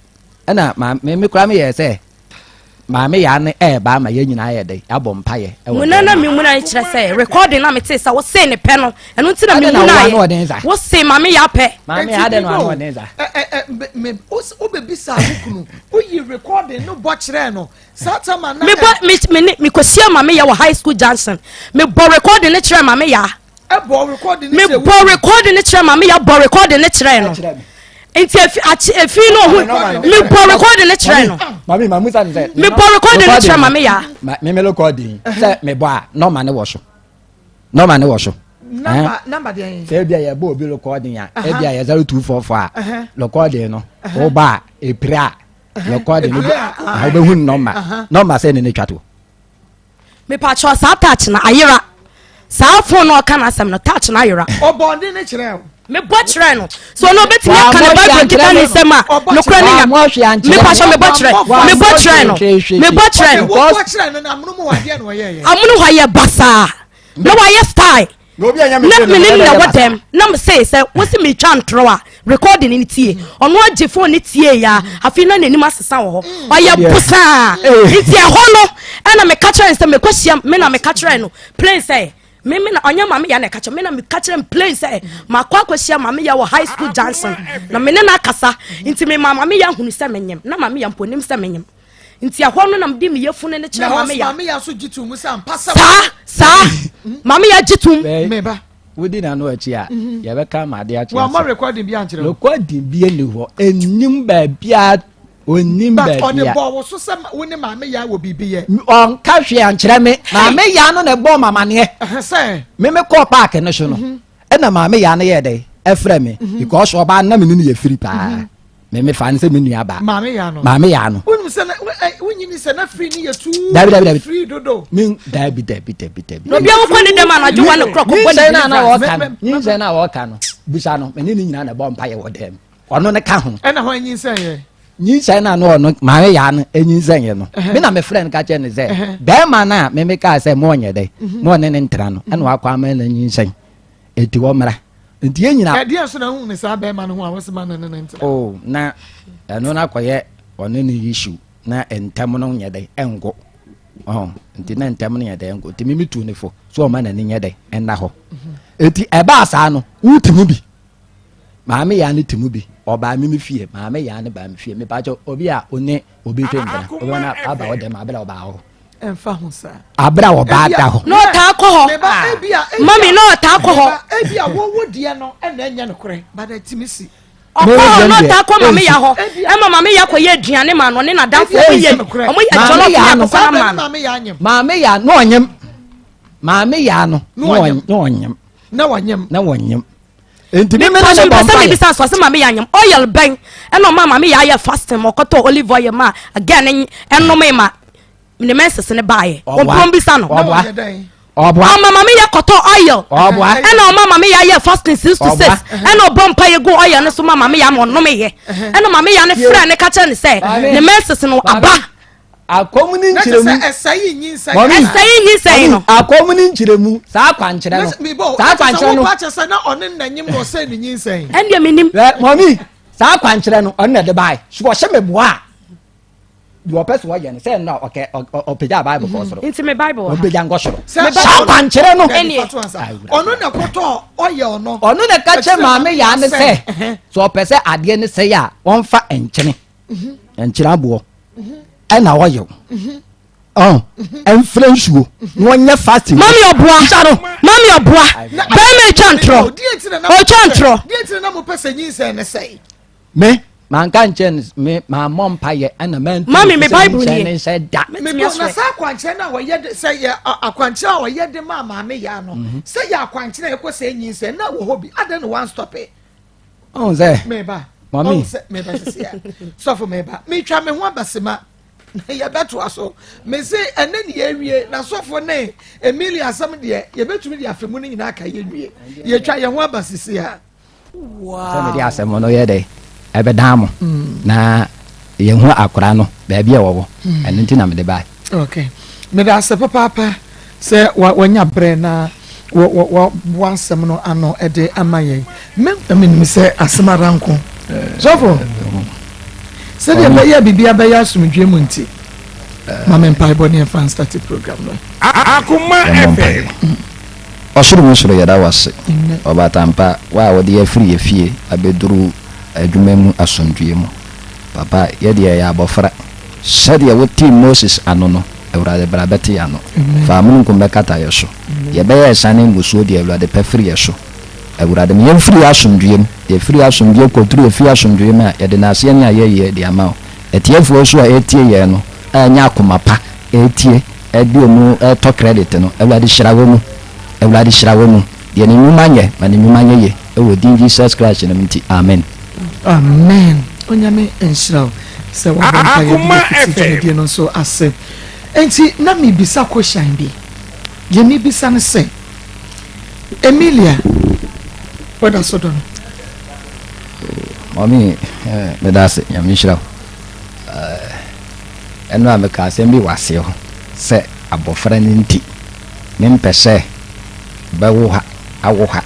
ɛna maame me koraa meyɛ sɛ maame yaa no ɛɛba ama yɛn nyinaa yɛ dɛ abɔ mpaeɛ ɛwɔ muna na me muna kyerɛ sɛ recording na mete sɛ wose ne pɛ no ɛno nti na me muna yɛ wose maame yaa pɛ maame yaa dɛ no ano ɔden sa wobɛbisa wo kunu woyi recording no bɔ kyerɛɛ no saa tama na mebɔ me me mekɔhyia maame yaa wɔ high school junction mebɔ recording no kyerɛ maame yaa Ɛbɔ recording ne kyerɛ mebɔ recording ne kyerɛ maame ya bɔ recording ne kyerɛ no nti efi akyi efi no ohun mebɔ recording ne kyerɛ no maame maame musa ne sɛ mebɔ recording ne kyerɛ maame ya me me recording sɛ mebɔ a nɔɔma ne wɔ so nɔɔma ne wɔ so namba namba deɛ sɛ ebi a yɛbɔ obi recording a ebi a yɛ 0244 a recording no ɔba a epire a recording no wobɛhu nɔɔma nɔɔma sɛ ne ne twa to. Mepakyɛw saa touch no ayera. Saa phone no ɔka n'asɛm no touch no ayera. Ɔbɔ ne ne kyerɛ o. Mebɔ kyerɛ no. So ɔno obetumi aka ne Bible kita ne nsɛm a nokora ne nya. Mepakyɛw mebɔ kyerɛ. Mebɔ kyerɛ no. Mebɔ kyerɛ no. Wobɔ kyerɛ no na amono mu hɔ adeɛ na ɔyɛɛyɛ. Amono hɔ ayɛ basaa. Na wayɛ style. Na me ne no na ɛwɔ dɛm na me se sɛ wosi metwa ntorɔ a recording no tie ɔno agye phone no tie ya afei na n'anim asesa wɔ hɔ ɔyɛ bosaa nti ɛhɔ no ɛna meka kyerɛ no sɛ mekɔhyia me na meka kyerɛ no plain sɛ me me na ɔnyɛ maame ya na ɛka kyerɛ me na meka kyerɛ no plain sɛ makɔ akɔhyia maame ya wɔ high school junction na me ne no akasa nti me ma maame ya hunu sɛ menyem na maame ya mpo nim sɛ menyem nti ɛhɔ no na mede me yafunu no kyerɛ maame ya maame ya so gye tom sɛ ampa sɛ saa saa maame ya gye tom meba wodi n'ano akyi a mhm. yɛbɛka ma ade akyerɛ wɔama recording bi ankyerɛ recording bi ani hɔ ɛnim baabia onim baabia but ɔde bɔ wo so sɛ wo ne maame ya wɔ biribi yɛ ɔnka hwee ankyerɛ me maame ya no na ɛbɔɔ mamaneɛ sɛ me me kɔɔ paaki no so no mhm. ɛna maame ya no yɛ dɛ ɛfrɛ me mhm. because ɔbaa na me ne no yɛ firi paa Me me fa no sɛ me nua baa. Maame yaa no. Maame yaa no. Wonim sɛ na wonyini sɛ na firi ne yɛ tuu. Dabi dabi dabi. Firi dodo. Mi dabi dabi dabi dabi. Na obi awokɔ ne dɛm anadwo wa ne korɔ kɔ bɔ ne deliverance. Nyinsɛn na na wɔka no nyinsɛn na wɔka no bisa no mene ne nyinaa na ɛbɔ mpa yɛ wɔ dɛm ɔno ne ka ho. Ɛna hɔ nyinsɛn yɛ. Nyinsɛn no a na ɔno maame yaa no nyinsɛn yɛ no, me na mefrɛ no ka kyerɛ no sɛ bɛrima no a meme kaa sɛ mo ɔnyɛ dɛ mhm. mo ɔne ne ntra no ɛna wakɔ ama no nyinsɛn eti wɔ mmra nti yɛn nyinaa. Ɛdeɛ nso na ehun ne saa bɛrima no ho a wɔsi ma ne ne ne ntra. O oh, na ɛno na akɔyɛ ɔne ne issue na ntɛm no nyɛ dɛ ɛngo ɔn nti na ntɛm no nyɛ dɛ ɛngo nti mimi tu ne fo so ɔma n'ani nyɛ dɛ ɛnna hɔ mhm. eti ɛbaa saa no wotumi bi. Maame yaa no te mu bi. Ɔbaa me me fie. Maame yaa no baa me fie. Mepa kyɛw, obi a one obi twe mpena. Obi na aba wo dɛm abere a ɔbaa hɔ. Ɛmfa ho saa. Abere a ɔbaa da hɔ. Na ɔtaa kɔ hɔ. Mami na ɔtaa kɔ hɔ. Ebi a wɔwɔ deɛ no ɛna ɛnyɛ nokorɛ but ɛtumi si. Ɔkɔ hɔ na ɔtaa kɔ maame ya hɔ. Ɛma maame ya kɔ yɛ aduane ma no ne n'adamfo. Ɔmo yɛ ɔmo yɛ jɔlɔf ne akokɔ ma no. Maame ya na ɔnyem. Maame ya no na ɔnyem. Na wɔnyem. Na wɔnyem. Nti me mene ne bɔ mpaeɛ. Mepɛ sɛ mebisa maame yɛ anyem oil bɛn ɛna ɔma maame yɛ ayɛ fasting ma ɔkɔtɔ olive oil ma again ne ɛnome ma ne menses ne baayɛ ɔmpɔn bisa no. Ɔboa. Ɔboa. Ɔma maame yɛ kɔtɔ oil. Ɔboa. Ɛna ɔma maame yɛ ayɛ fasting 6 to 6 ɛna ɔbɔ mpa yɛ gu oil ne so ma maame yɛ ama ɔnome yɛ ɛna maame yɛ ne frɛ ne ka kyerɛ ne sɛ ne menses no aba. Akɔm ne nkyerɛmu. Ɛsɛe nyinsɛn. Ɛsɛe nyinsɛn no. Akɔm ne nkyerɛmu. Saa akwankyerɛ no. Saa akwankyerɛ no. Kyɛ sɛ na ɔne nanyim na ɔsɛe ne nyinsɛn. Ɛndeɛ menim. Ɛ mɔmi saa akwankyerɛ no ɔno na ɛde bae. So ɔhyɛ me boa a deɛ ɔpɛ so ɔyɛ no sɛ ɛno a ɔkɛ ɔpagya Bible kɔ soro. Nti me Bible wɔ ha. Ɔpagya nkɔ soro. Saa akwankyerɛ no. Ɔno na kɔtɔ ɔyɛ ɔno. Ɔno na ɛka kyerɛ maame yaa ne sɛ sɛ ɔpɛ sɛ adeɛ ne sɛe a wɔmfa nkyene. Nkyene aboɔ. Ɛna ɔyɛ o ɔn ɛnfrɛ nsuo na ɔnyɛ fasting. Mami ɔboa mami ɔboa bɛrima etwa ntorɔ otwa ntorɔ. Me manka nkyɛn me maa mɔ mpa yɛ ɛna mɛ ntu mami me bible nie ne nhyɛ da. Me bɔ na saa akwankyerɛ na ɔyɛ de sɛ yɛ akwankyerɛ a ɔyɛ de maa maame yaa no sɛ yɛ akwankyerɛ ɛkɔ sɛ nyinsɛn na wɔ hɔ bi adan na one stop it. Ɔn sɛ. Meba. Mami. Ɔn sɛ meba sisi a. Sɔfo meba. Metwa me ho abasima. Na yɛbɛtoa so. Mese ɛnɛ ne yɛawie na sɔfo ne Emilia asɛm deɛ yɛbɛtumi de afe mu no nyinaa ka yɛnwie. Yɛtwa yɛn ho aba sisi a. Wow. Sɛ mede asɛm no yɛ dɛ ɛbɛdan mo mm. na yɛhu akora no baabi a wɔwɔ mm. ɛno nti na mede bae. Okay. Meda ase papaapa. Sɛ wanya berɛ na waboa asɛm no ano de ama yɛn. Me na menim sɛ asɛm ara nko. Sɔfo, sɛdeɛ ɛbɛyɛ a biribiara bɛyɛ asomdwoeɛ mu nti, ma me mpaebɔ ne yɛmfa nstate program no. Akoma FM. Ɔsoro mu soro yɛda wo ase Ɔbatampa wo a wode yɛ afiri yɛ fie abɛduru adwuma mu asomdwoeɛ mu Papa yɛ deɛ yɛyɛ abɔfra Sɛdeɛ wotee Moses ano no, Awurade bra bɛte yɛn ano. Fa amununkum bɛkata yɛn so. Yɛbɛyɛ asiane mmusuo deɛ Awurade pɛ firi yɛn so. Awurade ma yɛmfiri yɛn asomdwoeɛ mu. Yɛfiri asomdwoeɛ kɔduru yɛn fie asomdwoeɛ mu a, yɛde nnaseɛ ne ayɛyie de ama wo. Atiefoɔ nso a ɛretie yɛn no, a ɛnyɛ akoma pa ɛretie, ɛde wɔn retɔ credit no, Awurade hyira wɔn mu. Awurade hyira wɔn mu. Deɛ ne nnwuma nyɛ, ma ne nnwuma nyɛ yie. Ɛwɔ din Jesus Christ nom nti, amen. Amen Onyame nhyira wo sɛ wabɔ mpaeɛ de afiti dwumadie no nso ase. Enti na mebisa question bi. Deɛ mebisa ne sɛ, Emilia woda so dɔ no? Mɔmi, meda ase, Nyame nhyira wo. Ɛno a meka asɛm bi wɔ aseɛ hɔ sɛ abɔfra no nti mempɛ sɛ bɛwo ha awo ha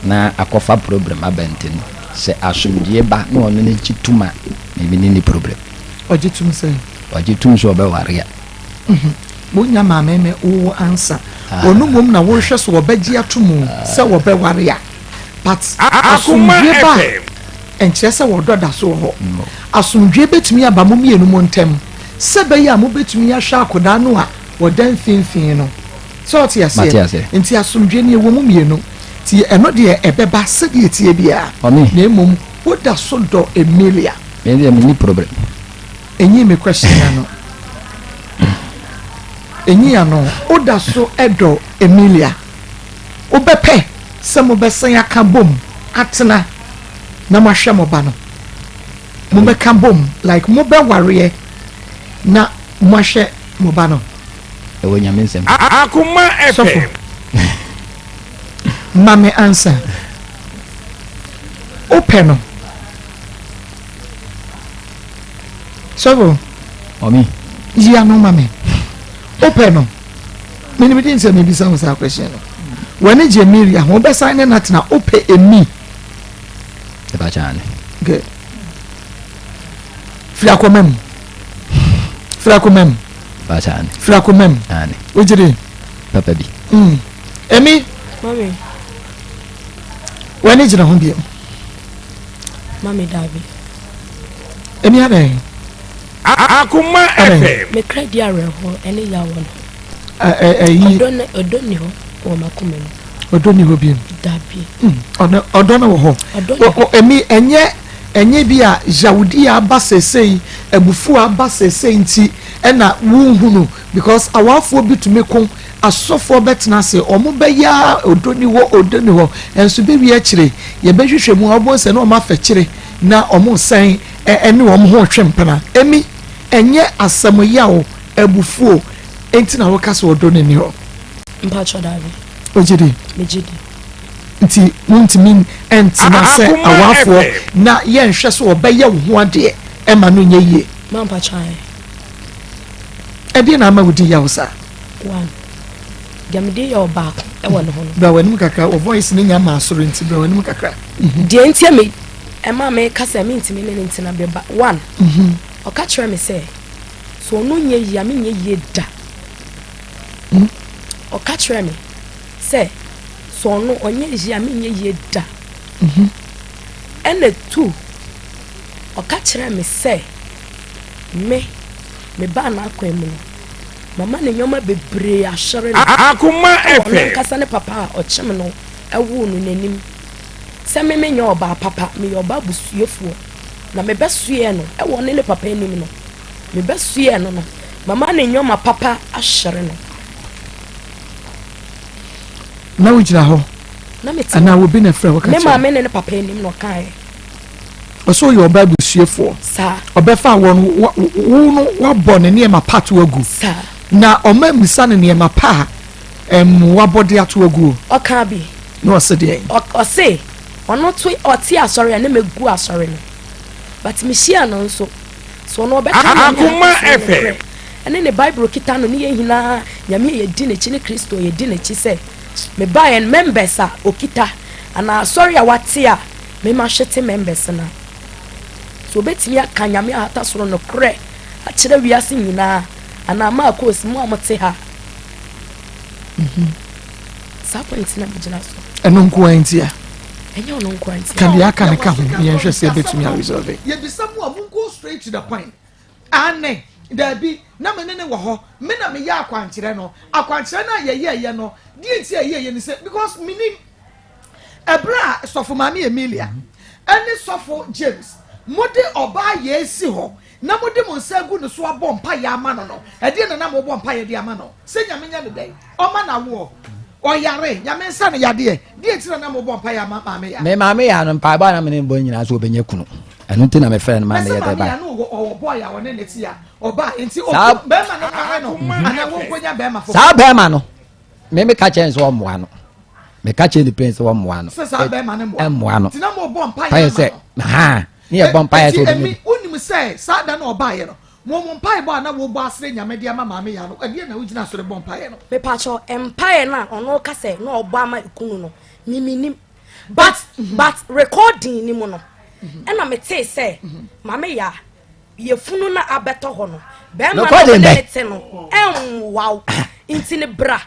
na akɔfa problem aba nti no, sɛ asomdwie ba na ɔno no gye tum a, me me ne nni problem. Ɔgye tum sɛn? Ɔgye tum sɛ ɔbɛware a. Wonya maame ne wo ansa. Ɔno mmom na wohwɛ so ɔbɛgye ato mu sɛ wɔbɛware a. But asomdwie ba a, ɛnkyerɛ sɛ ɔdɔ da so wɔ hɔ. Asomdwie bɛtumi aba mo mmienu mo ntam sɛ ɛbɛyɛ a mobɛtumi ahwɛ akwadaa no a ɔda mfimfini no. Sɛ ɔte aseɛ? Nti asomdwoeɛ no yɛwɔ mu mmienu. Nti ɛno deɛ ɛbɛba sɛdeɛ ɛteɛ biara. Na mmom woda so dɔ Emilia. Me deɛ menni problem. Ɛnyi me question ano. Ɛnyi ano. Woda so dɔ Emilia. Wobɛpɛ sɛ mobɛsan aka bom atena na moahwɛ mo ba no. Mobɛka bom like mobɛwareɛ na moahwɛ mo ba no. Ɛwɔ Nyame nsɛm. Akoma Sɔfo, FM. ma me ansa. Wopɛ no? Sɔfo. Mɔmi. Yi ano ma me. Wopɛ no. Menim di nsɛ mebisa wo saa question no. W'ani gye Emilia ho, wobɛsan ne no atena, wopɛ Emi. Ɛba kyɛ ane. Good. Firi akoma mu. Firi akoma mu. Ɛba kyɛ ane. Firi akoma mu. Ane. Wogye di? Papa bi. Mm. Emi. Mami. W'ani gyina ho bio. Mami dabi. Emi adɛn? Akoma FM. Me kra di awerɛhoɔ ɛne yaw wɔ no. Ɛyi. Ɔdɔ ne ɔdɔ ni hɔ wɔ m'akoma mu. Ɔdɔ ni hɔ bio. Dabi. Ɔdɔ ɔdɔ no wɔ hɔ. Ɔdɔ ni hɔ. Emi ɛnyɛ ɛnyɛ bi a yawudi aba seesei abufuo aba seesei nti ɛna wonhunu because awafoɔ bi tumi ko asɔfoɔ bɛtena ase wɔn bɛyɛ ara ɔdɔ ni hɔ ɔdɔ ni hɔ ɛnso bɛwie akyire yɛbɛhwehwɛ mu a wobɛhu sɛ na wɔn afɛkyere na wɔn resan ɛne wɔn ho retwe mpena. Emi, ɛnyɛ asɛm yaw, abufuo nti na woka sɛ ɔdɔ no nni hɔ? Mpakyɛ daabi. Wogye di? Megye di. Nti montumi ntena sɛ awafoɔ na yɛnhwɛ sɛ ɔbɛyɛ wo ho adeɛ ɛma no nyɛ yie? Ma mpakyɛ ae. Ɛdeɛn na ama wodi yaw saa? One, deɛ mede yaw baako ɛwɔ ne ho no. Bra w'anim kakra, wo voice no nya maa soro nti bra w'anim kakra. Deɛ nti a me ɛma meka sɛ mentumi ne no ntena berɛ ba one, ɔka kyerɛ me sɛ sɛ ɔno nyɛ yie a menyɛ yie da. Ɔka kyerɛ me sɛ sɛ ɔno ɔnyɛ yie a menyɛ yie da. Ɛna two, ɔka kyerɛ me sɛ me mebaa n'akwan mu no mama ne nneɛma bebree ahyere no Akoma ɛwɔ ɔno FM. ankasa ne papa a ɔkyem no ɛwoo no n'anim. Sɛ me menyɛ ɔbaa papa, meyɛ ɔbaa busuafoɔ, na mebɛsoɛɛ no wɔ ɔne ne papa anim no, mebɛsoɛɛ no no, mama ne nneɛma papa ahyere no. Na wogyina hɔ? Na mete hɔ. Anaa obi na ɛfrɛ wo ka Me kyerɛ? maame ne ne papa anim na ɔkaeɛ. Ɔsɛ ɔyɛ ɔbaa busuafoɔ. Saa. Ɔbɛfa wɔ no, wo no wabɔ ne nneɛma pa to agu. Saa. Na ɔma mmisa no nneɛma pa a Ɛm, wabɔ de ato agu o. Ɔkaa bi. Na ɔse deɛn? Ɔ, ɔse ɔno to, ɔte asɔre a na megu asɔre no. But mehyiaa no nso, so ɔno ɔbɛka Nyame Akoma a ɔte FM. nokorɛ ɛne ne Bible kita no ne yɛn nyinaa Nyame a yɛdi n'akyi ne Kristo a yɛdi n'akyi sɛ mebaeɛ no members a ɔkita anaa asɔre a wate a me mahwete members no a so ɔbɛtumi aka Nyame ahata soro nokorɛ akyerɛ wiase nyinaa anaa Marcos mo a mote ha Saa point na megyina so. Ɛno nko ara ntia. Ɛnyɛ ɔno nko ara ntia. Ka deɛ aka no ka ho na yɛnhwɛ sɛ yɛbɛtumi a resolve. Yɛbisa mo a mo go straight to the point. Aane, daabi, na me ne no wɔ hɔ, me na meyɛ akwankyerɛ no. Akwankyerɛ no a yɛyɛeɛ no, deɛ nti a yɛyɛeɛ ne sɛ, because menim ɛberɛ a Sɔfo Maame Emilia ɛne Sɔfo James mode ɔbaa yei si hɔ na mode mo nsa agu ne so abɔ mpaeɛ ama no no, ɛdeɛn na na mobɔ mpaeɛ de ama no? Sɛ Nyame nyɛ no dɛn? Ɔma no awoɔ? Ɔyare? Nyame nsa no yadeɛ? Deɛn nti na na mobɔ mpaeɛ ama Maame Yaa? Me Maame Yaa no, mpaebɔ a na mene no bɔ nyinaa sɛ ɔbɛnya kunu. Ɛno nti na mefrɛɛ no maa Na sɛ meyɛ dɛ Maame bae. Yaa no wɔ ɔwɔ boy a ɔne no te a, ɔbaa, nti Saa- ɔku bɛrima no nware no anaa wɔnkɔnya bɛrima foforɔ? Saa bɛrima no, me meka kyerɛ no sɛ ɔmmoa no. Meka kyerɛ no pɛn sɛ ɔmmoa no. Sɛ saa bɛrima no mmoa no. Ɛmmoa no. Nti na mobɔ mpaeɛ Mpaeɛ ama sɛ, no? haa. Ne yɛ bɔ mpaeɛ sɛ Enti ɔbɛnya Emi, bi. wonim sɛ saa da no a ɔbaeɛ no, mo mo mpaebɔ a na wobɔ asrɛ Nyame de ama Maame Yaa no, ɛdeɛn na wogyina so de bɔ mpaeɛ no? Mepakyɛw, mpaeɛ no a ɔno ka sɛ na ɔbɔ ama ekunu no, me mennim. But but recording no mu no, ɛna metee sɛ Maame Yaa yafunu no a abɛtɔ hɔ no, bɛrima no a Recording ɔne bɛn? ne te no ɛnwoa wo. Nti no bra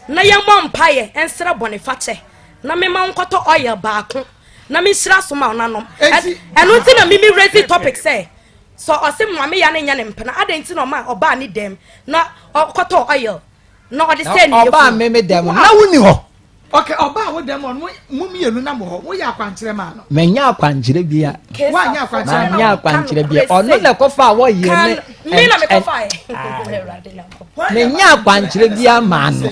na yɛmmɔ mpaeɛ nsrɛ bɔnefakyɛ na mema wo nkɔtɔ oil baako na menhyira so ma ɔnanom. Ɛno nti na mimi raise topic sɛ sɛ ɔse maame ya ne nyɛ ne mpena adɛn nti na ɔma ɔbaa ne dɛm na ɔkɔtɔ oil na ɔde sɛ ne yɛfu. Ɔbaa me me dɛm na wonni hɔ. Ok, ɔbaa wo dɛm ɔno mo mmienu na mo hɔ woyɛ akwankyerɛ maa no. Manya akwankyerɛ bia. Woanyɛ akwankyerɛ. Manya akwankyerɛ bia. Ɔno na ɛkɔfa a wɔyɛ ne. Me na mekɔfa yɛ. Menya akwankyerɛ bia maa no.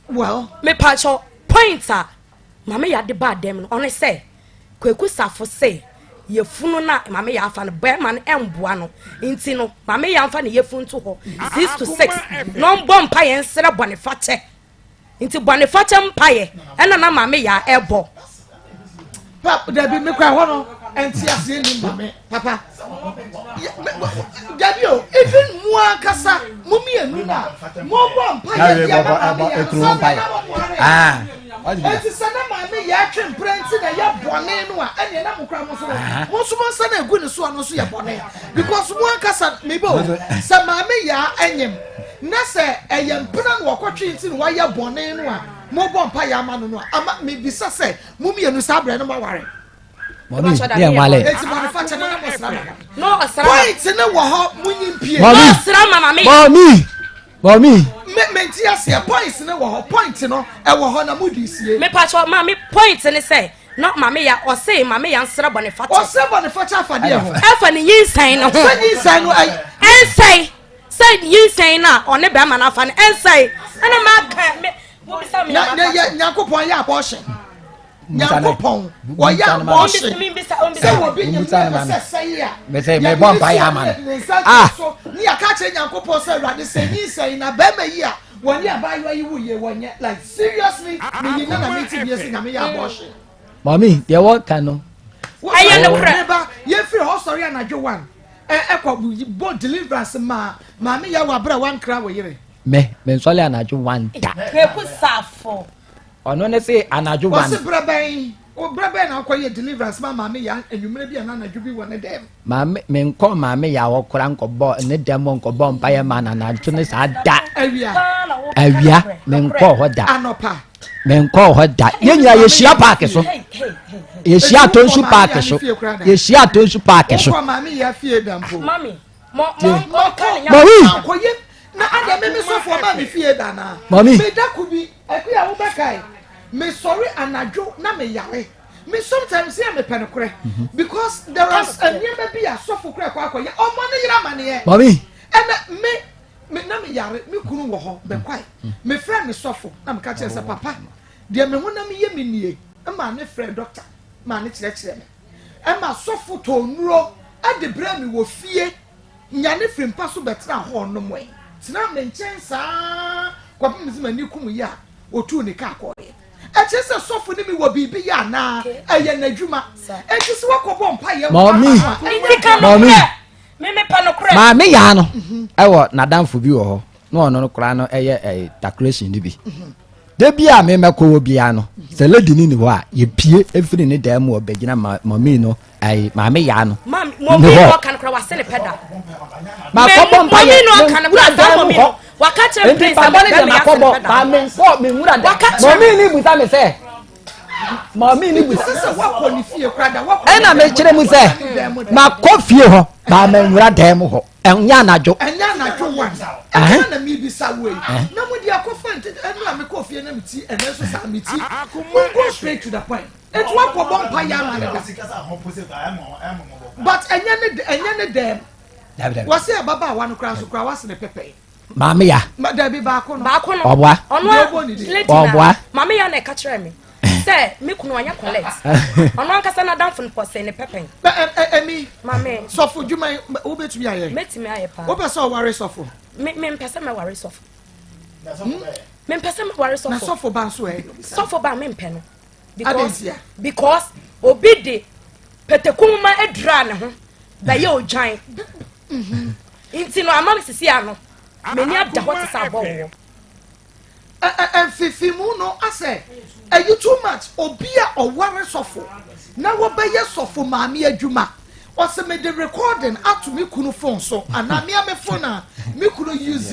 Well. Mepakyɛw, point a Maame Yaa de baa dɛm no, ɔne sɛ, Kwaku Safo se yafunu no a Maame Yaa afa no, bɛrima no mboa no, nti no Maame Yaa mfa ne yafunu nto hɔ 6 to 6 na ɔmbɔ mpaeɛ nsrɛ bɔnefakyɛ. Nti bɔnefakyɛ mpaeɛ ɛna na Maame Yaa ɛbɔ. Pa dabi me kura hɔ no ɛnti aseɛ ni ma me papa. Dabi o even mu ankasa mo mmienu na mo bɔ mpa yɛ bi ama maame yɛ no sɛ na mo ware. Eti sɛ na maame yɛ atwe mpere nti na yɛ bɔne no a ɛnneɛ na mo kura mo nso no mo nso mo nsa na egu ne so a no nso yɛ bɔne because mo ankasa mebe o sɛ maame yɛ anyim na sɛ ɛyɛ mpena na wɔkɔtwe nti na wɔayɛ bɔne no a mobɔ mpa yɛ ama no no a ama mebisa sɛ Mo mienu saa brɛ no mo aware. Mɔmi ne yɛn wale. Eti bɔne fakyɛ no na mo sra mama. Point ne wɔ hɔ mo nyi mpie. Mɔmi mɔmi mɔmi. Me me nti aseɛ point ne wɔ hɔ point no ɛwɔ hɔ na mo di sie. Me patsɔ maame point ne sɛ na maame ya ɔse maame ya nsrɛ bɔne fakyɛ. Ɔsrɛ bɔne fakyɛ afa deɛ ho. Ɛfa ne nyinsɛn no ho. Sɛ nyinsɛn no ɛy. Ɛnsɛe sɛ nyinsɛn no a ɔne bɛrima no afa no ɛnsɛe ɛna ma ka me na na yɛ nyankopɔn yɛ abortion nyankopɔn wɔyɛ abortion sɛ wɔbi nyim na ɛpɛ sɛ sɛe a mɛsɛ mɛbɔ mpa yɛ ama no ah ne yɛka kyerɛ nyankopɔn sɛ awurade sɛ nyinsɛn na bɛrima yi a wɔne abaayewa yi wuyie wɔnyɛ like seriously meyi na na mete bie sɛ nyame yɛ abortion. Mami deɛ wɔka no. Ɛyɛ nokorɛ. Meba yɛfiri hɔ sɔre anadwo one ɛkɔ bɔ deliverance maa maame yɛ wɔ abere a wankra wɔ yere. Me me nsɔle anadwo one da. Kweku Safo. Ɔno ne se anadwo one. Ɔse brɛ bɛn brɛ bɛn na ɔkɔ yɛ deliverance ma maame ya anwummerɛ bi anaa anadwo bi wɔ ne dɛm. Maame me nkɔ maame ya hɔ kora nkɔbɔ ne dɛm hɔ nkɔbɔ mpaeɛ ma no anadwo ne saa da. Awia. Awia me nkɔ hɔ da. Anɔpa. Me nkɔ hɔ da. Yɛn nyinaa yɛhyia paaki so. Yɛhyia atonsu paaki so. Yɛhyia atonsu paaki so. Wokɔ maame ya fie da mpo. Mami. Mami. Na ada me me sɔfo ɔma me fie da na. Mami. Me da ko bi akuya wo bɛkae. Me sɔre anadwo na me yare. Me sometimes yɛ me pɛ no korɛ. Mhm. Because there are nneɛma bi a sɔfo korɛ kɔ akɔyɛ ɔmɔ ne yere amaneɛ. Mami. Ɛna me me na me yare me kunu wɔ hɔ bɛkwae. Mm. Me frɛ me sɔfo na me ka kyerɛ sɛ papa deɛ me honam yɛ me nie ma ne frɛ doctor ma ne kyerɛkyerɛ me. Ɛma sɔfo tɔɔ nnuro de brɛɛ me wɔ fie, nyane firi mpa so bɛtenaa hɔ nomee, tenaa me nkyɛn saa ara kɔpem sɛ m'ani kumuiɛ a ɔtuu ne kaa kɔeɛ. Ɛkyerɛ sɛ sɔfo ne me wɔ biribi yɛ anaa? Ɛyɛ n'adwuma. Enti sɛ woakɔbɔ mpaeɛ nko ara ma no a, ɛnyɛ Mɔmi, maame yaa no ɛwɔ n'adamfo bi wɔ hɔ na ɔno no koraa no ɛyɛ ɛyɛ decoration no bi. Da bi a memɛkɔ hɔ biara no, sɛ lady no ni hɔ a, yɛpie firi ne dan mu ɔbɛgyina ma mɔmi no ayi maame yaa no. Mɔmi no ɔka no kora wase ne pɛ da. Makɔbɔ mpa yɛ menwura dan mu hɔ. Nti mpaebɔ no deɛ makɔbɔ ba menkɔ menwura dan. Mɔmi no busa me sɛ mɔmi no busa. Ɛna mekyerɛ mu sɛ makɔ fie hɔ ba menwura dan mu hɔ. Ɛnyɛ anadwo. Ɛnyɛ anadwo one. Ɛna na mebisa wo yi. Na mo deɛ akɔfa nti ɛnu a mekɔ fie na meti ɛnɛ nso saa meti. Mo go straight to the point. Etu akɔbɔ mpa yɛ ama ne da. But ɛnyɛ ne ɛnyɛ ne dɛm. Wɔsi ababaawa no koraa nso koraa wasi ne pɛpɛ. Maame ya. Ma dabi baako no. Baako no. Ɔboa. Ɔno a lady na maame ya na ɛka kyerɛ me sɛ me kunu ɔnyɛ collect. Ɔno ankasa n'adamfo no pɔsee ne pɛpɛn. Ɛmi. Maame. Sɔfo dwuma yi wobɛtumi ayɛ. Mɛtumi ayɛ paa. Wopɛ sɛ ɔware sɔfo. Me me mpɛ sɛ mɛware sɔfo. Me mpɛ sɛ mɛware sɔfo. Na sɔfo ba nso ɛ. Sɔfo ba me mpɛ no. Because because obi de pɛtɛkunma adura ne ho bɛyɛ odwan. Nti no ama me sisi ano m'ani ada hɔ te sɛ abɔwoɔ. Mfefimu no asɛ ɛyi too much obi a ɔware sɔfo na wɔbɛyɛ sɔfo maame adwuma ɔsɛ mede recording ato me kunu phone so anaa mea me phone a me kunu use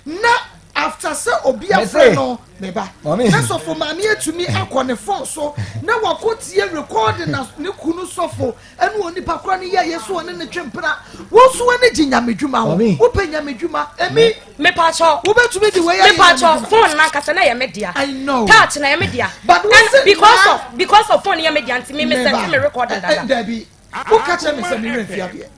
na after sɛ obi afrɛ no me ba na sɔfo maame atumi akɔ ne phone so na wakɔ tie recording na ne kunu sɔfo Ɛne onipa korɔ no yɛɛyɛ so ɔne no twe mpena. Wo nso w'ani gye nyamedwuma ho. Wopɛ nyamedwuma. Emi. Mepakyɛw. Wobɛtumi de wei ayɛ nyamedwuma. Mepakyɛw, phone no ankasa na ɛyɛ me dea. I know. Touch na ɛyɛ me dea. But wo se because of because of phone yɛ me dea nti me me sɛte me recording dada. Dabi. Woka kyerɛ me sɛ me werɛ mfi adeɛ.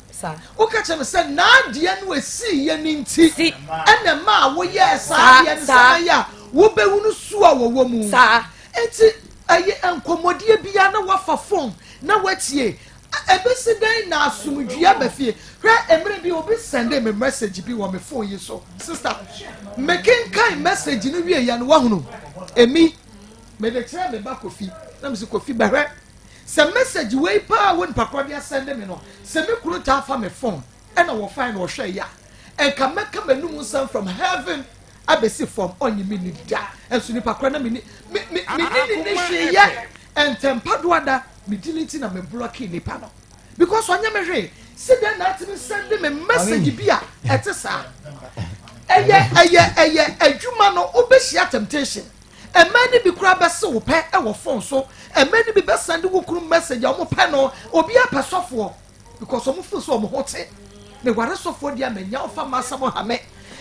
Woka kyerɛ me sɛ n'adeɛ no esii yɛ ne nti ɛna ɛmaa woyɛɛ saa adeɛ no sɛ ɛbɛyɛ a wobɛhunu su a wɔwɔ mu. Enti ɛyɛ nkɔmmɔdie biara na woafa phone na woatie. Ɛbɛsi dɛn na asomdwie aba fie? Hwɛ, mmerɛ bi obi sɛndee me message bi wɔ me phone yi so. Sister, mekenkan message no wieeɛ no, woahunu? Emi, mede kyerɛɛ me ba Kofi. Na mese Kofi bɛhwɛ sɛ message wei paa wo nipa korɔ de asɛnde me no, sɛ me kunu taa fa me phone ɛna wɔfae na ɔhwɛ yɛ a, nka mɛka m'anum nsɛm from heaven abɛsi fam, ɔnye me ni da. Nso nipa korɔ na me ni me me me ni ne ne hwee yɛ ntɛmpa do ada me delete na me blocki nipa no because ɔnyɛ me hwee. Si dɛn na atumi sɛnde me message bi a ɛte saa? Ɛyɛ ɛyɛ ɛyɛ adwuma no wobɛhyia temptation. Mmaa no bi koraa bɛse wo pɛ wɔ phone so. Mmaa no bi bɛsɛnde wo kunu message a wɔn pɛ no. Obiara pɛ sɔfoɔ because wɔn feel sɛ wɔn ho te. Meware sɔfoɔ deɛ a manya ɔfa m'asɛm ha me.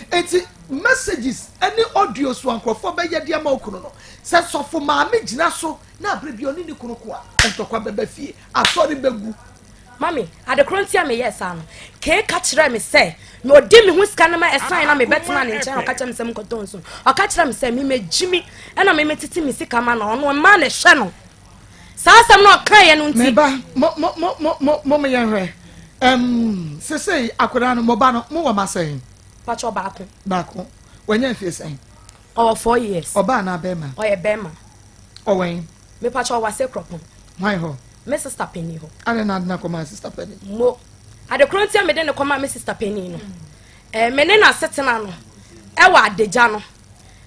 Enti messages ne audios a nkurɔfoɔ bɛyɛ de ama wo kunu no, sɛ sɔfo maame gyina so na abere bi ɔne ne kunu ko a, ntɔkwa bɛba fie, asɔre bɛgu. Mummy, ade koro nti a meyɛɛ saa no, Kay ka kyerɛɛ me sɛ na ɔdi me ho sika no ma ɛsan na mebɛtena ne nkyɛn na ɔka kyerɛ me sɛ menkɔtɔ nsu. Ɔka kyerɛ me sɛ memegyimi ɛna memetete me sika ma no, ɔno mmaa na ɛhwɛ no. Saa asɛm no ɔkaeɛ no nti. Meba, mo mo mo mo mo mo mo yɛn hwɛ. Ɛm, sesei akwadaa no, mo ba no, mo wɔ ma sɛn? Pakyɛ baako. Baako. Wanya mfie sɛn? Ɔwɔ 4 years. Ɔbaa anaa bɛrima? Ɔyɛ bɛrima. Ɔwɛn? Mepakyɛ ɔwɔ ase kuropɔn. Hwan hɔ? Me sister panyin hɔ. Ade na ade na kɔma sister panyin. Mo ade koro nti a mede ne kɔma me sister panyin no, me ne n'asetena no ɛwɔ adagya no,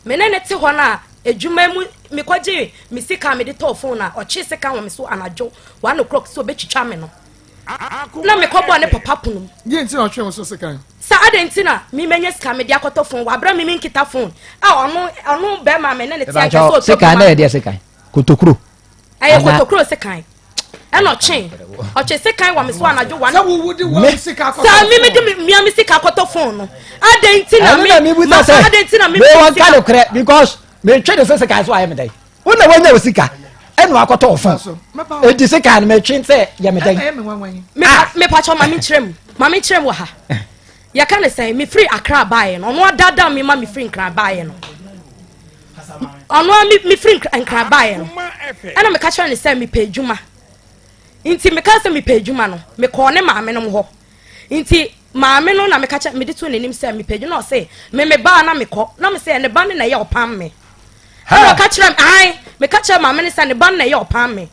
me ne ne te hɔ no a, adwuma mu mekɔgye me sika a mede tɔɔ phone a ɔtwe sika wɔ me so anadwo 1 o'clock sɛ ɔbɛtwitwa me no na mekɔbɔɔ ne papa pono mu. Deɛ nti na ɔtwe wo so sika? Sɛ adɛn nti na memanya sika mede akɔtɔ phone wɔ aberɛ me menkita phone a ɔno ɔno bɛrima me ne ne te anka sɛ ɔtɔ sekan na yɛdeɛ sekan kotokuro. Ɛyɛ kotokuro sekan ɛna ɔtwe sekan wɔ me so anadwo 1. Sɛ wowo de wɔn sika akɔtɔ. Sɛ mi mi de mi mia mi sika akɔtɔ phone no, adɛn nti na mi na mi busa sɛ adɛn nti na mi mi wɔn ka no korɛ because mi twe de so sekan so ayɛ mi dɛ wo na wɔnya wo sika ɛna wakɔtɔ wo phone edi sekan no mi twe sɛ yɛ mi dɛ. Mi pakyɛ maame nkyerɛ mu, maame nkyerɛ mu wɔ ha. Yɛka ne sɛn? Mefiri Accra baeɛ no, ɔno adaadaa me ma mefiri Nkran baeɛ no, ɔno a mefiri Nkran baeɛ no, ɛna meka kyerɛ ne sɛ mepɛ adwuma. Nti meka sɛ mepɛ adwuma no, mekɔɔ ne maame nom hɔ. Nti maame no na meka kyerɛ, mede to n'anim sɛ mepɛ adwuma, na ɔse me me baa na mekɔ, na me sɛ ne ba no na ɛyɛ ɔpam me. Ɛna ɔka kyerɛ me, ae, meka kyerɛ maame no sɛ ne ba no na ɛyɛ ɔpam me.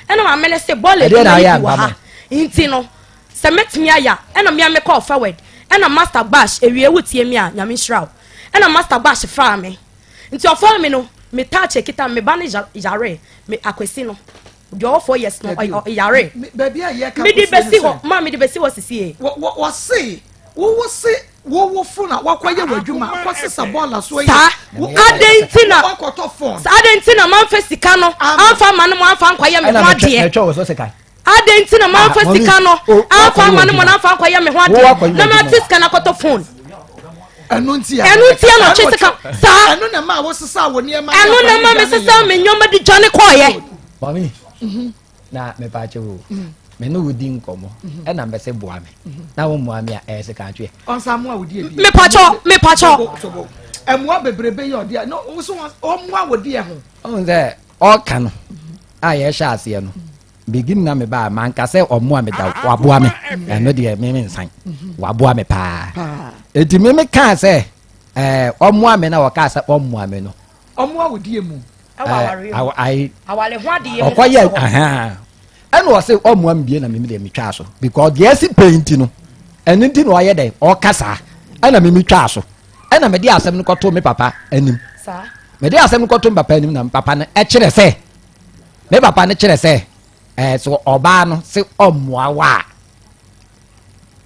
Ɛna maame no se bɔɔla adwuma yi bi wɔ ha nti no sɛ mɛtumi ayɛ a, ɛna mea mekɔɔ forward, ɛna Master Bash ewie wo tie me a, Nyame nhyira wo, ɛna Master Bash faa me. Nti ɔfaa me no, me touch ekita me ba no yaree, me Akwasi no deɛ ɔwɔ 4 years no ɔyaree. Baabi a yɛka mede bɛsi hɔ ma mede bɛsi hɔ sisi. Wɔse wowo se wowo fo na wakɔyɛ w'adwuma akɔsesa bɔɔla so. Saa adɛn nti na wakɔtɔ phone? Saa adɛn nti na mamfa sika no amfa ama no mo amfa nkɔyɛ me ho adeɛ? Adɛn nti na mamfa sika no amfa ama no mo na amfa nkɔyɛ me ho adeɛ na mate sika no akɔtɔ phone? Ɛno nti a ɛno nti a na ɔtwe sika saa. Ɛno na ma wosesa wɔ nneɛma. Ɛno na ma mesesa me nneɛma de dwane kɔɔyɛ. Mami, na mepaakyɛ wo, me ne wo di nkɔmmɔ ɛna mbɛsɛ boa me na wo mmoa me a ɛyɛ sika atweɛ. Ɔnsa mmoa wo di ebi. Mepaakyɛ, mepaakyɛ. Ɛmmoa bebrebe yɛ ɔdeɛ no nso ɔmmoa wɔ deɛ ho. Ɔn sɛ ɔka no a yɛhyɛ aseɛ no begin na me ba manka sɛ ɔmmoa me da, waboa me, ɛno deɛ me me nsan waboa me paa. Eti me me kaa sɛ ɔmmoa me na ɔkaa sɛ ɔmmoa me no. Ɔmmoa wo deɛ mu. Ayi ɔkɔyɛ ɛna ɔsɛ ɔmmoa me bie na mimi deɛ metwaa so because deɛ ɛsi pɛn nti no ɛno nti na ɔyɛ dɛ ɔka saa ɛna mimi twaa so ɛna mede asɛm no kɔto me papa anim, mede asɛm no kɔto me papa anim na me papa no ɛkyerɛ sɛ me papa no kyerɛ sɛ so ɔbaa no sɛ ɔmmoa wa a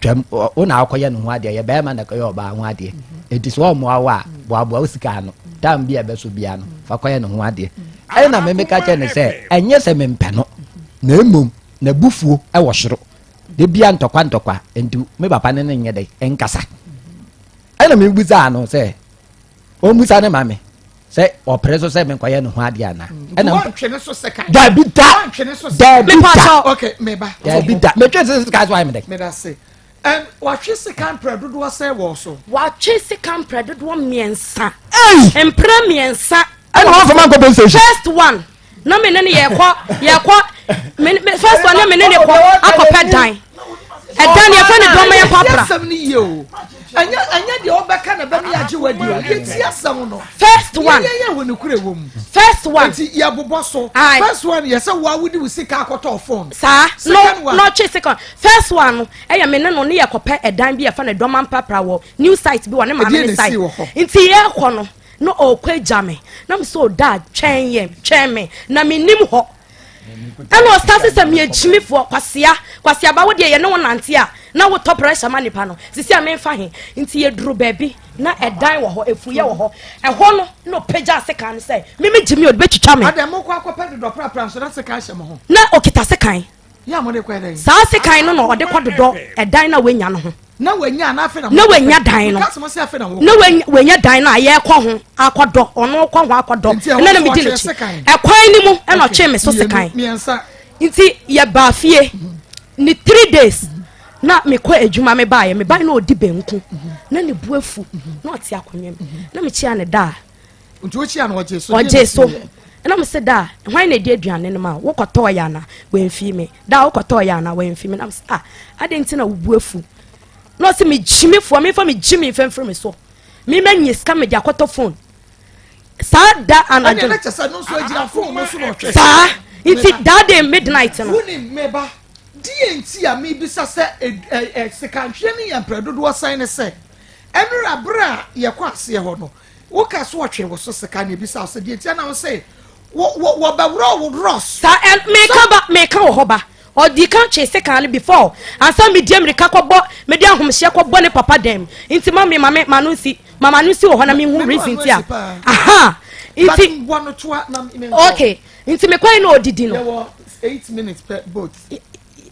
twam wo na akɔyɛ ne ho adeɛ yɛ bɛrima na kɔyɛ ɔbaa ho adeɛ eti sɛ ɔmmoa wo a boaboa wo sika ano tam bi a ɛbɛso bia no fa kɔyɛ ne ho adeɛ. Ɛna me meka kyerɛ ne sɛ ɛnyɛ sɛ mempɛ no na mmom n'abufuo ɛwɔ soro de bia ntɔkwa ntɔkwa nti me papa ne ne nyɛ dɛ ɛnkasa. Ɛna mebusaa no sɛ ɔmmusa ne ma me sɛ ɔpere so sɛ menkɔyɛ ne ho adeɛ anaa. Ɛna wɔntwe ne so sekan. Dabi da, wɔntwe ne so dabi da. Okay, meba. Dabi da, metwe se sika so ayɛ me dɛ. Meda se watwe sekan mprɛ dodoɔ sɛ wɔ so. Watwe sekan mprɛ dodoɔ 3. Mprɛ 3. Ɛna wɔn fama nkɔ police station. First one na me ne ne yɛkɔ yɛkɔ me first one na me ne ne kɔ akɔpɛ dan, ɛdan yɛfɛ ne dɔm yɛ papra. Asɛm no yie o, ɛnyɛ deɛ ɔbɛka. koraa na ɛbɛma yɛagye wo adi o. Yɛtie asɛm no. First one. Yɛyɛ yɛ wɔ nokorɛ wɔ mu. First one. Nti yɛbobɔ so. Aye. First one yɛ sɛ wo a wode wo sika akɔtɔɔ phone. Saa. Second No, one. na ɔtwe second. First one no, ɛyɛ me ne no ne yɛkɔpɛ ɛdan bi yɛfa no Dɔma Mpapra wɔ new site bi wɔ ne maame Ɛdeɛn ne na site. ɛsii wɔ hɔ? Nti yɛkɔ no, na ɔrekɔ agya me. Na me sɛ ɔda twɛn yɛn, twɛn me. Na mennim hɔ. Ɛna ɔstarte sɛ meyɛ gyimifoɔ, kwasea, kwaseaba wo deɛ yɛne wo nante a na wotɔ pressure ma nipa no, sisi a memfa he. Nti yɛduru baabi na ɛdan wɔ hɔ, ɛfuyɛ wɔ hɔ, ɛhɔ no na ɔpagyaa sekan no sɛ me me gyimi ɔde bɛtwitwa me. Adɛn mokɔ akɔpɛ dodɔ prapra nso na sekan hyɛ mo ho? Na ɔkita sekan. Yɛ a mode kɔɛ dɛn? Saa sekan no na ɔde kɔdodɔ ɛdan no a wanya no ho. Na wanya anaa afei na Na wanya dan no. Nka sɛ mo sɛ afei na wɔkɔ. Na wanya dan no a yɛkɔ ho akɔdɔ, ɔno kɔ ho akɔdɔ. Nti ɛhɔ Ɛna na nso medi ɔtwee n'akyi. sekan. Ɛkwan no mu ɛna Okay, ɔtwee me so mmienu, sekan. Mmiɛnsa. Nti yɛbaa fie ne 3 days na mekɔ adwuma mebaeɛ, mebaeɛ na ɔdi banku na ne bu afu na ɔte akonnwa mu na mekyia ne da a Nti wokyia no ɔgye so. Ɔgye so. Ɛna me se da a hwan na ɛdi aduane no ma wo wokɔtɔɔ yɛ ana wamfii me da a wokɔtɔɔ yɛ ana wamfii me na me se ah adɛn nti na wobu afu na ɔse megyimifoɔ memfa megyimi mfa mfiri me so mema nye sika mede akɔtɔ phone saa da anadwo Ɛna kyɛ sɛ no nso agyina phone no so na ɔhwɛ. Saa nti that day midnight no. Wonim meba deɛ nti a mebisa sɛ sikantweɛ no yɛ mprɛ dodoɔ sɛn ne sɛ ɛnora berɛ a yɛkɔ aseɛ hɔ no woka so ɔtwe wo so sika na ebisa wo sɛ deɛ nti a na wo se wɔbɛworɔ wo rɔs. Saa ɛ meka ba meka wɔ hɔ ba ɔdi kan twe sekan no before ansa medi mmirika kɔbɔ mede ahomhyɛ kɔbɔ ne papa dɛm nti ma me ma me ma no nsi ma ma no nsi wɔ hɔ na mehu reason nti a aha nti okay nti mekɔe na ɔdidi no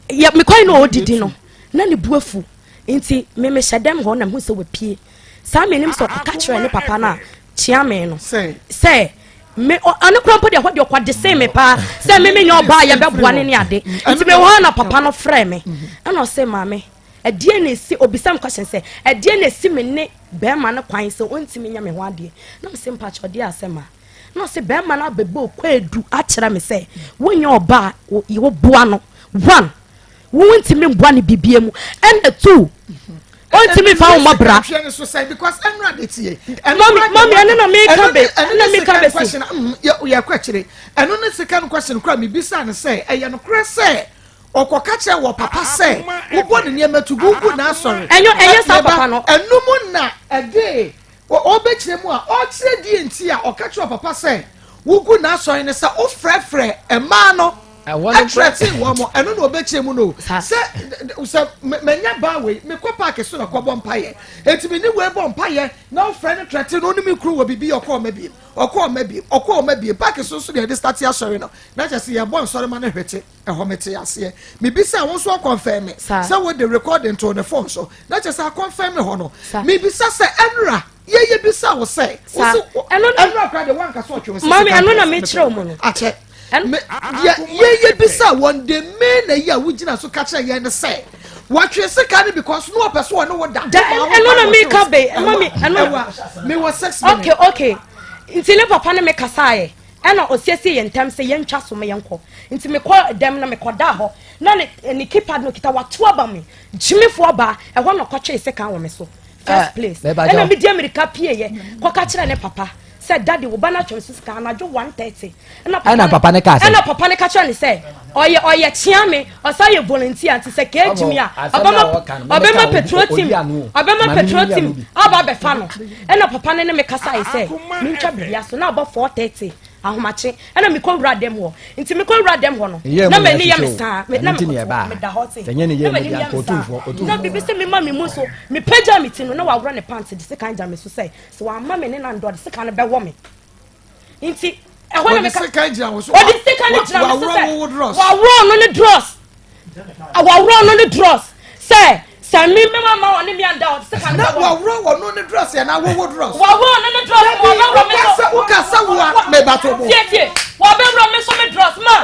yɛ mekɔe na ɔdidi no na ne bu afu nti me mehyɛ dɛm hɔ na mehu sɛ wapie saa menim sɛ ɔkɔka kyerɛ ne papa no a kyea me no sɛ me ɔno kora mpo deɛ hɔ deɛ ɔkɔde see me paa sɛ me menyɛ ɔbaa yɛbɛboa ne ne ade nti mewɔ hɔ na papa no frɛ me ɛna ɔsɛ maame ɛdeɛ na ɛsi obisa me question sɛ ɛdeɛ na ɛsi me ne bɛrima no kwan sɛ ɔntumi nyɛ me ho adeɛ na mese mpakyɛ ɔdeɛ asɛm a na ɔsɛ bɛrima no abɛbɔ ɔkɔ edu akyerɛ me sɛ wonyɛ ɔbaa woboa no one wontumi mboa no bibie mu ɛna two ɔntumi nfa wo mmɔ bra. Mami mami ɛno na meka be ɛno na meka be si. Yɛ kɔ akyire ɛno ne second question kora mi bisa ne sɛ ɛyɛ nokorɛ sɛ ɔkɔka kyerɛ wɔ papa sɛ wobɔ ne nneɛma tu gugu n'asɔre. Ɛnyɛ ɛnyɛ saa papa no. Ɛnum na ɛde ɔbɛkyerɛ mu a ɔkyerɛ die nti a ɔka kyerɛ papa sɛ wogu n'asɔre ne sɛ wofrɛfrɛ mmaa no ɛtrɛte wɔn mo ɛno na ɔbɛkyerɛ mu no sɛ sɛ manya baa wei mekɔ paaki so na kɔbɔ mpayɛ eti mi ne wei bɔ mpayɛ na ɔfrɛ no trɛte no ɔne mi kuro wɔ bibi ɔkɔ ɔma biem ɔkɔ ɔma biem ɔkɔ ɔma biem paaki so nso deɛ yɛde start asɔre no na kyerɛ sɛ yɛbɔ nsɔre ma no hwete ɛhɔ mete aseɛ mebisa wɔn nso akɔnfɛn me sɛ wɔde recording to ne phone so na kyerɛ sɛ akɔnfɛn me hɔ no mebisa sɛ ɛnura yɛyɛ bisa wo sɛ ɛnura kora deɛ wanka so ɔtwe wo sɛ mami ɛno na mekyerɛ mu no akyɛ yɛyɛ bisa wɔn de main na yi a wogyina so ka kyerɛ yɛn ne sɛ wɔtwe sika no because no ɔpɛ so ɔne wo da. da ɛno na meka be mami ɛno mewɔ 6 minutes. Okay, nti ne papa ne me kasaeɛ ɛna ɔsiesie yɛn ntɛm sɛ yɛntwa so ma yɛnkɔ nti mekɔ dɛm na mekɔda hɔ na ne ne keypad no kita wato aba me gyimifoɔ baa ɛhɔ na ɔkɔtwee sekan wɔ me so first place ɛna medi amirika pieeɛ kɔka kyerɛ ne papa sɛ daddy, wo ba no atwam so sika anadwo 1:30. Ɛna papa ne ka sɛ ɛna papa ne ka kyerɛ ne sɛ ɔyɛ kyea me ɔsa yɛ volunteer nti sɛ kee gyimi a ɔbɛma petrol team, ɔbɛma petrol team aba abɛfa no. Ɛna papa ne ne me kasa yi sɛ mentwa biribi aso na abɔ 4:30 ahomakye ɛna mekɔ wura dɛm hɔ nti mekɔ wura dɛm hɔ no na m'ani yɛ me saa na mekɔto meda hɔ te na m'ani yɛ me saa na biribi sɛ mema me mu so mepagya me ti no na waworɔ ne pant de sekan gya me so sɛ sɛ wamma me ne nandɔ de sekan no bɛwɔ me nti ɛhɔ na meka ɔde sekan gyina wo so ɔde sekan no gyina me so sɛ waworɔ no ne drawers, waworɔ no ne drawers sɛ sɛ mi mɛma ma ɔne mi anda ɔde sekan no na bɛwɔ me. Waworɔ wɔ no ne drawers yɛ na wowo drawers. Waworɔ no ne drawers wɔbɛworɔ me so. Wokasa wo a mebato bo. Tie, tie, wɔbɛworɔ me so me drawers ma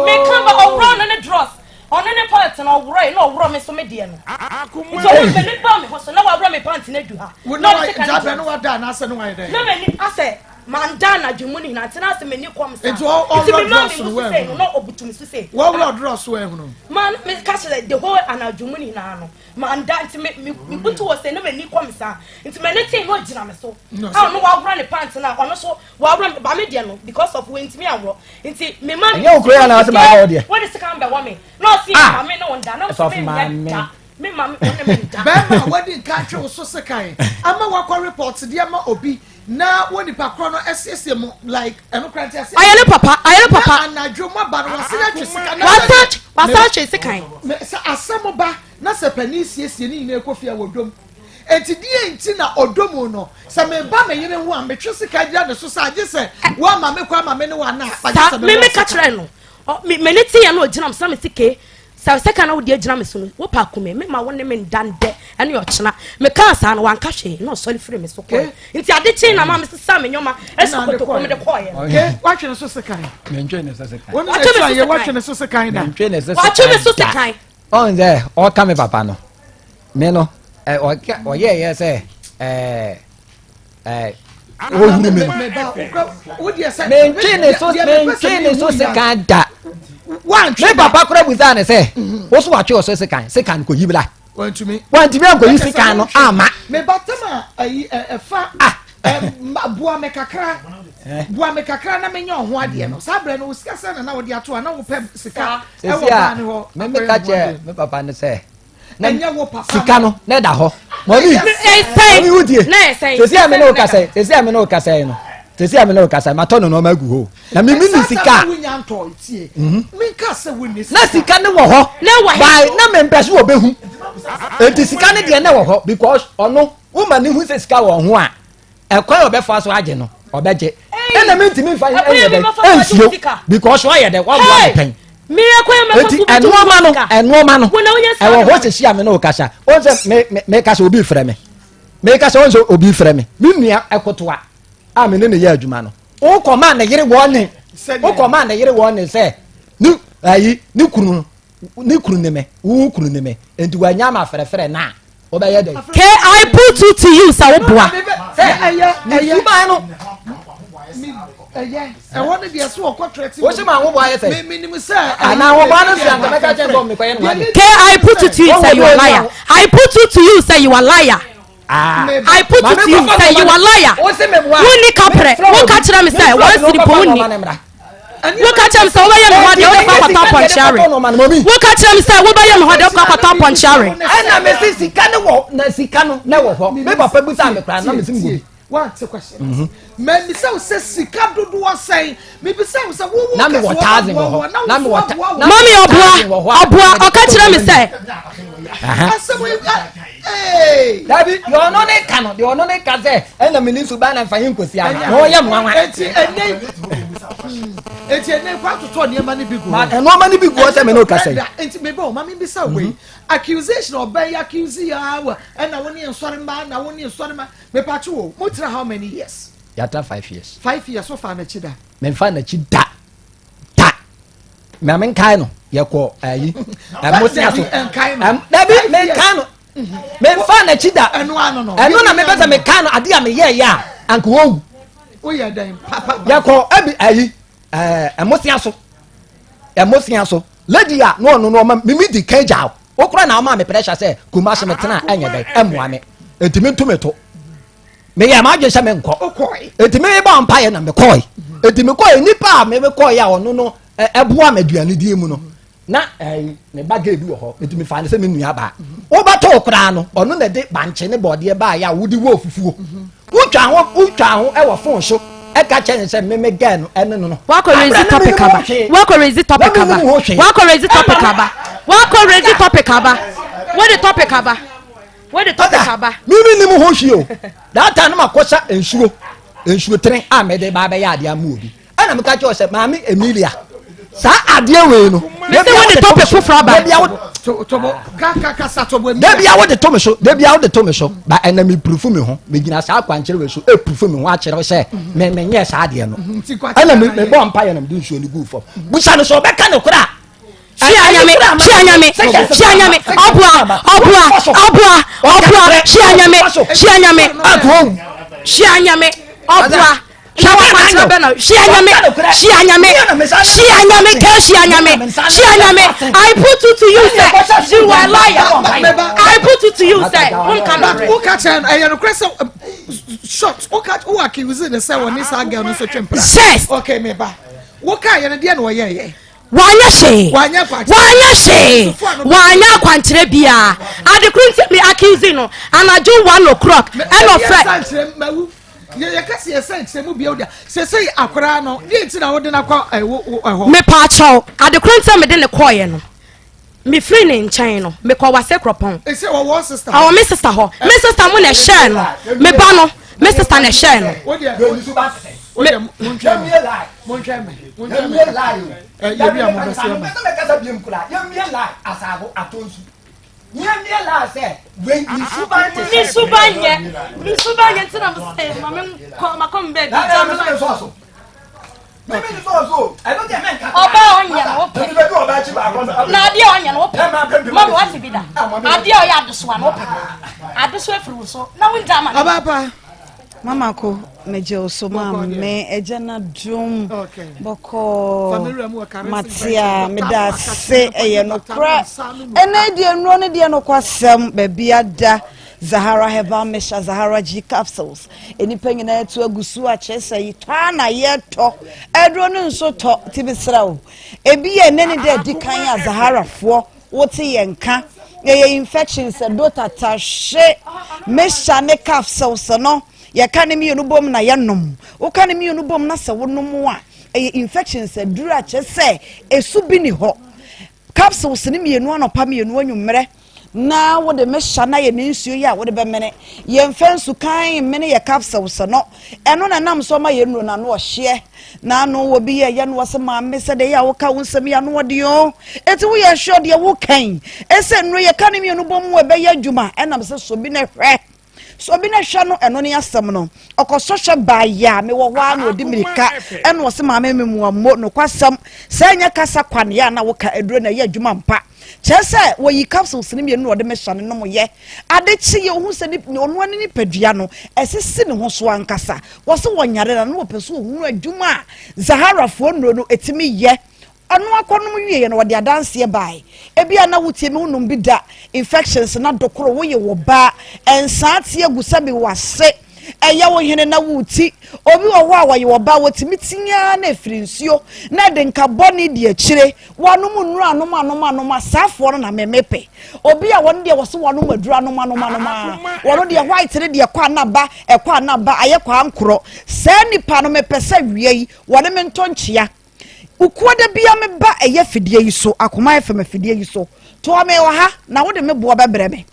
meka ba ɔworɔ no ne drawers ɔno ne pant na ɔworɔ yi na ɔworɔ me so me deɛ no nti ɔwɔ m'ani ba me ho so na waworɔ me pant no adu ha wo na na ɔde sekan no gyabrɛ gyina no wada anaasɛ ne wayɛ dɛn na m'ani asɛ. Manda anadwo mu no nyinaa tena ase m'ani kɔm saa. Nti ɔ- Nti ɔworɔ me maa me drɔs no mu so sei no woanhunu? na ɔbutu me so sei. Wɔworɔ drɔs woanhunu? Maa na meka kyerɛ the whole anadwo mu no nyinaa no manda nti me me mebutu hɔ sei na m'ani kɔm saa nti m'ani tee na ɔgyina me so No, a sɛ- ɔno waworɔ ne pant no a ɔno so waworɔ ba me deɛ no because of wantumi anworɔ nti me ma Ɛnyɛ wo kuro yi a na wase maa wo deɛ. Wode sika mbɛwɔ me na ɔse Ah! ma me ne wo nda na ɔse Ɛsɔfo menyɛ maame. da. Me maame wo ne me nda. Bɛrima a wadi nka atwe wo so sekan ama wakɔ report de ama obi na wo nipa korɔ no asiesie mo like ɛno kora nti aseɛ. Ɔyɛ ne papa ɔyɛ ne papa. Na anadwo mo aba no wasan atwe sekan. Na Wasan wasan atwe sekan. Me sɛ asɛm ba na sɛ panin siesie ne nyinaa kɔ fie a wɔ dom. Enti deɛ nti na ɔdɔ mu no sɛ meba me yere ho a metwe sekan gyina ne so sɛ agye sɛ woama me kɔ ama me ne wo anaa agye Saa sɛ me mewɔ me ka sekan. kyerɛ no ɔ me m'ani te yɛ na ɔgyina me so na me se kee Sɛ sekan na wode agyina me so no, wopɛ aku me, memma wo ne me nda ndɛ ne ɔkyena. Mekaa saa no, wanka hwee, na ɔsɔre firii me so kɔeɛ. Nti ade kyee na maa mesesaa me nneɛma hyɛ kotokuo mu de kɔeɛ no. Ke, woatwe ne so sekan? Mentwe ne so sekan. Wo ne na ɛtu ayɛ, woatwe ne so sekan da? Mentwe ne so sekan da. Watwe me so sekan. Ɔn sɛ ɔka me papa no, me no, ɔyɛɛyɛ sɛ ɛɛ. Ohuru me no. Mentwe ne so mentwe ne so sekan da. Me papa kora busaa ne sɛ, wo so watwe ɔso sekan, sekan kɔyi bra. Wantumi. Wantumi ankɔyi sekan no ama. Me ba tam a ayi ɛfa ah. boa me kakra boa me kakra na menyɛ ɔho adeɛ no saa berɛ no wo sika sɛ na na wode ato a na wopɛ sika ɛwɔ baa ne hɔ. Me meka kyerɛ me papa no sɛ na ɛnyɛ wo papa sika no na ɛda hɔ mɔmi mɔmi wo tie sisi a mi ne wo kasa yi sisi a mi ne wo kasa yi no sisi a mi ne wo kasa yi ma tɔ no nneɛma agu hɔ na mi mi ni sika mhm. na sika ne wɔ hɔ by na mi mpɛ so wɔ bɛ hu eti sika ne deɛ ne wɔ hɔ because ɔno wo ma ne hu sɛ sika wɔ ho a. Ɛkwan a ɔbɛfa so agye no, ɔbɛgye. Ɛna mentumi nfa ɛnyɛ dɛ ɛnsuo because ɔyɛ dɛ waboa me pɛn. Eti ɛnoɔma no ɛnoɔma no ɛwɔ hɔ sisi a me ne wo kasa. O sɛ me me me kasa obi frɛ me. Me kasa o sɛ obi frɛ me. Me nua ɛkotoa a me ne ne yɛ adwuma no. O kɔ maa ne yere wɔ ne o kɔ maa ne yere wɔ ne sɛ ne ayi ne kunu ne kunu ne me wo kunu ne me nti wanya ma frɛfrɛ naa. wobɛyɛ dɛn. K I put it to you sɛ wo boa. Sɛ ɛyɛ ne suban no. Ɛyɛ ɛhɔ no deɛ so ɔkɔ trɛti. Wosi ma ahoboa yɛ sɛ. Menim sɛ. Anaa ahoboa no si anka mɛka kyɛn sɛ ɔmekɔyɛ no adeɛ. K I put it to you sɛ you are liar. I put it to you sɛ you are liar. Ah. I put it to you sɛ you are liar. Wonni kaprɛ. Woka kyerɛ me sɛ wɔn siri po wonni. Woka kyerɛ me sɛ wobɛyɛ me hɔ deɛ wode kɔ akɔtɔ apɔnkye awe. Woka kyerɛ me sɛ wobɛyɛ me hɔ deɛ wokɔ akɔtɔ apɔnkye awe. Ɛna mesi sika ne wɔ na sika no na wɔ hɔ. Me papa bisa me koraa na mesi mu bi. Wante question. Mhm. Mɛmisa wo sɛ sika dodoɔ sɛn. Mebisa wo sɛ wowo na mewɔ thousand wɔ hɔ. Na mewɔ Mami ɔboa ɔboa ɔka kyerɛ me sɛ. Asɛm yi ee. Dabi deɛ ɔno ne ka no deɛ ɔno ne ka sɛ ɛna me ni suban na nfa yi nkosi ana na ɔyɛ mwanwa. Eti ɛnɛ eti ɛnɛ kɔ atotɔ nneɛma no bi gu hɔ. Nneɛma no bi gu hɔ sɛ me ne o kasa yi. Nti me bɔ maame bisa wei mhm. accusation ɔbɛn yi accuse yi awa ɛna wo ne nsɔre mma na wo ne nsɔre mma mepatwo wo mo tena how many years. Yàtà 5 years. 5 years wo fa n'akyi da. Mɛnfa n'akyi da. Da. Maame nkae no yɛkɔ ayi ɛmosia so dabi menkae no memfa n'akyi da ɛno na mepɛ sɛ mekae no adeɛ a meyɛɛyɛ a anka wɔwu yɛkɔ ɛbi ayi ɛmosia so ɛmosia so lady a na ɔno no ɔma mimi di kan gya wo kora na ɔma me pressure sɛ kumase metena ɛnyɛ dɛn ɛmmoa me ɛntimi ntumi to meyɛ m'adwene sɛ menkɔ enti mebɔ mpaeɛ na mekɔe enti mekɔe nipa a mekɔe a ɔno no ɛboa me aduane die mu no na ɛyi ne ba gay bi wɔ hɔ enti mefa ne sɛ me nua baa wobɛtoo koraa no ɔno na ɛde bankye ne bɔɔdeɛ baeɛ a wode wɔ fufuo wotwa ho wotwa ho ɛwɔ fon so ɛka kyerɛ ne sɛ meme gay no ɛne no no wakɔ raise topic aba wakɔ raise topic aba wakɔ raise topic aba wakɔ raise topic aba wode topic aba Wode topic aba. Mimi nim ho hwee o. That time no ma kɔsa nsuo nsuo tene a mede ba abɛyɛ adeɛ ama obi. Ɛna meka kyerɛ sɛ maame Emilia saa adeɛ wei no. Mese wode topic foforɔ aba. Dabi a wode to me so dabi a wode to me so ba ɛna me purufu me ho megyina saa akwankyerɛ wei so epurufu me ho akyerɛ sɛ me menyɛ saa adeɛ no ɛna me mebɔ mpa yɛ na mede nsuo no gu fam busa no sɛ ɔbɛka no koraa. Hyia nyame, hyia nyame, hyia nyame, ɔboa, ɔboa, ɔboa, ɔboa, hyia nyame, hyia nyame, hyia nyame, ɔboa. Hwɛ wakwankyerɛ bɛ na hyia nyame hyia nyame hyia nyame kɛ hyia nyame hyia nyame I put it to you sɛ you are liar I put it to you sɛ wonka no korɛ. Woka kyerɛ no ɛyɛ nokorɛ sɛ short woka wo accuse ne sɛ wɔne saa girl no nso twe mpena. Yes. Okay meba woka yɛ no deɛ na ɔyɛ yɛ. Wanyɛ hwee. Wanyɛ hwee. Wanyɛ akwankyerɛ biara. Ade koro nti me accuse no anadwo 1 o'clock ɛna ɔfrɛ. Yɛka sɛ yɛsɛ nkyerɛ mu bio deɛ sɛsɛi akoraa no deɛ nti na wode no akɔ ɛhɔ. Mepaakyɛw, ade koro nti a mede ne kɔɔeɛ no, mefiri ne nkyɛn no, mekɔ Wase Kuropɔn. Ɛsɛ wɔwɔ sister hɔ. Ɔwɔ me sister hɔ. Me sister mo na ɛhyɛɛ no. Me ba no, me sister na ɛhyɛɛ no. Wodeɛ wodeɛ monhwɛ me monhwɛ me monhwɛ me yɛwi a mobɛsɛ ma. Me suban nyɛ me suban nyɛ nti na mo sɛ ma me nkɔ ma kɔ mbɛ bi gya me la. Ɔbaa ɔnyɛ no wopɛ na adeɛ ɔnyɛ no wopɛ ma me wate bi da adeɛ ɔyɛ adesoa no wopɛ adesoa firi wo so na wongya ama no. Abaapa. Mama ko megye wo so ma me agya na dom bɔkɔɔ mate a meda ase ɛyɛ nokorɛ ɛnɛ deɛ nnuro no deɛ nokwasɛm baabi ada Zahara Herbal Mixture, Zahara G Capsules nnipa nyinaa atu agu so a kyerɛ sɛ tɔ a na yɛtɔ aduro no nso tɔ ti mesrɛ wo ebi yɛ ɛnɛ ne dɛ adi kan a Zaharafoɔ Wote yɛn nka. Yɛyɛ infections ɛdo tata hwe mixture ne capsules no yɛka ne mmienu bom na yɛnom. Woka ne mmienu bom na sɛ wonom a ɛyɛ infections aduru a kyerɛ sɛ esu bi ni hɔ. Capsules ne mmienu anɔpa mmienu anwummerɛ na wode mixture na yɛ ne nsuo yi a wode bɛmene. Yɛmfa nsu kan mmene yɛ capsules no. Ɛno na ɛnam so ma yɛn nnuro no ano ɔhyeɛ. N'ano wɔ bi yɛ yɛ no ɔsɛ maame sɛ deɛ yɛ a woka wo nsɛm yi ano ɔde o. Eti woyɛ sure deɛ woka yi ɛsɛ nnuro yɛka ne mmienu bɔ mu ɛbɛyɛ adwuma ɛnam sɛ sɔ bi na hwɛ. Sɔ bi na hwɛ no ɛno ne asɛm no. Ɔkɔsɔ hwɛ baa yɛ a mewɔ hɔ ara na ɔdi mirika ɛna ɔsɛ maame me mua mo nokwasɛm sɛ ɛnyɛ kasa kwa ne yɛ a na woka aduro na ɛyɛ adwuma mpa. Kyerɛ sɛ wɔyi capsules no mmienu na wɔde mixture no nom yɛ. Ade kye yɛ ohu sɛ ɔno ara ne nipadua no ɛsisi ne ho so ankasa. Wɔse wɔnyare na na wɔpɛ sɛ wɔhunu adwuma a Zaharafoɔ nnuro no ɛtumi yɛ. Ɔno akɔnom wieɛ no wɔde adanseɛ baeɛ. Ebia na wotie me wonom bi da, infections na dokoro woye wo ba, nsaa te agu sɛbe wase ɛyɛ wo hene na woreti. Obi wɔ hɔ a wɔye ɔba wɔtumi ti ara na ɛfiri nsuo na ɛde nka bɔne di akyire. Wɔanom nnuro anom anom anom a saa foɔ no na me me pɛ. Obi a wɔn deɛ wɔse wɔanom aduro anom anom anom a wɔn deɛ white no deɛ kɔ a na ba ɛkɔ a na ba ayɛ kɔ ankorɔ. Saa nipa no mepɛ sɛ wia yi wɔne me ntɔ nkyea. Ukuo da bia me ba ɛyɛ fidie yi so Akoma FM afidie yi so toa me wɔ ha na wode me boɔ bɛbrɛ me.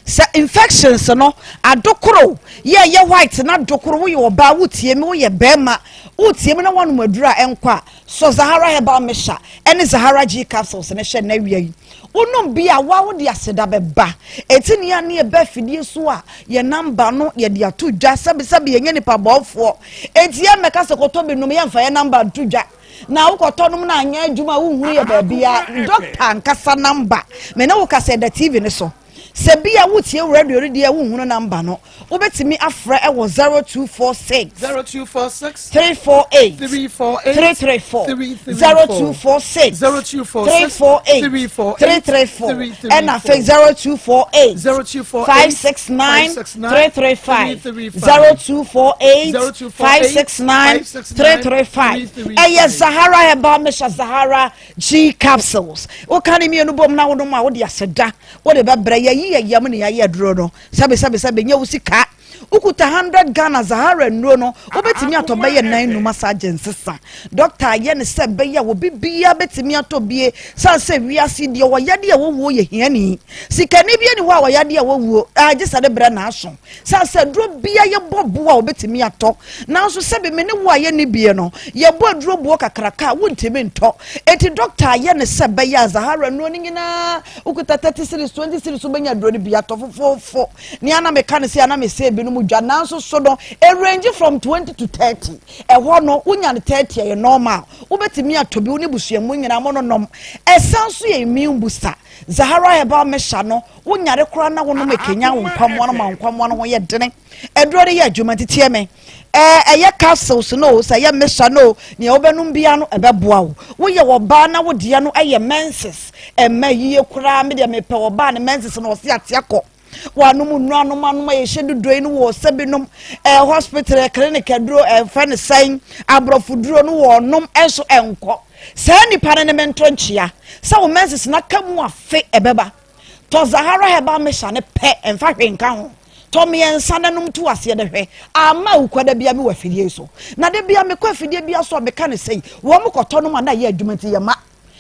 Sɛ infections no adokoro yɛ ɛyɛ white na adokoro woyɛ ɔbaa wotie me woyɛ bɛrima wotie me na woanom aduru a ɛnkɔ a sɔ Zahara herbal mixture ɛne Zahara G capsules no hyɛ nnɛ awia yi wonom bi a woa wode aseda bɛba eti nea ne ɛbɛ afidie so a yɛ namba no yɛde ato dwa sɛbesɛbe yɛnyɛ nipa bɔɔfoɔ eti yɛ mmɛka sɛ kɔtɔ bi nom yɛmfa yɛ namba nto dwa Na wokɔtɔ nom na anyɛ adwuma a wonhunu yɛ baabia. Doctor ankasa number me ne wo kasa ɛda TV no so. Sɛ bi a wotie wo radio no deɛ wonhunu number no, wobɛtumi afrɛ ɛwɔ 0246 0246 348 348 334 334 0246 0246 348 348 334 ɛna afei 0248 0248 569 569 335 335 0248 0248 569 335 ɛyɛ Zahara Herbal Mixture Zahara G capsules woka ne mmienu bom na wonom a wode aseda wode bɛbrɛ yɛyi yɛ yam ne yɛayɛ aduro no sɛbe sɛbe sɛbe nyɛ wo sika wokuta 100 Ghana Zahara nnuro no wobɛtumi atɔ bɛyɛ nan num asa agye nsesa dɔkta ayɛ ne sɛ bɛyɛ a obi biara bɛtumi atɔ bie san sɛ wiase deɛ wɔyadeɛ a wɔwuo yɛ hiani sikani bi ani hɔ a wɔyadeɛ a wɔwuo agye sɛ de brɛ n'aso san sɛ aduro bia yɛbɔ boɔ a wɔbɛtumi atɔ nanso sɛbi me ne wo a yɛnni bie no yɛbɔ aduro boɔ kakraka a wontumi ntɔ eti dɔkta ayɛ ne sɛ bɛyɛ a Zahara nnuro no nyinaa wokuta 30 series 20 series wobɛnya aduro no bi atɔ fofoofo nea na meka ne sɛ ana mesɛ binom mu dwa nanso so no ɛrange from 20 to 30. Ɛhɔ no wonya no 30 ɛyɛ normal. Wobɛtumi atɔ bi wo ne busuamu nyinaa mo nonom. Ɛsan so yɛ immune booster. Zahara Herbal Mixture no wonyare koraa na wonom ɛkenya wo nkwammoa no ma nkwammoa no ho yɛ dene. Aduro no yɛ adwuma nti tie me. Ɛɛ ɛyɛ capsules no o, sɛ ɛyɛ mixture no o, nea wobɛnom bia no ɛbɛboa wo. Woyɛ ɔbaa na wo deɛ no ɛyɛ menses, ɛmma yie koraa. Me deɛ mepɛ ɔbaa ne menses no ɔse ate akɔ. Wanom nnuro anom anom a yɛhyɛ dodoɔ yi no wɔ sɛ binom ɛɛ hospital ɛɛ clinic aduro ɛfɛ ne sɛn aborɔfo duro no wɔ ɔnom ɛnso ɛnkɔ. Saa nipa no ne mento nkyea sɛ wo menses no aka mu afe ɛbɛba. Tɔ Zahara Herbal Mixture no pɛ, ɛmfa hwee nka ho. Tɔ mmiɛnsa na nom to aseɛ na hwɛ. Ama awukwa da bia mewɔ afidie yi so. Na da bia mekɔ afidie bia so a meka no sei, wɔn kɔtɔ nom a na ɛyɛ adwuma nti yɛma.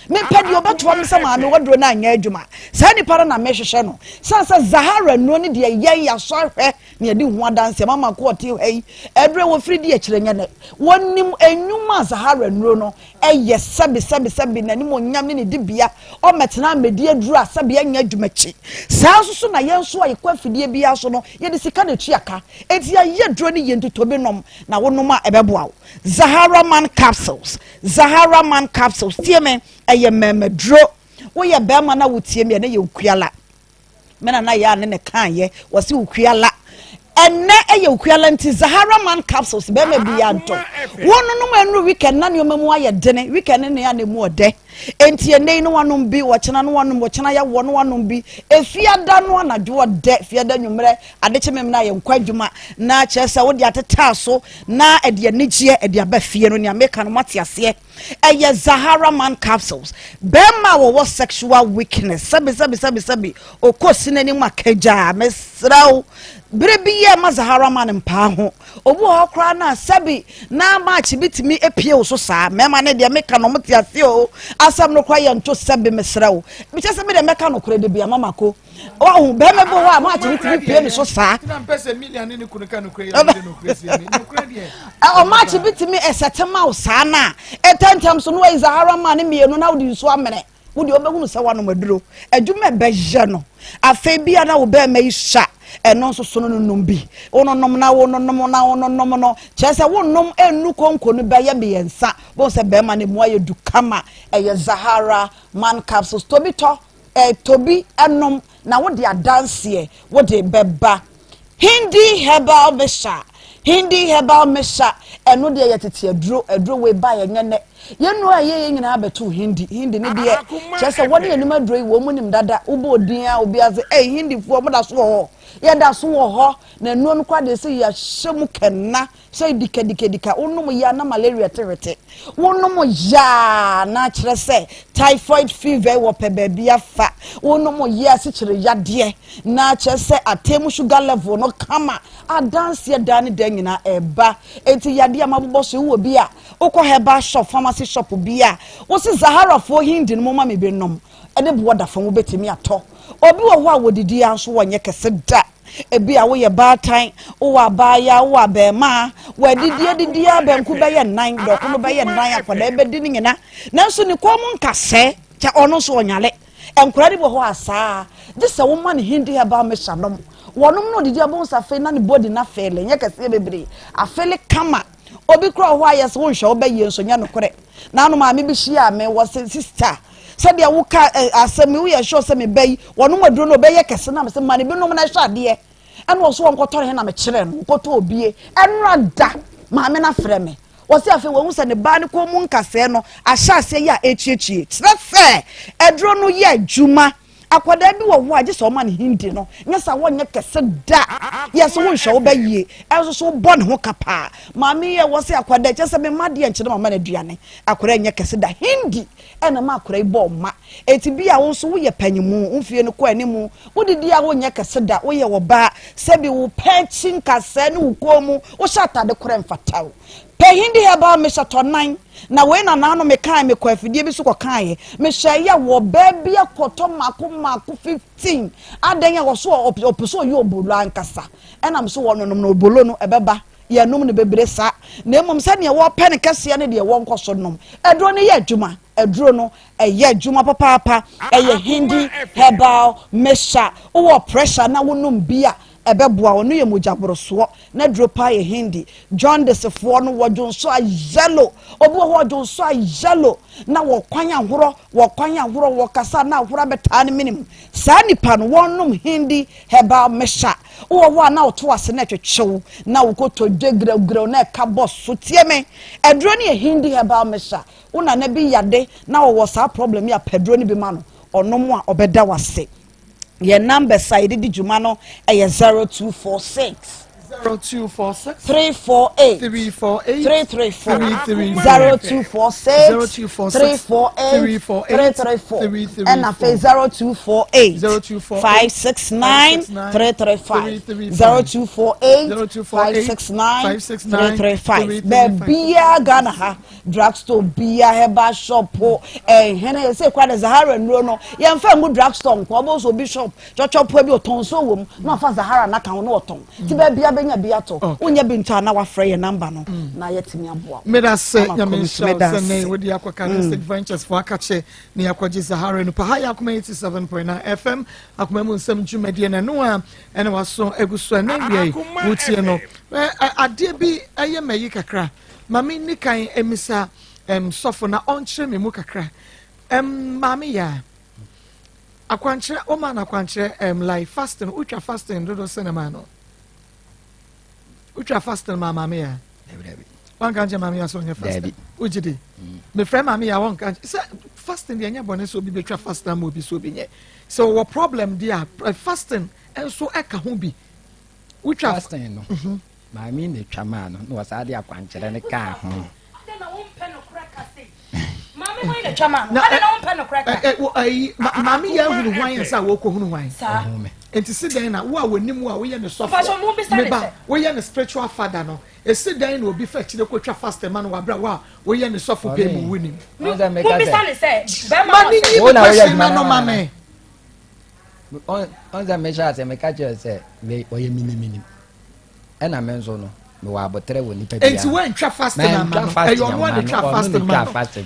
Mepɛ deɛ ɔbɛtoa me sɛ maame waduro no anyɛ adwuma. Saa nipa no na mehwehwɛ no. Sane sɛ Zahara nnuro no deɛ yɛn yɛasɔ ahwɛ na yɛdi ho adanseɛ. Mama ko ɔte ha yi, ɛberɛ wɔfiri di akyire nyɛ nɛ. Wɔnim nnwuma a Zahara nnuro no Ɛyɛ sɛbe sɛbe sɛbe n'animuonyam ne ne dibea, ɔmmɛtena ammɛdi aduru a sɛbe ɛnyɛ adwuma akyi. Saa nso so na yɛn nso a yɛkɔ afidie biara so no, yɛde sika na ɛtua ka. Enti yɛayɛ aduro no yie nti tɔ bi nom, na wonom a ɛbɛboa wo. Zahara Man Capsules, Zahara Man Capsules, tie me, ɛyɛ mmɛɛmaduro. Woyɛ barima na wotie me a, ɛnɛ yɛ Okuala. Me nana yɛ a ne ne kan yɛ wɔsi okua la ɛnɛ ɛyɛ okua la nti Zahara man capsules bɛrima bi yɛ antɔ wɔn nom ɛnuru weekend na nneɛma mu ayɛ dene weekend ne nea na emu ɔdɛ nti ɛnɛ yi no wanom bi wɔkyena no wanom wɔkyena yɛ wɔ no wanom bi efiada no anadwo ɔdɛ fiada nwummerɛ adekye mem na yɛ nkɔ adwuma na kyerɛ sɛ wode atetaa so na ɛde anigyeɛ ɛde aba fie no nea meka no moate aseɛ. Ɛyɛ Zahara man capsules. Bɛrima a wɔwɔ sexual weakness, sɛbi sɛbi sɛbi sɛbi, okɔ si n'anim a kagyaa, mesrɛ wo, bere bi yɛ ma Zahara man mpaa ho. Obi wɔ hɔ koraa na sɛbi na match bi tumi epie wo so saa. Mmarima ne deɛ meka no ɔmo te ase o. Asɛm no koraa yɛ nto sɛbi mesrɛ wo. Mekyɛ sɛ me deɛ mɛka nokorɛ de bi ama mako. Wahu bɛrima bi wɔ hɔ a match no tumi pie ne so saa. Ɔmatch bi tumi ɛsɛte ma wo saa na ɛtɛntɛm so no wayi Zahara ma ne mmienu na wode nsuo amene wo deɛ wobɛhunu sɛ woanom aduro adwuma ɛbɛyɛ no afei bia na wo bɛrima yi sua ɛno nso so no nonom bi wononom na wononom na wononom no kyerɛ sɛ wonom ɛnnu konko no bɛyɛ mmiɛnsa bohu sɛ bɛrima no mu ayɛ du kama ɛyɛ Zahara man capsules tobi tɔ Tɔ bi nom na wode adanseɛ wode bɛba. Hindi herbal mixture, Hindi herbal mixture, ɛno deɛ yɛ tete aduro, aduro wei ba yɛ nyɛ nɛ. Yɛn nnuro a yɛyɛ nyinaa bɛto Hindi, Hindi ne deɛ kyerɛ sɛ wɔne anim aduro yi wɔn mu nim dada, wobɔ odin a obi ase, ɛy Hindifoɔ mo da so wɔ hɔ, yɛda so wɔ hɔ, na nnuro no koraa deɛ sɛ yɛahyɛ mu kɛnna. Sɛ dikadikadika, wonom yaa na malaria te hwete. Wonom yaa na kyerɛ sɛ typhoid fever wɔ pɛ baabi afa. Wonom yaa sikyere yadeɛ na kyerɛ sɛ atemu sugar level no kama. Adanseɛ daa ne daa nyinaa ɛba. Enti yadeɛ a mabobɔ so yi wowɔ bi a, wokɔ herbal shop, pharmacy shop bi a, wose Zaharafoɔ Hindi no momma me bi nnom. Ɛde boɔ da fam wobɛtumi atɔ. Obi wɔ hɔ a wɔdidi ara nso wɔnyɛ kɛse da. Ebia woyɛ baatan, wowɔ abaayaa, wowɔ abarimaa, wɔadidi adidi ara banku bɛyɛ nnan, dɔkono bɛyɛ nnan, akwadaa bɛdi ne nyina. Nanso ne kɔn mu nkasɛɛ, kyɛ ɔno nso ɔnyare. Nkwadaa no bi wɔ hɔ a saa, gye sɛ woma no Hindi herbal mixture nom. Wɔnom na ɔdidi abom sɛ afei na ne body no afeele, nyɛ kɛseɛ bebree, afeele kama. Obi koraa wɔ hɔ a yɛ sɛ wonhwɛ wo ba yie nso nyɛ nokorɛ. Naano maame bi hyiaa me, wɔse sister, sɛdeɛ woka eh, asɛm yi woyɛ sure sɛ me ba yi wɔnom aduro no ɔbɛyɛ kɛse na mesɛ ma ne binom na ɛhwɛ adeɛ ɛna ɔso wɔnkɔtɔ ne he na mekyerɛ no nkɔtɔ obie ɛnora da maame no afrɛ me wɔsi afei wɔn sɛ ne ba ne kɔn mu nkasɛɛ no ahyɛ aseɛ yɛ a ɛtuetue kyerɛ sɛ aduro no yɛ adwuma akwadaa bi wɔ hɔ a gye sɛ ɔma ne hindi no nyɛ sɛ wɔnyɛ kɛse da yɛ sɛ wonhwɛ wo bɛyie ɛnso so wobɔ ne ho ka paa maame yɛ wɔ sɛ akwadaa kyɛ sɛ mema deɛ nkyerɛ mama no aduane akwadaa nyɛ kɛse da hindi ɛna ma akwadaa yi bɔ ɔma. Enti bi a wo nso woyɛ panyinmu, wo mfie no kɔ anim, wodidi a wonyɛ kɛse da, woyɛ ɔbaa, sɛbi wo pɛ akyi nkasɛɛ ne wo kɔn mu, wohyɛ atade korɔ ɛmfata wo. Pɛ Hindi herbal mixture tɔ nan, na wei na naano mekae mekɔ afidie bi so kɔkaeɛ, mehyɛeɛ a wɔ ɔbaa bi akɔtɔ mako mako 15, adɛn a ɔso ɔpɛ sɛ ɔyɛ obolo ankasa, ɛna me so wɔnonom no obolo no ɛbɛba. Yɛnnom no bebree saa, na mmom sɛdeɛ wɔpɛ no kɛseɛ ne deɛ wɔnkɔ so nom. Aduro no yɛ adwuma. Aduro no, ɛyɛ adwuma papaapa. Ɛyɛ Hindi herbal mixture. Wowɔ pressure na wonom bi a, Ɛbɛboa wo. Ɛno yɛ mogya borosoɔ. N'aduro paa yɛ Hindi. Jaundice foɔ no wɔ dwonsɔ a yellow. Obi wɔ hɔ ɔdwonsɔ a yellow na wɔ kwan ahorɔ, wɔ kwan ahorɔ, wɔ kasa na ahorɔ abɛtaa ne menem. Saa nipa no wɔnnom Hindi herbal mixture. Wowɔ hɔ a na woto ase na ɛtwetwe wo na wo kotodwe grɛwgrɛw na ɛka bɔ so. Tie me, aduro no yɛ Hindi herbal mixture. Wo nana bi yade na ɔwɔ saa problem yi a pɛ aduro no bi ma no. Ɔnom a ɔbɛda wo ase. Yɛn numbers a yɛde di dwuma no yɛ 0246. 0246 348 348 334 334 0246 0246 348 348 334 334 ɛna afei 0248 0248 569 335 0248 569 335 baabiaa Ghana ha Drug store bia, herbal shop, ɛhene ɛsɛ kura de Zahara nnuro no yɛnfa ngu drug store nko ɔbɛn so obi shop twɔtwɔpoa bi ɔtɔn nsuo wɔ mu na ɔfa Zahara n'aka ho na ɔtɔn ti baabi abɛnya bi atɔ wonyɛ bi ntɔ a na wafrɛ yɛ namba no na yɛtumi aboa wo. Meda se Ama nyame kɔm nhyira wo meda sɛ nnɛ ase. wode akɔ Karistic Ventures fo akakyɛ ne yɛakɔgye Zahara no pa ha yɛ Akoma 87.9 FM akoma mu nsɛm dwumadie na ɛno a ɛna waso agu so ɛnɛ wia yi wotie no Ɛ, ɛ, adeɛ bi ɛyɛ mayi kakra Ma me nni kan mmisa um, sɔfo na ɔnkyerɛ me mu kakra. Um, maame yaa, akwankyerɛ, woma no akwankyerɛ um, like fasting, wotwa fasting dodo sɛ na maa no. Wotwa fasting ma maame yaa. Wanka nkyɛ maame yaa sɛ ɔnyɛ fasting. Wogye di? Mm. Mefrɛ maame yaa wɔnka nkyɛ sɛ fasting deɛ ɛnyɛ bɔne sɛ obi bɛtwa fasting ama obi sɛ obi nyɛ. Sɛ ɔwɔ problem deɛ a, eh, fasting nso ɛka ho bi. Wotwa fasting no. Mm -hmm. Maame na etwa maa no na ɔsan de akwankyerɛ no kaa ho. Adɛn na wompɛ nokorɛ ka sei? Maame hwan na etwa maa no? Adɛn na wompɛ nokorɛ ka? Maame yɛ ahunu hwan ansa a wɔrekɔhunu hwan? Saa. Nti si dɛn na wo a wɔnim wo a woyɛ ne sɔfoɔ, Mpakyɛ mo bisa ne meba, sɛ. woyɛ ne spiritual father no, esi dɛn na obi fa akyire kɔtwa fasting ma no wɔ abere a wo a woyɛ ne sɔfo pɛ mu wonim? Mo bisa ne sɛ bɛrima Ma ne wɔ sɛ. nyi Wo me na woyɛ question adwuma na no no ma ama me. Ɔn sɛ mehyɛ ase meka kyerɛ sɛ ɔyɛ miniminim. Ɛna me nso no, mewɔ aboterɛ wɔ nipa biara. Enti woantwa fasting ama no? Ɛyɛ ɔno a na twa fasting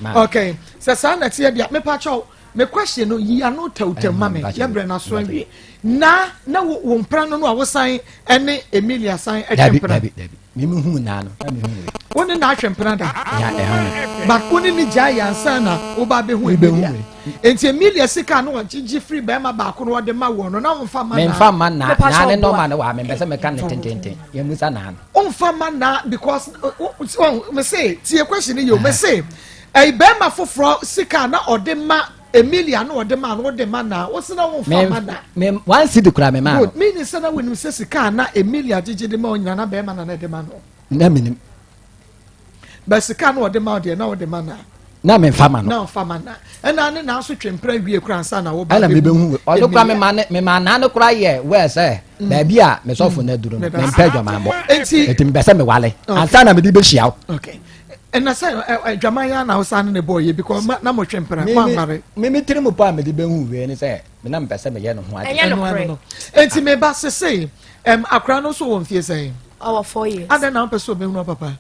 ma no? Okay, sɛ saa na ɛteɛ deɛ, mepa kyɛw, me question no, yi ano tɛwtɛw ma me, yɛbrɛ no aso awie. Na, na wo mpena no no a wosan ɛne Emilia san ɛtwe mpena? Dabi, dabi, dabi. Me me hu naa no, na me hu wei. Wo ne na atwe mpena da? Ya, ɛha no. But wo ne ne gyae yɛ ansa na wo ba bɛhu Emilia. Enti Emilia sika a na ɔgyegye firi barima baako no ɔde ma woɔ no, na womfa mma Naa? Memfa mma Naa. Naa ne nɔma no wɔ ha, mempɛ sɛ meka no tententen. Yɛmmisa Naa no. Womfa mma Naa because, mese, tie question no yie o, mese, ɛyi barima foforɔ sika a na ɔde ma Emilia na ɔde ma no, wode ma Naa, wose na womfa mma Naa. Me, one cedi koraa memaa no. Good, meaning sɛ na wonim sɛ sika a na Emilia gyegye de ma wo nyinaa na barima na na ɛde ma no. Na menim. But sika na ɔde ma wo deɛ na wode ma na. Na memfa ma no. Na ɔfa ma na. Ɛna ne nan so twe mpra wie kora ansa na wo ba. Ɛna mebɛhu ɔno kora mema ne mema naa no kora yɛ wɛɛ sɛ mm. baabi a mesɔfo no aduru no mm. mempɛ adwamanbɔ. Enti enti mepɛ sɛ mewale ansa na mede bɛhyia wo. Okay. ɛna sɛ adwaman yɛ na wosan ne ne bɔɔ yɛ because na motwe mpra mo anware. Me me tiri mu pɔ a mede bɛhu wei ne sɛ me na mepɛ sɛ meyɛ ne ho ade. Ɛnyɛ nokorɛ. Enti meba sesei akora no nso wɔ mfie sɛn? Ɔwɔ four years. Adɛn na wopɛ sɛ obɛhunu ɔpapa?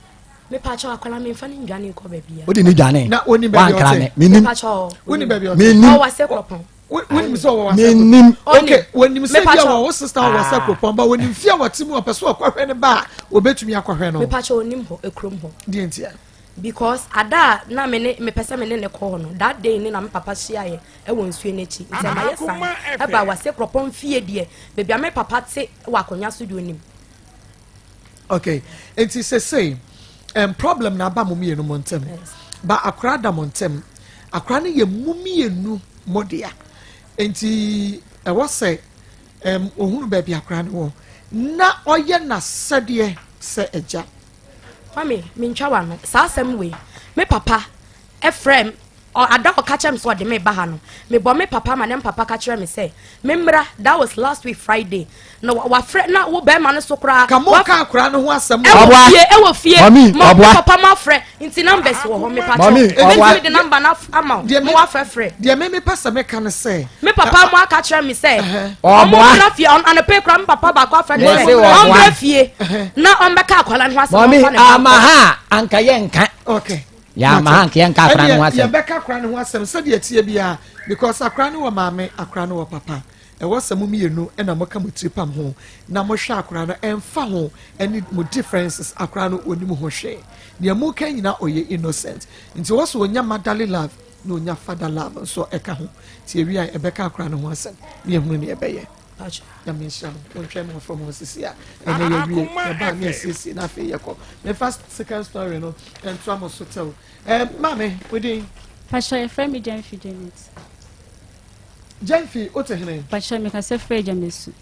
Mepakyɛw akwadaa mi nfa ne ndwane nkɔ baabi a. Wode ne dwane? Na onim baabi Wankra ɔte. me. Menim. Mepakyɛw. Wonim baabi ɔte. Menim. Ɔwɔ ase kuropɔn. Wonim sɛ ɔwɔ wase. Menim. Okay, wonim sɛ bi a Mepakyɛw. wɔ wo sister wɔ wase kuropɔn ba wonim fie a wɔte mu ɔpɛ sɛ ɔkɔhwɛ ne ba a obetumi akɔhwɛ no. Mepakyɛw onim hɔ ekurom hɔ. Deɛ ntia. Because ada a na me ne mepɛ sɛ me ne ne kɔ hɔ no that day ne na me papa hyia yɛ ɛwɔ nsuo n'akyi nti ɛma yɛ san ɛba wase kuropɔn fie deɛ baabi a me papa te wɔ akonnwa so deɛ onim. Okay, nti sesei um, problem na aba mo mmienu mo ntɛm. Yes. Ba akora da mo ntɛm. Akora no yɛ mo mmienu mo dea. Nti ɛwɔ sɛ um, ohunu baabi akora no wɔ na ɔyɛ n'asɛdeɛ sɛ agya. Mami, mentwa w'ano. Saa asɛm wei, me papa frɛ m ɔ ada ɔka kyerɛ me sɛ ɔde me ba ha no, mebɔ me papa ama ne me papa ka kyerɛ me sɛ memmra. That was last week Friday. Na wa wafrɛ na wo bɛrima no so koraa. Ka mo Waf ka akora no ho asɛm ɛwɔ Ɔboa. fie ɛwɔ fie. Mami, Mo me ɔboa. papa mo afrɛ nti numbers wɔ hɔ mepa kyɛw. Mami, ɔboa. Mɛtumi de number no af ama wo Deɛ ma me wafrɛfrɛ. deɛ me mepɛ sɛ meka ne sɛ. Me papa mo aka kyerɛ me sɛ Ɔboa. ɔmo mmra fie ɔn anɔpa yi koraa me papa baako afrɛ no Mese sɛ ɔboa. ɔmmra fie na ɔmmɛka akwadaa no ho asɛm Mami, ɔmfa ne ba ama nkɔ. ha a, anka yɛnka. Okay. Yɛ ama ha anka yɛnka akora no ho Ɛdeɛ asɛm. yɛbɛka akora no ho asɛm sɛdeɛ ɛteɛ biara because akora no wɔ maame akora no wɔ papa. Ɛwɔ sɛ mo mienu na mo ka mo tiri pam ho na mo hwɛ akwadaa no ɛnfa ho ɛne mo differences akwadaa no onim ho hwee. Nea mo ka nyinaa ɔyɛ innocent. Nti ɛwɔ sɛ onya motherly love na onya father love nso ɛka ho. Nti yɛwie a yɛbɛka akwadaa no ho asɛm na yɛahunu nea ɛbɛyɛ. Nyame nhyira mo. Montwɛn me wɔ fam hɔ sisi a ɛnɛ yɛwie. Yɛba a ne yɛasiesie na afei yɛkɔ. Memfa second story no ntoa mo so tɛw. Eh, maame, wo din? Pakyɛ yɛfrɛ me Gyamfi Janet. Gyamfi, wote hene? Pakyɛ mekasa firi Agyamasu.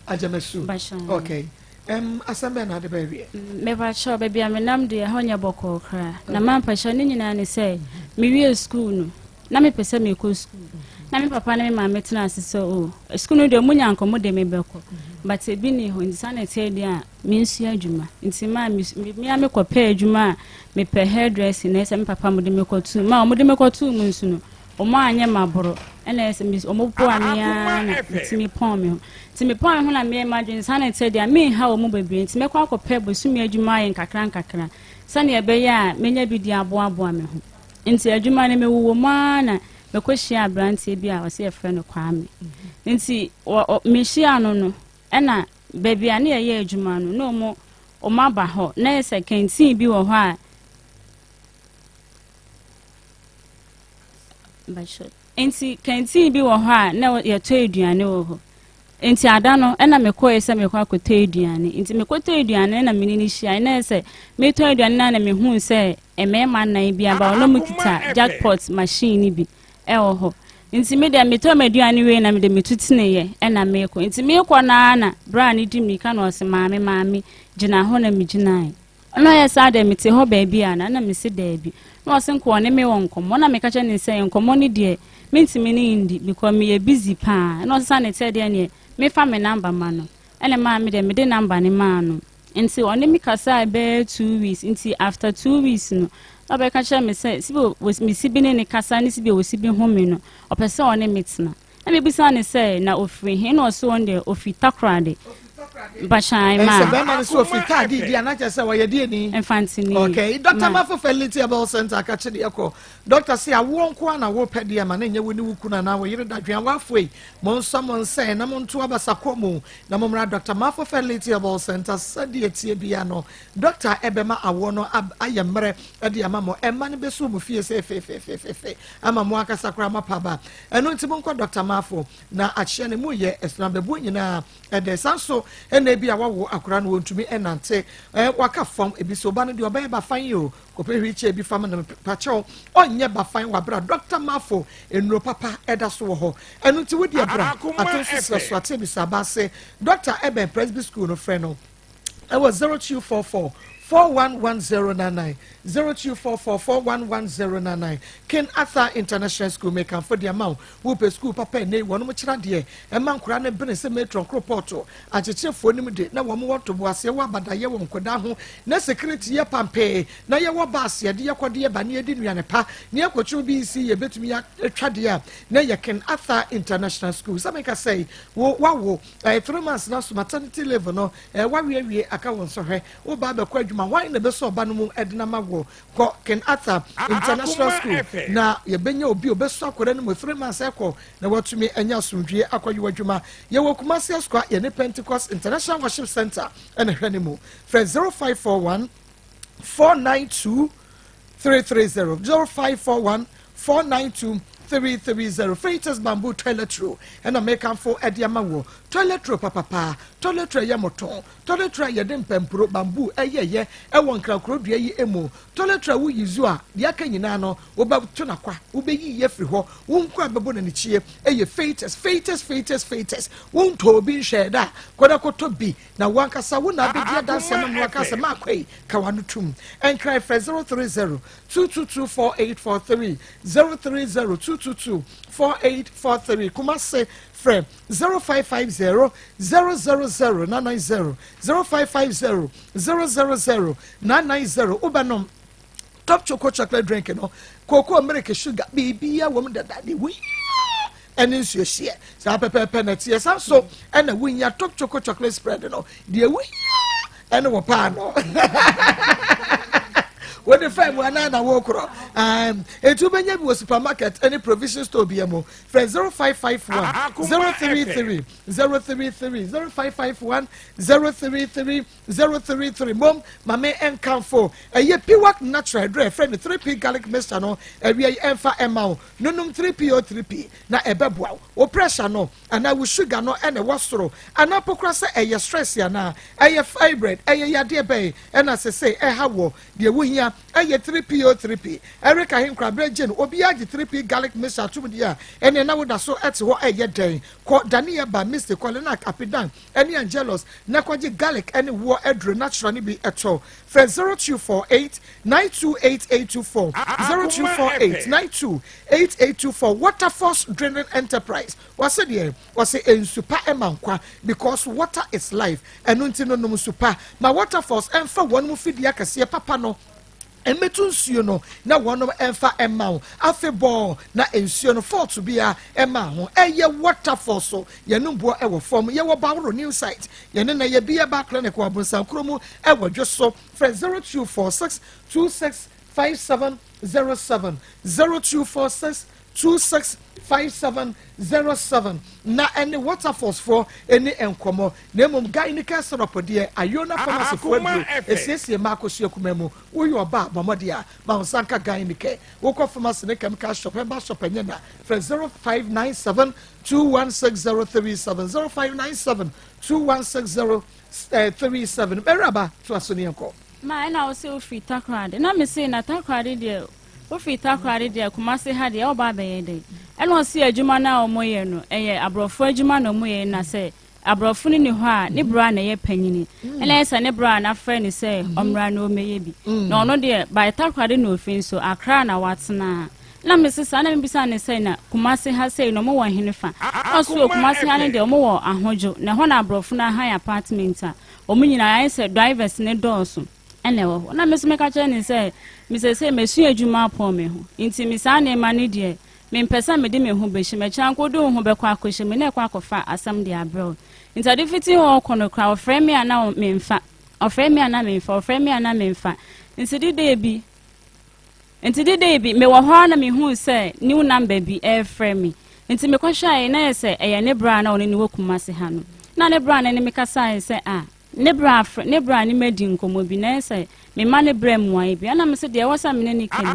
Agyamasu? Pakyɛ. Okay. Um, asɛm bɛn na ade bɛɛ wiɛ? Mepakyɛ baabi a menam deɛ ɛhɔ nyɛ bɔkɔɔ koraa. Na ma mpakyɛ ne nyinaa ne sɛ mewie sukuu no na mepɛ sɛ mekɔ sukuu. Na me papa ne me maame tena ase sɛ o oh, sukuu no deɛ ɔmo nya nkɔmɔ de mebɛkɔ. But ebi ni hɔ nti saa na ɛteɛ deɛ a mensua adwuma nti maa me me a mekɔpɛ adwuma a mepɛ hairdressing na ɛsɛ me papa mo de mekɔtu ma wɔn de mekɔtu mu nso no wɔn anyɛ ma boro ɛna ɛsɛ me wɔn boa me ara na metumi pɔn me ho nti mepɔn me ho na meyɛ m'adwene saa na ɛteɛ deɛ a menha wɔn mu bebree nti mɛkɔ akɔpɛ bosome adwuma ayɛ nkakra nkakra sɛnea ɛbɛyɛ a menya bi de aboaboa me ho nti adwuma no mewowɔ mu ara na mekɔhyia aberanteɛ bi a ɔsɛ yɛfrɛ no Kwame nti mehyia no no ɛna baabi a ne yɛyɛ adwuma no na ɔmo ɔmo aba hɔ na yɛ sɛ canteen bi wɔ hɔ a nti canteen bi wɔ hɔ a na yɛtɔ aduane wɔ hɔ nti ada no ɛna mekɔɛ sɛ mekɔ akɔtɔ aduane nti mekɔtɔ aduane na mene no hyia na yɛ sɛ metɔ aduane no na mehu sɛ mmarima nnan bi aba hɔ na ɔmo kita jackpot machine no bi ɛwɔ hɔ nti me deɛ metɔ m'aduane wei na mede metu teneeɛ ɛna mekɔ nti mekɔ naa na bra ne di mirika na ɔsɛ maame maame gyina hɔ na megyinae na ɔyɛ saa deɛ mete hɔ baabi a na na mese daabi na ɔse nka ɔne me wɔ nkɔmmɔ na meka kyerɛ ne sɛ nkɔmmɔ no deɛ mentumi ne ndi because meyɛ busy paa na ɔsesa ne sɛ deɛ neɛ mefa me number ma no ɛna maa me deɛ mede number ne maa no nti ɔne me kasa bɛyɛ 2 weeks nti after 2 weeks no na ɔbɛka kyerɛ me sɛ sibi mesi bi ne ne kasa ne sibi wɔsi bi ho me no ɔpɛ sɛ ɔne me tena na mebisa ne sɛ na ofiri he na ɔso wɔn deɛ ofiri Takoradi mpakyan ma ɛsɛ bɛrima no sɛ ofiri taadi di anakyɛ sɛ wɔyɛ die ni Mfantini. Okay, Dr. Mafo Fertility Herbal Center akakye deɛ kɔ doctor sɛ awoɔ nko a na wopɛ deɛ ma ne nyɛ wo ne wo kunu anaa wo yere dadwea woafo yi mo nsɔ mo nsɛn na monto abasa kɔ mu na mommra Dr. Mafo Fertility Herbal Center sɛdeɛ tie bia no doctor ɛbɛma awoɔ no ayɛ mmerɛ ɛde ama mo ɛma no bɛso mo fie sɛ fefefefefe ama mo ankasa koraa moapa ɛno nti monkɔ Dr. Mafo na akyerɛ ne mu yɛ ɛsonababuo nyinaa ɛdɛ san so ɛna ebi a wawo akora no wɔntumi ɛnante ɛɛ waka fam ebi so ɔba no deɛ ɔbɛyɛ bafan yi o kɔpɛ wheelchair bi fam na pakyɛw ɔnyɛ bafan wabra Dr. Mafo nnuro papa ɛda so wɔ hɔ ɛno nti wodi ɛbra ato nso srɛ so ate bisa abaase doctor ɛbɛn Presby School no frɛ no ɛwɔ 0244 411099, 0244 411099. King Arthur International School mekamfo de ama wo wopɛ school papa ɛnɛ wɔn mo kyerɛ adeɛ ɛma nkora ne bene sɛ matron koropɔɔto akyekyerefoɔ nim de na wɔn wɔ ntoboaseɛ wɔ abadayɛ wɔ nkɔdaa ho na security yɛ pampee na yɛwɔ baase yɛde yɛkɔ de yɛba ne yɛdi nnuane pa ne yɛkɔkyerɛ bi si yɛbɛtumi atwa deɛ a na yɛ King Arthur International School sɛ meka sɛ wo wawo ɛyɛ 3 months na so maternity leave no ɛɛ wawie aka wɔn nsɔhwɛ wo ba abɛkɔ adwuma hwan na ɛbɛsɔ ɔba no mu ɛde nama wɔ kɔ King Arthur International School na yɛbɛnya obi a obɛsɔ akwadaa no mu 3 months ɛkɔ na watumi anya asomdwie akɔyɛ w'adwuma. Yɛwɔ Kumasi Asukwa yɛne Pentecost International Worship Center ɛna hwɛ ne mu. Frɛ 0541 492 330, 0541 492 330. Freitas bamboo toilet roll ɛna mekamfo ɛde ama wɔ toilet roll papapaa toilet roll yɛ mɔtɔn toilet roll a yɛde mpampuro bamboo ɛyɛyɛ ɛwɔ nkrakoro dua yi emu toilet roll woyi zu a deɛ aka nyinaa no wobɛto n'akwa wobɛyi yɛ firi hɔ wo nko a bɛbɔ n'anikyie ɛyɛ Freitas, Freitas, Freitas, Freitas. Wontɔ obi nhwɛɛ da kɔda kɔtɔ bi na wankasa wo na abɛdi adanseɛ ma no waka sɛ maakɔ yi ka wano tum. Ɛnkran frɛ 030 222 4843, 030 222 4843. Kumase frɛ 0550 000 990, 0550 000 990. Wobɛnom Top Choco chocolate drink no cocoa milk sugar biribiara wɔ mu dada de wia ɛne nsuo hyeɛ saa pɛpɛɛpɛ na ɛteɛ san so ɛna wonya Top Choco chocolate spread no deɛ wohia ɛne wɔ paano. Wode faa mu anaa na wokorɔ? Enti wobɛnya bi wɔ supermarket ne provision store bia mu. Frɛ 0551 033 033 0551 033 033. Mom ma me nkamfo ɛyɛ Piwak Natural aduru a yɛfrɛ no 3P Garlic Mixture no awia yi ɛmfa ɛma wo. Nonom 3P o 3P na ɛbɛboa wo. Wo pressure no anaa wo sugar no na ɛwɔ soro anaa mpo koraa sɛ ɛyɛ stress anaa ɛyɛ fibroid, ɛyɛ yadeɛ bɛn ɛna sesei ɛha woɔ, deɛ wohia ɛyɛ 3P o 3P. Eric Ahenkura berɛ gye no obiara gye 3P Garlic Mixture atom deɛ a ɛneɛ na woda so te hɔ ɛyɛ dɛn? Kɔ Daniɛba, Misty, Kɔlenak, Apidan ne Angelus na kɔgye garlic ne woɔ aduro natural no bi tɔ. Frɛ 0248 928824, 0248 928824. Waterforce Drilling Enterprise, wɔse deɛ? Wɔse nsu pa ma nkwa because water is life. Ɛno nti no nom nsu pa. Ma Waterforce mfa wɔn fidie akɛseɛ papa no mmɛtu nsuo no na wɔnom mfa mma wo afebɔɔ na nsuo no fault biara mmaa ho. Ɛyɛ waterfall so yɛnom boɔ ɛwɔ fam. Yɛwɔ Baworo new site yɛne na yɛ bi ɛba clinic wɔ Abonsankuro mu ɛwɔ dwo so. Frɛ 0246 26 5707, 0246 26 5707 na ɛne Waterfalls foɔ ɛni nkɔmɔ. Na mmom Gynaecare syrup deɛ, Ayona Pharmacy foɔ aduro ɛsiesie mmaa akosua kuma mu. Woyɛ ɔbaa bɔ mmɔden a ma wo nsa nka Gynaecare. Wokɔ pharmacy ne chemical shop, herbal shop ɛnyɛ na frɛ 0597 216037, 0597 216037. Mɛwuraba to aso ne yɛnkɔ. Ma ɛna wo sɛ wofiri Takoradi na mese na Takoradi deɛ, wofiri Takoradi deɛ, Kumase ha deɛ ɔba abɛyɛ dɛ? Ɛna ɔse adwuma no a wɔyɛ no ɛyɛ aborɔfo adwuma na wɔyɛ, na sɛ aborɔfo no ni hɔ a ne bra na ɛyɛ panyini. Ɛna ɛyɛ sɛ ne bra na afrɛ ne sɛ ɔmmra na ɔmmɛyɛ bi na ɔno deɛ by Takoradi na ofiri, nso Akra na watena. Na mese saa na mebisa ne sɛ na Kumase ha sei na ɔmo wɔ hene fa? Ɔso Kumase ha no deɛ, ɔmo wɔ Ahodwo na ɛhɔ na aborɔfo no ahan apartment a ɔmo nyinaa ayɛ sɛ drivers ne dɔɔso ɛna ɛwɔ hɔ. Na me nso meka kyerɛ ne sɛ mesɛ sɛ mesua adwuma apɔn me ho, nti me saa nneɛma no deɛ mempɛ sɛ mede me ho bɛhyɛ mu. Akyira nko de wo ho bɛkɔ akɔhyɛ mu na ɛkɔ akɔfa asɛm de abrɛ wo. Nti ade fiti hɔ kɔ no koraa, ɔfrɛ me a na memfa, ɔfrɛ me a na memfa, ɔfrɛ me a na memfa. Nti dede bi mewɔ hɔ a na mehuu sɛ new number bi ɛrefrɛ me, nti mekɔhwɛe na yɛ sɛ ɛyɛ ne bra na ɔne ne wɔ Kumase ha no. Na ne bra no ne me kasaeɛ sɛ a ne bra afrɛ ne bra ne madi nkɔmmɔ bi na ɛyɛ sɛ mema ne brɛ mmuaeɛ bi. Ɛna me sɛ deɛ ɛwɔ sɛ mene ne ka bi a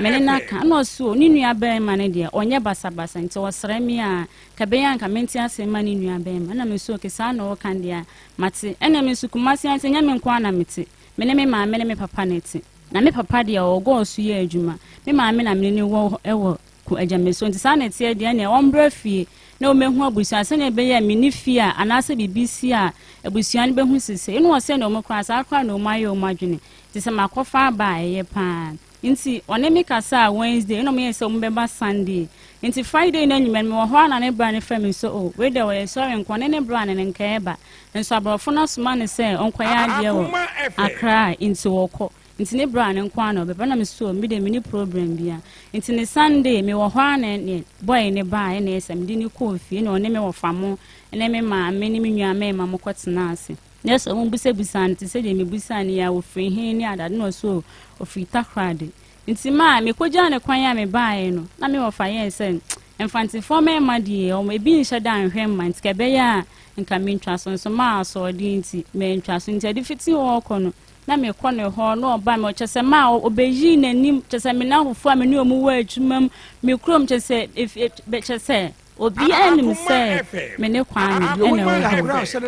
mene no aka. Ɛna ɔse o ne nua bɛrima no deɛ ɔnyɛ basabasa, nti ɔsrɛ me a ka bɛyɛ anka mente ase ma ne nua bɛrima. Ɛna me so okay, saa na ɔka deɛ a mate. Ɛna me nso Kumase ase nyɛ me nko ara na mete, me ne me maame ne me papa na ɛte. Na me papa deɛ ɔwɔ so yɛ adwuma, me maame na mene ne wɔ ɛwɔ Agyame so. Nti saa na ɛteɛ deɛ, neɛ ɔmbra fie na ɔmɛhu abusua sɛnea ɛbɛyɛ a menni fie a anaasɛ biribi si a abusua no bɛhu sese. Ɛna ɔsɛ na ɔmo koraa saa koraa na ɔmo ayɛ ɔmo adwene nti sɛ makɔfa aba a ɛyɛ paa. Nti ɔne me kasa a Wednesday, ɛna ɔmo yɛ sɛ ɔmo bɛba Sunday. Nti Friday no anwummerɛ no mewɔ hɔ a na ne bra no frɛ me sɛ o wei deɛ ɔyɛ sɔre nkɔ ne ne bra no ne nka ɛba nso aborɔfo no asoma no sɛ ɔnkɔyɛ adeɛ wɔ Akra, nti wɔkɔ, nti ne bra ne nko ara na ɔbɛba. Na me so me de me ne problem bia. Nti ne Sunday mewɔ hɔ a na ne boy ne baa, ɛna ɛsɛ mede ne kɔɔ fie na ɔne me wɔfa mo ne me maame ne me nua mmarima mo kɔtena ase na ɛsɛ ɔmo busabusa no te sɛ deɛ mebusa no yɛ a ofiri he ne adade. Na ɔso ofiri Takoradi. Nti maa mekɔgyaa ne kwan a mebaeɛ no na me wɔfa yɛɛ sɛ Mfantefoɔ mmarima deɛ ɔmo ebi nhyɛ da nhwɛ mma, nti kɛbɛyɛ a nka mentwa so. Nso maa asoɔden nti mantwa so. Nti ade fiti hɔ kɔ no na mekɔ ne hɔ na ɔba me ɔkyɛ sɛ maa ɔbɛyii n'anim kyɛ sɛ me nanfofoɔ a me ne ɔmo wɔ adwuma mu, me kurom, kyɛ sɛ efi kyɛ sɛ obiara nim sɛ me ne Kwame ɛna ɛwɔ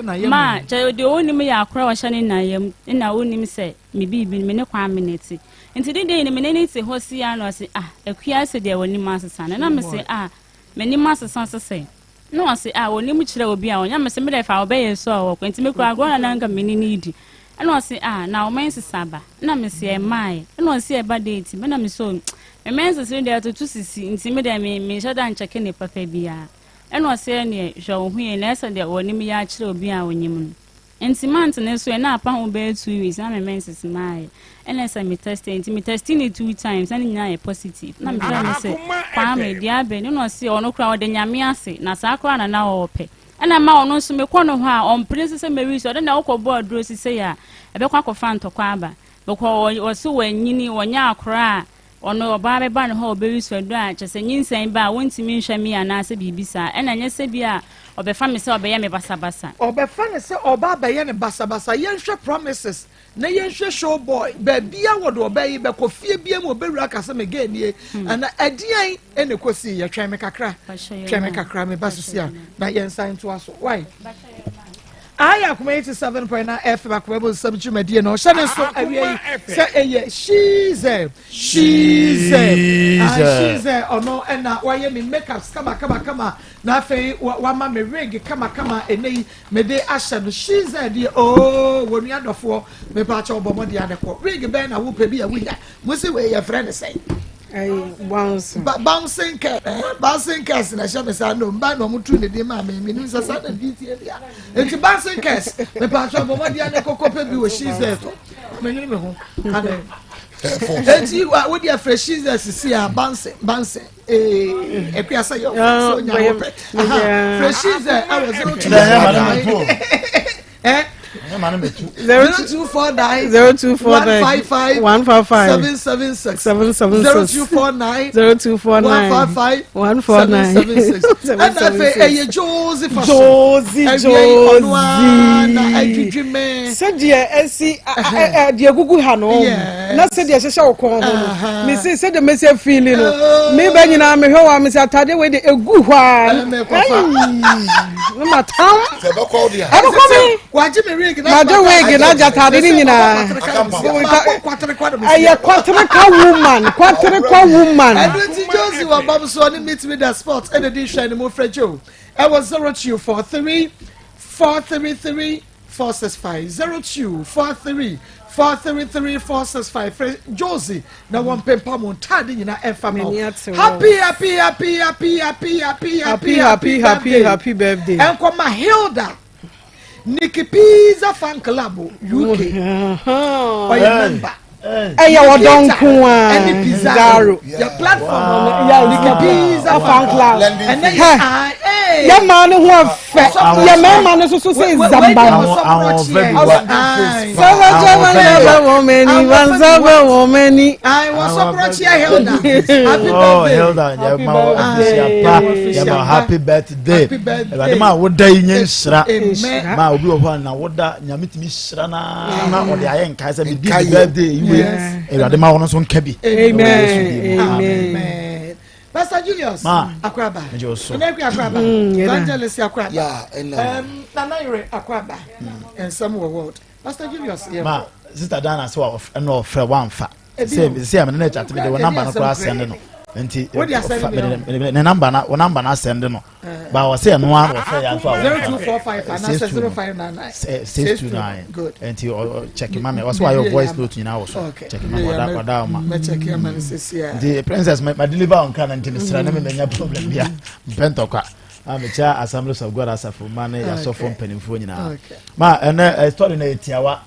hɔ. Maa kyɛ deɛ ɔnim yɛ akora a ɔhyɛ ne nan yam ɛna ɔnim sɛ me biribi me ne Kwame ne te. Nti de de ne me ne ne te hɔ si ano ɔse, "Ah, Akua, sɛ deɛ wɔnim asesa no." Na me se, "Ah, m'anim asesa sesɛ?" Na ɔse, "Ah, wɔnim kyerɛ obi a ɔnyɛ." Me se, "Me dɛ fa wɔbɛyɛ so a wɔkɔ." Nti me kura agorɔ na nanka me ne ne di. Ɛna ɔse, "Ah, na wo menses aba?" Na me se, "Ɛmaaɛ." Ɛna ɔse, "Ɛba date?" Me na me so me menses no deɛ ɛtoto sisi, nti me deɛ me menhyɛ da nkyɛke ne papa biara. Ɛna ɔse, "Ɛneɛ hwɛ wo ho yie na ɛsɛ deɛ wɔnim yɛ akyerɛ obi a ɔnyim no." Nti month ne so ɛna apa ho bɛyɛ 2 weeks na me menses maaɛ. Ɛna sɛ me test, nti me test ne two times na ne nyinaa yɛ positive. Na mefrɛ me sɛ, "Kwame deɛ abɛ ne?" Na ɔse ɔno koraa ɔde Nyame ase na saa koraa na na ɔɔpɛ. Ɛna ma ɔno nso mekɔ no hɔ a ɔmpene nso sɛ mɛwi so ɔde na wokɔbɔ aduro sisei a ɛbɛkɔ akɔfa ntɔkwa aba. Because wɔse wanyini, wɔnyɛ akora a ɔno ɔbaa bɛba ne hɔ a ɔbɛyi so aduro a kyerɛ sɛ nyinsɛn ba a wɔntumi nhwɛ me anaasɛ biribi saa. Ɛna ɛnyɛ sɛ bi a ɔbɛfa me sɛ ɔbɛyɛ me basabasa. Ɔbɛfa no sɛ ɔba abɛyɛ no basabasa. Yɛnhwɛ promises na yɛnhwɛ show boy. Baabia wɔde ɔbaa yi bɛkɔ, fie bia mu ɔbɛwura aka sɛ me girl nie. Ɛna ɛdeɛn ɛna ɛkɔsii yɛ? Twɛn me kakra. Twɛn me kakra me ba sisi a na yɛnsan ntoa so. Why? Ayɛ Akoma 87.9 FM Akoma mu nsɛm dwumadie no ɔhyɛ ne nso awie yi sɛ ɛyɛ Shize Shize Shize ɔno ɛna wayɛ me makeups kama kama kama na afei wama me wig kama kama ɛnɛ yi mede ahyɛ no Shize deɛ oo wɔ nua dɔfoɔ mepaakyɛ ɔbɔ mmɔden anɛkɔ wig bɛn na wopɛ bi a wonya mo si wei yɛfrɛ ne sɛn. Bouncing. Bouncing curse. Eh, bouncing curse na ɛhyɛ me saa no mba na ɔmo tu ne din maa me me nim sɛ saa na di tie bia. Nti bouncing curse me pa atwa bɔ mɔden ne koko pɛ bi wɔ shize to. Me nwene me ho. Ade. Eti wa wo deɛ frɛ shize sisi a bouncing bouncing. Ee ekua sɛ yɛ so nya wo pɛ. Frɛ shize ɛwɔ 0249. Eh? 0249 0249 155 155 776 776 0249 0249 155 149 776 ɛna afei ɛyɛ Josie fashion Josie ɛwia yi ɔno ara na adwidwi mɛ sɛdeɛ ɛsi deɛ gugu ha no na sɛdeɛ ɛhyehyɛ wo kɔn ho no mesi sɛdeɛ mesi afili no meba nyinaa mehwɛ wɔ a mesi atadeɛ wei de egu hɔ a ne ma tam ɛbɛkɔ mi wagye me wig na magye wig na agye ataade ne nyinaa ɛyɛ kwatereka woman kwaterekwa woman. Ɛno nti Josie wɔ bam so ɔne meet me the spot ɛna di nhwɛ ne mu frɛ Joe ɛwɔ 0243 433 465 0243 433 465 frɛ Josie na wɔn mpempa mo ntaade nyinaa ɛmfa ma wo. Happy happy happy happy happy happy happy happy happy happy birthday. Ɛnkɔma Hilda Nikki Pizza Fan Club UK ɔyɛ member. Ɛyɛ ɔdɔ nko a ɛne Pizarro yɛ platform no Nikki Pizza Fan Club ɛnɛ yɛ yɛ maa ne ho afɛ yɛ mmarima no soso sɛ zamba. Sɛbɛkyɛ wɔn ani wansɛbɛ wɔn ani. Wɔsɔbrɔkyeɛ Hilda happy birthday. Hilda yɛ ma wɔ afihyia pa yɛ ma happy birthday ɛwurade ma woda yi nye nhyira ma obi wɔ hɔ a na woda nyame tumi hyira na na ɔde ayɛ nkae sɛ medi mi birthday yi wei awurade ma wɔn nso nka bi. Amen amen. Pastor Julius Ma. Akwaba. Megye wo so. Nana Akua Akwaba. Evangelist Akwaba. Yeah, ɛna. Nana Yere Akwaba. Nsɛm wɔ world. Pastor Julius yɛ. Ma sister Dana sɛ ɛna ɔfrɛ wamfa. Sɛ sɛ ɛmɛ ne kyate mi de wɔ namba no koraa sɛnde no. Nti ne namba na wɔ namba na sɛnde no. Ba wɔ sɛ ɛno ara na ɔfrɛ yɛn nso a wɔmfa. 0245 anaasɛ 0599. 629. Good. Nti check ma me. Ɔsɛ wayɛ voice note nyinaa wɔ so. Check ma me ɔda ɔda ɔma. Mɛ check ma no sisi a. Nti princess ma deliver on kan nti mesrɛ ne me menya problem bia. Mpɛ ntɔkwa. A mekyɛ Assemblies of God asafo ma ne yasɔfo mpanimfoɔ nyinaa. Ma ɛnɛ story no yɛ tiawa.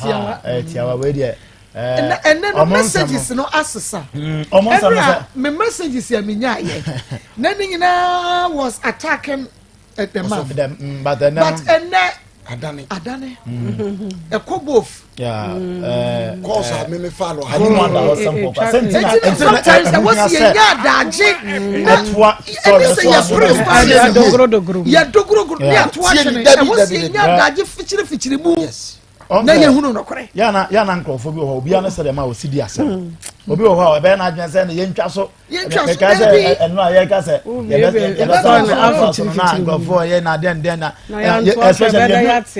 Tiawa. Tiawa wei deɛ. Ɛnɛ no messages no asesa. Ɛnura me messages yɛ me nya yɛ. Na ne nyinaa was attacking the man. But ɛnɛ adane adane ɛkɔ both. Kɔɔso a mímí fa lɔ ha. Ɛni mu ada hɔ sɛm kɔkɔ. Eti na sometimes ɛwɔ si yɛ nya adagye na ɛni sɛ yɛ pere story yɛ dogorogoro ne ato atwene ɛwɔ si yɛ nya adagye fikyiri fikyiri mu na yɛ hunu nɔkorɛ. Yana yana nkurɔfoɔ bi wɔ hɔ obiara ne sɛ deɛ ma osi di asɛm obi wɔ hɔ a ɔbɛyɛ n'adwene sɛ ne yɛntwa so yɛntwa so mekae sɛ ɛno a yɛka sɛ yɛbɛsɛ so na nkurɔfoɔ yɛ na dɛn dɛn na especially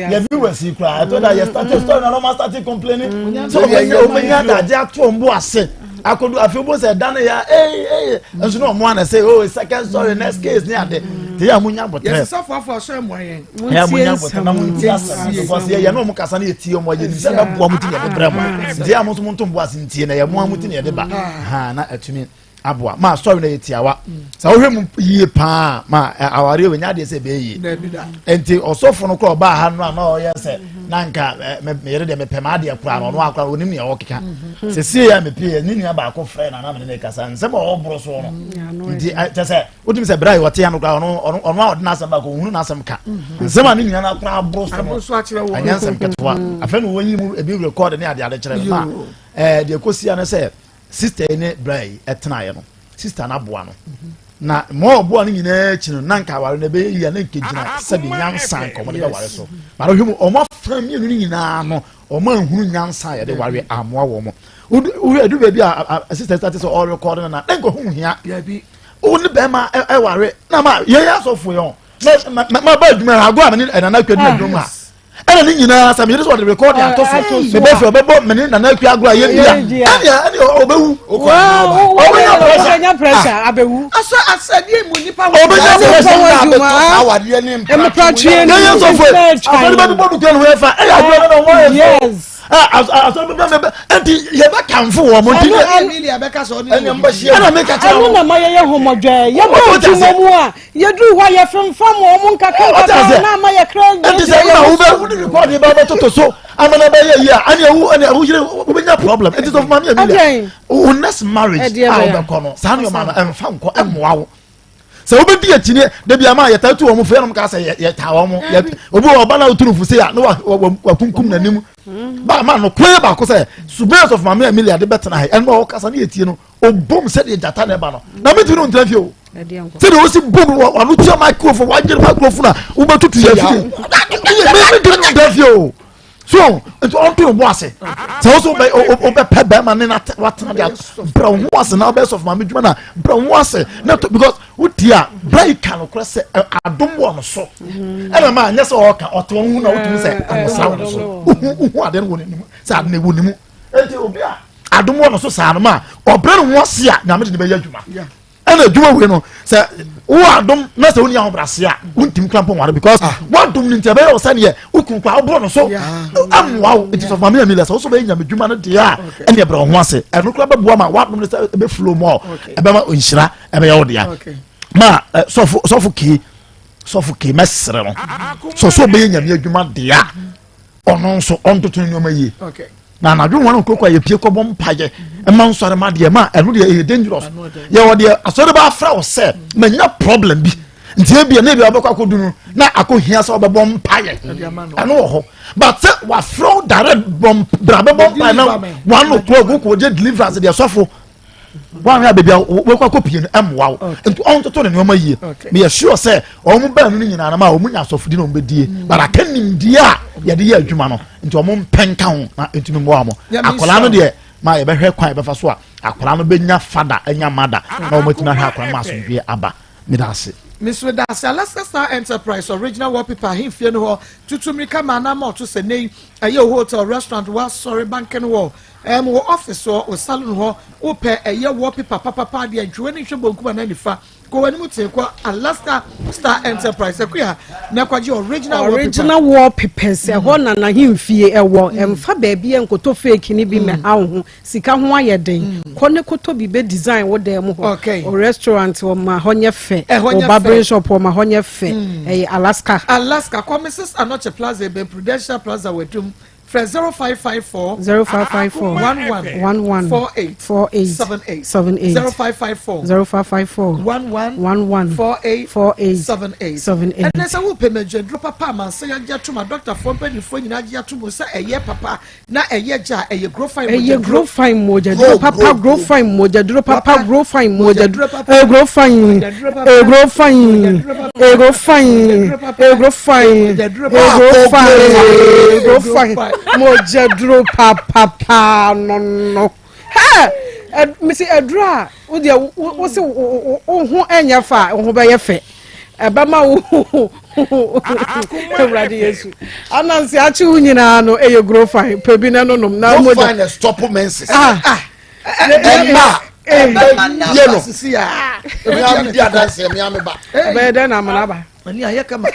yɛ viewers yi koraa ɛtɔ da yɛ start story na ɔma start complaining sɛ ɔbɛnya ɔbɛnya adagye ato ɔmbo ase akodu afei bo sɛ ɛda no yɛ ee ee nso na ɔmo ana sɛ oh second story next case ne ade te yɛ a mo nya abotire yɛsesa foafoa so ɛmoa yɛn yɛ a mo nya abotire na mo nti asɛm because yɛ yɛ na ɔmo kasa na yɛ tie ɔmo yɛ nim sɛ ɛbɛboa mo ti na yɛde brɛ mo nti yɛ a mo nso mo nto mo bo ase ntie na yɛ mo a mo ti na yɛde ba ha na atumi. Aboa ma story no yɛ tiawa. Sɛ wohwɛ mu yie paa ma awareɛ wɔ nya adeɛ sɛ ɛbɛyɛ yie. Nti ɔsɔfo no koraa ɔbaa ha no a na ɔyɛ sɛ na nka meyere deɛ mepɛ m'adeɛ koraa no ɔno akora ɔnim nea ɔkeka. Sesie a mepie ne nua baako frɛ na na mene ne kasa nsɛm a ɔboro soɔ no. Nti kyɛ sɛ wotumi sɛ berɛ a ɔte ha no koraa ɔno ɔno ɔno a ɔde n'asɛm baako ɔhunu n'asɛm ka. Nsɛm a ne nua no akora aboro so no ɛnyɛ nsɛm ketewa. Afei na wɔyi mu ebi rekɔɔde ne adeade kyerɛ no ma deɛ ɛkɔsia no sɛ Sista yi ne bra yi tenaeɛ no, sista no aboa no. Na ma ɔboa no nyinaa akyi no, na nka aware no ɛbɛyɛ yie a na nka gyina sɛbi nyansa nka wɔde bɛware so. But ɔhwɛ mu, wɔn afa mmienu no nyinaa no, wɔn anhunu nyansa a yɛde ware amoa wɔn. Wohwɛ edu baabi a sista yi te sɛ ɔrekɔdo no na na nka ho hia. Wo ne bɛrima ɛware na ma yɛyɛ asɔfo yɛn ma ma ba adwuma agorɔ a me ne nana akua di na adwuma mu a. ɛna ne nyinaa sɛ meyere sɛ ɔde rekɔde ato so mebɛ fɛ ɔbɛbɔ mene nana akua agorɔ a yɛdi a ɛnea ɛne ɔbɛwu ɔbɛnya pressure abɛwu asɛ asɛdeɛ mu nipa ɔbɛnya pressure yɛyɛ sɔfo asɔre bɛbi bɔ dukua no ho ɛfa ɛyɛ adwuma no na ɔmo ayɛ asɔre bɛbi bɛ ɛnti yɛbɛ kanfo wɔn mo nti ɛna meka kyerɛ ɛno na ma yɛyɛ homɔdwɛ yɛbɔ adwuma mu a Yɛduru hɔ a, yɛfemfam wɔn nkakrankakra na ama yɛ kra Ɛnti sɛ wona wobɛ wode record ba bɛtoto so ama na bɛyɛ yie a ɛne ɛwo ɛne ɛwo yere wobɛnya problem. Ɛnti sɛ maame Emilia wo next marriage a wobɛkɔ no saa nneɛma no ɛmfa nkɔ ɛmmoa wo. Sɛ wobɛdi akyi ne da bi ama yɛtaa tu wɔn fo yɛnom kaa sɛ yɛtaa wɔn obi wɔ ɔba na woturu fo sei a na wakunkum n'anim ba ma no kwan baako sɛ suban sɔfo maame Emilia de bɛtena ha ɛno a ɔkasa ne yɛtie no obom sɛdeɛ gyata na ɛba no na mentumi no ntena fie o sɛdeɛ ɔsi bom wano tua microphone wagyere microphone a wobɛtutu yɛ fie mentumi no ntena fie o so nti ɔnto no bo ase sɛ wo so wobɛpɛ bɛrima ne watena de brɛ wo ho ase na wobɛyɛ sɔfo maame dwuma na brɛ wo ho ase na to because wotie a brɛ yi ka nokorɛ sɛ adom wɔ no so ɛna ma anyɛ sɛ ɔka ɔte wo ho na wotumi sɛ amosa wɔ no so wohu ade no wɔ n'anim sɛ ade no ɛwɔ ne mu Enti obi a adom wɔ no so saa no ma ɔbrɛ ne ho ase a nyame de ne bɛyɛ adwuma ɛna adwuma wei no sɛ wowɔ adom na sɛ wonni ahobrɛase a wontumi kora mpo nware because ah. woadom no nti ɛbɛyɛ wo sɛneɛ wokunu kora woborɔ no so ammoa wo nti sɔfo maame amila sɛ wo so bɛyɛ nyame dwuma no deɛ a ɛne ɛbrɛ wo ho ase ɛno kora bɛboa ma woadom no sɛ ɛbɛflow mu a ɛbɛma nhyira ɛbɛyɛ wo dea ma sɔfo sɔfo kee sɔfo kee mɛsrɛ no sɛ sɛ ɔbɛyɛ nyame adwuma deɛ a ɔno nso ɔntoto nneɛma yie na anadwo wɔn nkurokɔ a yɛpie kɔbɔ mpaeɛ ɛma nsɔre ma deɛ ma ɛno deɛ ɛyɛ dangerous yɛwɔ deɛ asɔre ba afra wɔ sɛ manya problem bi nti ebia na ebia ɔbɛkɔ akɔdu no na akɔhia sɛ ɔbɛbɔ mpaeɛ ɛno wɔ hɔ but sɛ wafrɛ wo direct bɔ bra bɛbɔ mpaeɛ na one o'clock wokɔ gye deliverance deɛ sɔfo wɔahwɛ a baabi a wɔkɔ akɔpie no ɛmmoa wo nti ɔntoto ne nneɛma yie meyɛ sure sɛ wɔn baanu no nyinaa no ma wɔn nya asɔfodi na wɔn bɛdie mm. but aka nimdeɛ a yɛde yɛ adwuma no nti wɔn mpɛ nka ho na ntumi mmoa wɔn akwadaa no deɛ ma yɛbɛhwɛ kwan yɛbɛfa so a akwadaa no bɛnya fada anya mada na wɔn atumi ahwɛ akwadaa no ma asomdwoeɛ aba meda ase. Mesoro da ase Alaska Star Enterprise original wallpaper ahemfie no hɔ tutu mmirika ma anam ɔto sɛ nnɛ yi ɛyɛ hotel restaurant wɔ asɔre bank no wɔ Ɛɛm wo office hɔ, wo salon hɔ, wo pɛ ɛyɛ wallpaper papapa deɛ ntwe w'ani nhwɛ bonkum anaa nifa, kɔ w'anim tee kɔ Alaska Star Enterprise Akua na kɔgye original wallpaper. Original wallpapers ɛhɔ na n'ahemfie ɛwɔ, ɛmfa baabi ɛnkɔtɔ fake no bi mmɛha wo ho, sika ho ayɛ den, kɔ ne kɔtɔ bi bɛ design wo dan mu hɔ, wo restaurant hɔ ma hɔ nyɛ fɛ, wo barbering shop hɔ ma hɔ nyɛ fɛ, ɛyɛ Alaska. Alaska, kɔ Mrs Anokye Plaza ɛbɛn Prudential Plaza wɔ Adum. Frɛ 0554 0554 11 11 48 48 78 78 0554 0554 11 11 48 48 78 78. Ɛnɛ sɛ wopɛ magyaduro papa amansan agye atom a dɔktafoɔ mpanimfoɔ nyinaa agye atom sɛ ɛyɛ papa na ɛyɛ gya a ɛyɛ Grofine Ɛyɛ mogyaduro. Grofine mogyaduro Grow, papa grow, grow. Grofine mogyaduro papa Papa. Grofine mogyaduro Mogyaduro papa. eh, Grofine Mogyaduro papa. eh, Grofine Mogyaduro papa. eh, Grofine Mogyaduro papa. eh, Grofine Mogyaduro eh, papa. Grofine Grofine. Mogyaduro papapaa no no hɛ mesi aduro a wo deɛ wo se wo ho ɛnyɛ fa a wo ho bɛyɛ fɛ ɛbɛma wo awurade yesu anansi akye wo nyinaa no ɛyɛ grofine pɛ bi na no nom na mogya mogya na stop menses ah ɛma Ɛbɛma yɛ no naba sisi a. mmea mi di adanseɛ mmea mi ba ɛbɛyɛ dɛn na amana aba Ani ayɛ kama.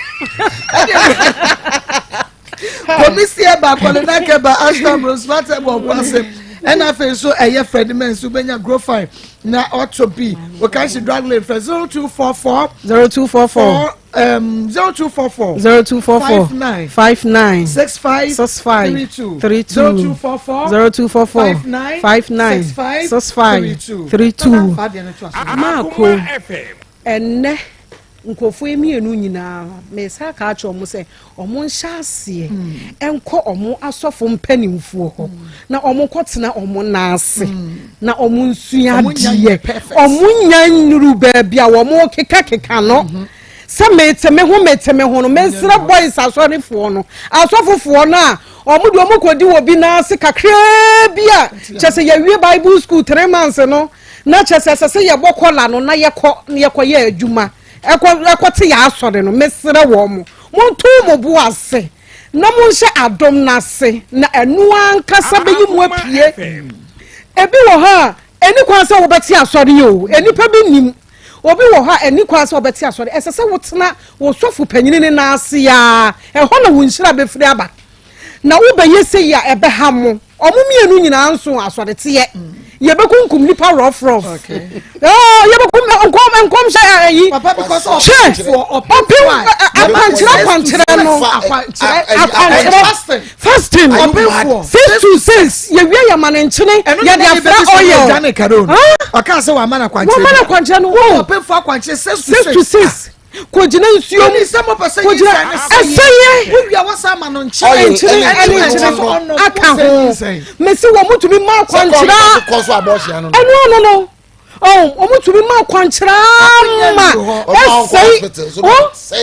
Komisi ɛba akɔle na kɛba Ashton Rose Fata ɛbɔ ɔkɔ ase. Ɛna afei nso ɛyɛ Fred Mens wobɛnya Grofine na ɔtɔ bi. Okashi drug lane fɛ 0244 0244 0244 0244 59 59 65 65 32 32 0244 0244 59 59 65 65 32 32. Fa deɛ no to aso. Maako ɛnnɛ nkurɔfoɔ yi mmienu nyinaa mesan ka akyerɛ wɔn sɛ wɔn nhyɛ aseɛ nkɔ wɔn asɔfo mpanimfoɔ hɔ na wɔn nkɔtena wɔn nan ase na wɔn nsua adeɛ wɔn nya nnuru baabi a wɔn kekakeka no sɛ mete me ho mete me ho no mesrɛ boys asɔrefoɔ no asɔfofoɔ no a wɔn de wɔn kɔdi wɔ bi nan ase kakraa bi a kyɛ sɛ yɛwie bible school 3 months no na kyɛ sɛ ɛsɛ sɛ yɛbɔ kɔla no na yɛkɔ na yɛkɔyɛ adwuma ɛkɔ ɛkɔte yɛ asɔre no. Mesrɛ wɔn mo monto mo bo ase na monhyɛ adom n'ase na ɛno ankasa bɛyi mu apue. Ebi wɔ hɔ a ɛni kwan sɛ wobɛte asɔre yi o. Enipa bi nim obi wɔ hɔ a ɛni kwan sɛ wobɛte asɔre. Ɛsɛ sɛ wotena wo sɔfo panyin ne nan ase yaa ɛhɔ na wo nhyira bɛfiri aba na wobɛyɛ sɛ yi a ɛbɛha mo. Ɔmo mmienu nyinaa nso asɔreteɛ yɛbɛkunkum nipa rɔfrɔf yɛbɛkum nkɔm nkɔmhyɛ ayi hwɛ ɔpem akwankyerɛ akwankyerɛ no akwankyerɛ fasting 6 to 6 yɛwie yɛ ma ne nkyene yɛde afra oil. Ɔka sɛ wama no akwankyerɛ. Wama no akwankyerɛ no o. Ɔpemfoɔ akwankyerɛ 6 6 to 6 kògyina nsuo mu kògyina ɛsɛyɛ nkyene ɛne nkyene aka ho. Mesi wɔn mo tumi ma akwankyerɛ ɛnu ano no ɔn wɔn tumi ma akwankyerɛ ma ɛsɛe ɔ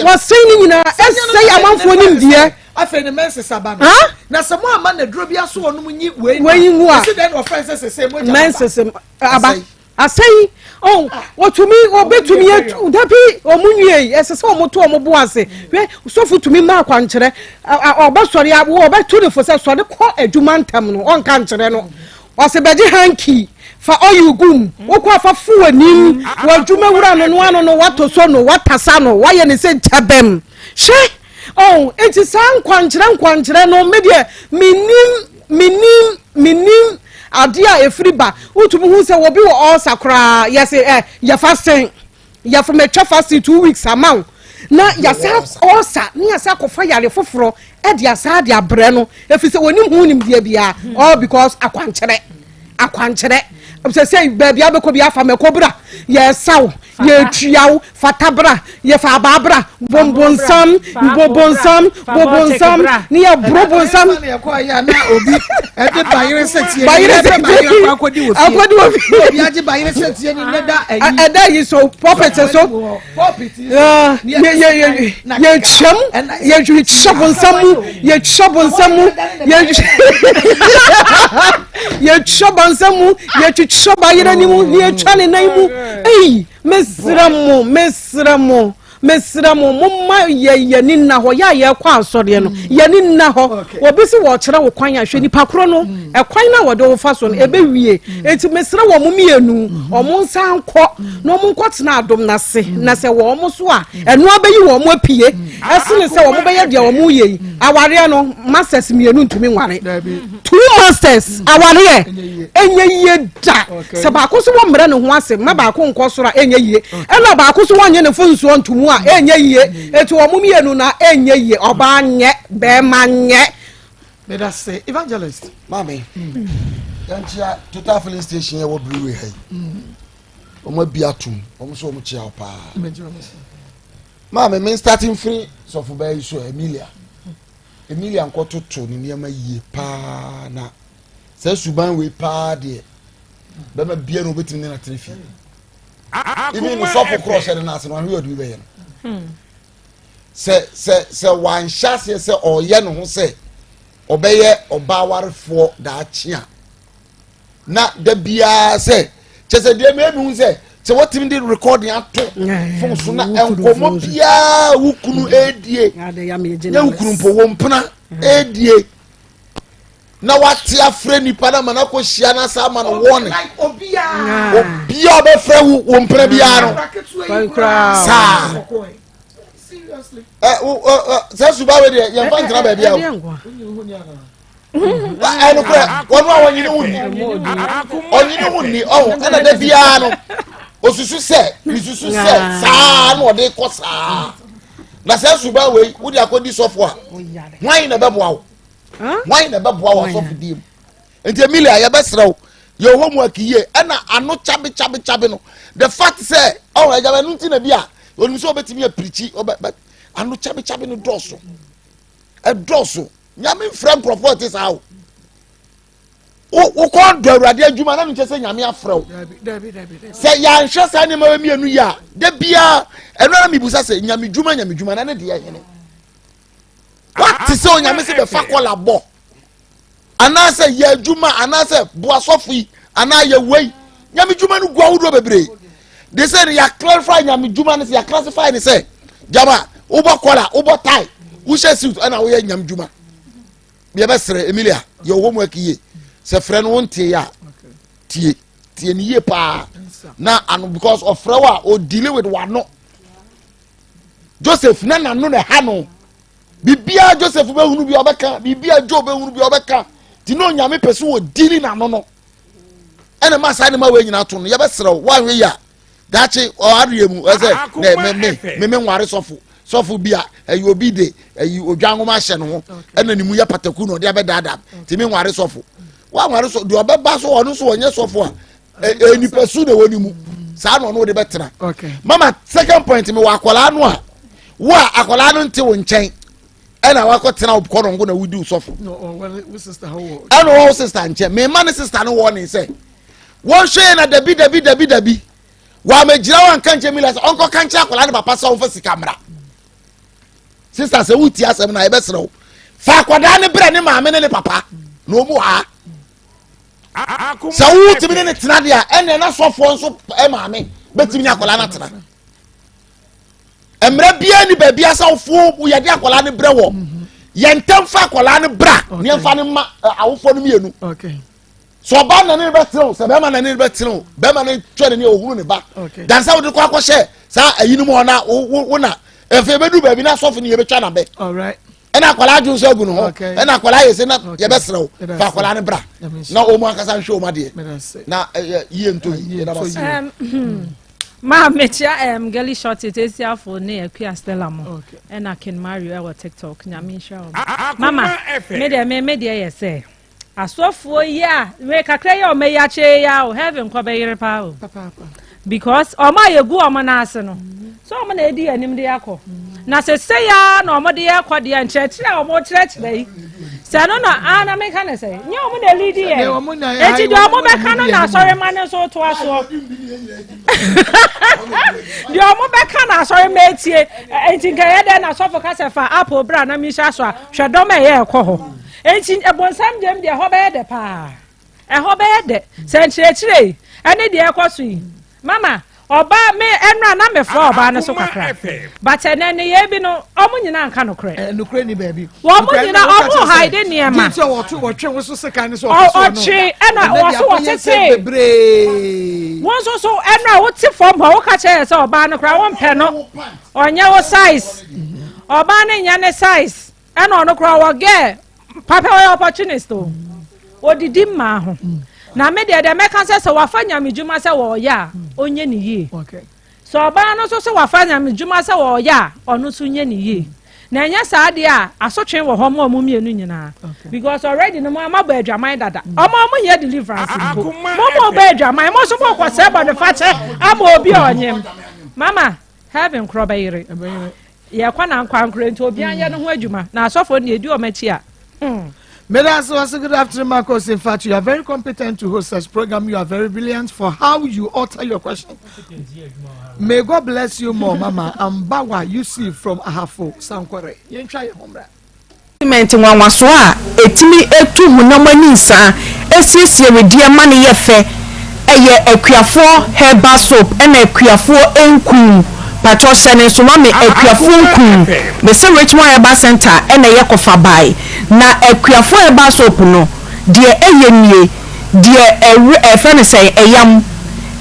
wɔsɛe ne nyinaa ɛsɛe amanfoɔ nimdeɛ. Afei ne menses aba no na sɛ mo ama na duro bi aso wɔn mu nyi wei wei ngu a ɛsi dɛn na ɔfɛn sɛ sɛ mogya menses aba asɛyi ɔn wɔtumi wɔbɛtumi atu dabi wɔn nwie yi ɛsɛ sɛ wɔn to wɔn bo ase. Hwɛ sɔfo tumi ma akwankyerɛ ɔbɛsɔre a ɔbɛto ne fo sɛ sɔre kɔ adwuma ntam no ɔnka nkyerɛ no ɔsɛ bɛgye hanky fa oil gum wokɔ afa fo w'anim w'adwuma wura no no ano no wato so no watasa no wayɛ ne sɛ gyabɛm. Hwɛ ɔn eti saa nkwankyerɛ nkwankyerɛ no me deɛ menim menim menim adeɛ a efiri ba. Wotumi hu sɛ obi wɔ ɔɔsa koraa yɛsɛ ɛ yɛ fasting yɛfɔ mɛtwa fasting 2 weeks ama wo na yɛsa ɔɔsa ne yɛsa akɔfa yare foforɔ ɛde asa de abrɛ no efi sɛ wɔnim ho nimdeɛ biara all because akwankyerɛ akwankyerɛ sɛ sɛ baabi abɛkɔ bi afa mɛkɔ bra yɛsaw yɛtuaw fata bra yɛfa abaa bra bombonsam bobonsam bobonsam ne yɛboro bonsam. Obi ɛde bayere sɛtie bayere sɛtie akɔdi wɔ fie akɔdi wɔ fie obi agye bayere sɛtie ni ne da ɛyi ɛda yi so pulpit so pulpit yɛtwam yɛtwitwa bonsam mu yɛtwa bonsam mu yɛtwa bonsam mu yɛtwitwa bayere ni mu ne yɛtwa ne nan mu. Ei, mesrɛ mo mesrɛ mo mesrɛ mo momma yɛ yɛni nna hɔ yɛ a yɛkɔ asɔreɛ no yɛni nna hɔ. Obi si wɔkyerɛ wo kwan a hwɛ nipa korɔ no ɛkwan no a wɔde wo fa so no ɛbɛwie. Eti mesrɛ wɔn mo mmienu wɔn nsa nkɔ na wɔn nkɔ tena adom n'ase na sɛ wɔn mo so a ɛno abɛyi wɔn mo apue ɛsene sɛ wɔn bɛyɛ deɛ wɔn yɛ yi. Awareɛ no masters mmienu ntumi nware two masters awareɛ ɛnyɛ yie da. Sɛ baako so wɔn mmerɛ ne ho ase ma baako nkɔ soro a ɛnyɛ yie ɛna baako so wɔnyɛ ne fo nsuo ntomu a ɛnyɛ yie. Eti wɔn mmienu na ɛnyɛ yie. Ɔbaa nyɛ bɛrima nyɛ. Meda se evangelist. Maame, yɛnkyia Total filling station yɛ wɔ brewery ha yi. Wɔn abi atum wɔn nso wɔn kyia wo paa. Maame, me starting firi sɔfo bɛɛ yi so. Emilia, Emilia nkɔtoto ne nneɛma yie paa na sɛ suban wei paa deɛ bɛma bia na obetumi ne na tena fie. Even ne sɔfo korɔ hyɛ ne n'ase no ahwɛ ɔde bi bɛyɛ no sɛ wanhyɛ aseɛ sɛ ɔyɛ ne ho sɛ ɔbɛyɛ ɔbaa warefoɔ daakye a na da biara sɛ kyɛ sɛ deɛ mɛmi hu sɛ wɔtumi de recording ato phone so na nkɔmɔ biara wo kunu edie nye wo kunu mpo wo mpena edie na wate afrɛ nipa na ma na kɔ hyia na sa ama no wɔne obiara ɔbɛfrɛ wo wo mpena biara no saa ɛ wo ɛ ɛ sɛ suba wei deɛ yɛmfa ntena baabi a o. Ɛnokorɛ wɔn a wɔnyini ho nni ɔnyini ho nni ɔho ɛna da biara no osusu sɛ misusu sɛ saa na ɔde kɔ saa na sɛ suban wei wode akɔdi sɔfo a hwan na ɛbɛboa wo hwan na ɛbɛboa wo asɔfo die mu nti Emilia yɛbɛsrɛ wo yɛ homework yie ɛna ano kyabe kyabe kyabe no the fact sɛ ɔho ɛgya bɛ no nti na bi a onim sɛ ɔbɛtumi apirikyi ɔbɛ ano kyabe kyabe no dɔɔso ɛdɔɔso Nyame mfrɛ nkurɔfoɔ ɛte saa o. Wokɔ dɔ Awurade adwuma na menkyɛ sɛ Nyame afrɛ wo. Sɛ yɛanhwɛ saa nneɛma wɔ mmienu yi a, da biara ɛno ara mebusa sɛ Nyame dwuma Nyame dwuma na ne deɛ hene. Wate sɛ Onyame sɛ bɛfa kɔla bɔ anaasɛ yɛ adwuma anaasɛ boa sɔfo yi anaa yɛ wei. Nyame dwuma no gu ahodoɔ bebree. De sɛ no yɛ clarify Nyame dwuma no sɛ yɛ classify ne sɛ gyama wobɔ kɔla wobɔ tie wohyɛ suit ɛna woyɛ nyam dwuma yɛbɛsrɛ emilia yɛ homework yie sɛ frɛ no wonte a tie tie ne yie paa na ano because ɔfrɛ wo a ɔdeal with wano joseph na nano na ɛha no biribiara joseph bɛhunu bi ɔbɛka biribiara joe bɛhunu bi ɔbɛka nti na onyame pɛ so wɔ dili n'ano no ɛna ma saa ne ma wei nyinaa to no yɛbɛsrɛ wo woanhwɛ yi a daakye ɔareɛ mu ɛsɛ na me me me me nware sɔfo sɔfo bi a ɛyɛ obi de ɛyi odwa nwoma ahyɛ ne ho ɛna ne mu yɛ pataku na ɔde abɛdaadaa nti me nware sɔfo woanware sɔ deɛ ɔbɛba so ɔno nso ɔnyɛ sɔfo a ɛyɛ nipa su na ɛwɔ ne mu saa na ɔno de bɛtena mama second point mi wɔ akwadaa no a wo a akwadaa no nte wo nkyɛn ɛna wakɔ tena wo kɔnɔngo na wodi sɔfo ɛna ɔwɔ sista nkyɛn mɛma ne sista no wɔ ne sɛ wɔnhwɛ yɛ na dabi dabi dabi dabi wɔamɛgyina wɔn anka nkyɛn mi la sɛ ɔnkɔ ka nkyɛn akwadaa ne papa sɛ ɔnfa sika mmra sista sɛ wotie asɛm na yɛbɛsrɛ wo fa akwadaa ne brɛ ne maame ne ne papa na ɔmu ha sɛ wotumi ne ne tena deɛ a ɛnna na sɔfoɔ nso maame bɛtumi ne akwadaa no atena mmerɛ biara ni baabi asawofoɔ yɛde akwadaa no brɛ wɔ yɛn ntɛm fa akwadaa no bra ne yɛn fa no ma awofoɔ no mmienu sɛ ɔbaa na ne bɛtena o sɛ bɛrima na ne bɛtena o bɛrima no twɛ ne ne ohunu ne ba dansa wode kɔ akɔhyɛ saa ayi no mu hɔ na wo na efe bɛdu baabi na asɔfo no yɛbɛtwa n'abɛ ɛna akwadaa adwo nso agu ne ho ɛna akwadaa yɛ sɛ na yɛbɛsrɛ wo fa akwadaa no bra na wɔn ankasa nhwɛ wɔn adeɛ na yie nto yi Maa mekyia um, Girly Short Etesiafo ne Akua Stella mo ɛna King Mario ɛwɔ TikTok nyame nhyira wɔn. Mama me deɛ me me deɛ yɛ sɛ Asɔfoɔ yi a wei kakra yi a ɔmo ayi akyerɛ yi a o heaven kɔ bɛyere paa o because ɔmo a yɛgu ɔmo nan ase no so ɔmo na edi anim de akɔ na sese ya na ɔmo de akɔ deɛ nkyerɛkyerɛ a ɔmo kyerɛkyerɛ yi sɛ no na a na meka ne sɛ nyɛ ɔmo na elidi yɛ eti deɛ ɔmo bɛka no na asɔre ma no nso to asoɔ deɛ ɔmo bɛka na asɔre ma etie eti nka yɛ dɛ na asɔfo kasa fa apple bra na mi nhyɛ aso a hwɛ dɔm a ɛyɛ ɛkɔ hɔ. Enti bonsam gyam deɛ ɛhɔ bɛyɛ dɛ paa. Ɛhɔ bɛyɛ dɛ. Sɛ nkyerɛkyerɛ yi ɛne deɛ ɛkɔ so yi. Mama, ɔbaa me ɛnora na mefrɛ ɔbaa no so kakra. But ɛnɛ nneyɛɛ bi no, ɔmo nyinaa nka nokorɛ. Eh, nokorɛ ni baabi. Wɔn nyinaa ɔmo hide nneɛma. Gye sɛ wɔtwe wɔtwe wo so sekan ne sɛ ɔpɛ so ɔno. Ɔtwe ɛna wɔso wɔtete. Bebree. Wɔn nso so ɛnora wote fam hɔ woka kyerɛ yɛ sɛ ɔbaa no koraa wɔmpɛ no. Ɔnyɛ wo size. Ɔbaa no nyɛ ne size. Ɛna ɔno koraa ɔwɔ girl papa ɔyɛ opportunist o odidi mmaa ho na me deɛ deɛ mɛka sɛ sɛ wafa nyame dwuma sɛ wɔɔyɛ a ɔnyɛ ne yie sɛ ɔbaa no nso sɛ wafa nyame dwuma sɛ wɔɔyɛ a ɔno nso nyɛ ne yie na ɛnyɛ saa deɛ a asotwe wɔ hɔ ma ɔmo mmienu nyinaa because already no mo ama bɔ adwaman dada ɔmo ɔmo hia deliverance mpo mo mo bɔ adwaman mo nso mo kɔ sɛ bɔ ne fakyɛ ama obi a ɔnyem mama heaven korɔ bɛyere Yɛkɔ na nkwankorɛ nti obiara nyɛ ne ho adwuma na asɔfoɔ no deɛ ɛdi wɔn akyi a hmm. Meda so good afternoon, Marcos. In fact, you are very competent to host such program. You are very brilliant for how you alter your question. May God bless you more, Mama. Ambawa UC from Ahafo, Sankware. Yɛntwa yɛn ho mmra. Cement nwanwasoɔ a ɛtumi tu honam ani nsaa, ɛsiesie wedeɛ ma no yɛ fɛ, ɛyɛ akuafoɔ herbal soap ɛna akuafoɔ nku, patrɔ hyɛ no nso ma me akuafoɔ nku, mese Richmond herbal center ɛna ɛyɛ kɔfa bae, na akuafoɔ herbal soap no deɛ ɛyɛ nie, deɛ ɛwe ɛfrɛ no sɛn ɛyam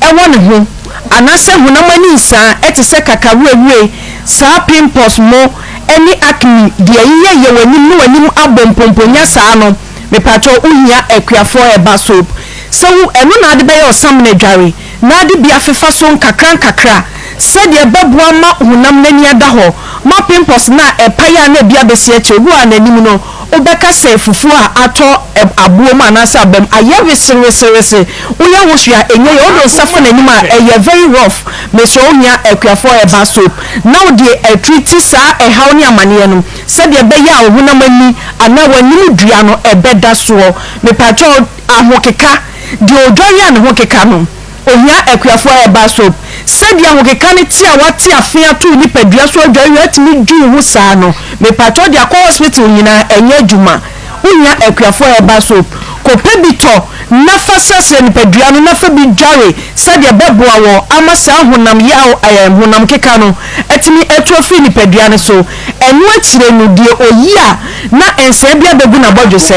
ɛwɔ ne ho anasɛ honam ani nsaa ɛte sɛ kakawurawure saa pimples mo ɛne acne deɛ ɛyeyɛ yɛ w'anim ne w'anim abɔ mpomponya saa no. Mepakyɛw wo hia Akuafoɔ Herbal Soap sɛ wo ɛno na ade bɛyɛ ɔsamena adware na ade bi afefa so nkakra nkakra sɛdeɛ ɛbɛboa ma honam no ani ada hɔ ma pimples no a ɛpae a na ebi abɛsi akyire. Obi wɔ hɔ a n'anim no wobɛka sɛ fufuo a atɔ aboɔ mu anaasɛ aba mu ayɛ wesewesewese woyɛ ho hwee a ɛnyɛ yie wode wo nsa fa n'anim a ɛyɛ very rough. Mesrɛ wo hia Akuafoɔ Herbal Soap na wode atreati saa ɛhaw ne amaneɛ no. Sɛdeɛ ɛbɛyɛ a wo honam ani anaa w'anim dua no ɛbɛda soɔ. Mepakyɛw, ahokeka, deɛ ɔdware a ne ho keka no, ohia akuafoɔ herbal soap. Sɛdeɛ ahokeka no te a wate afe ato wo nipadua so adware wie atumi dwi wo ho saa no, mepakyɛw de akɔ hospital nyinaa ɛnyɛ adwuma. Wohia akuafoɔ herbal soap. Kɔpɛ bi tɔ na fa srasra nipadua no na fa bi dware sɛdeɛ ɛbɛboa wɔ ama saa honam yaw ɛɛ honam keka no atumi atu afiri nipadua no so. Ɛno akyire no deɛ ɔyi a na nsɛɛ bi abɛgu n'abɔdwesɛ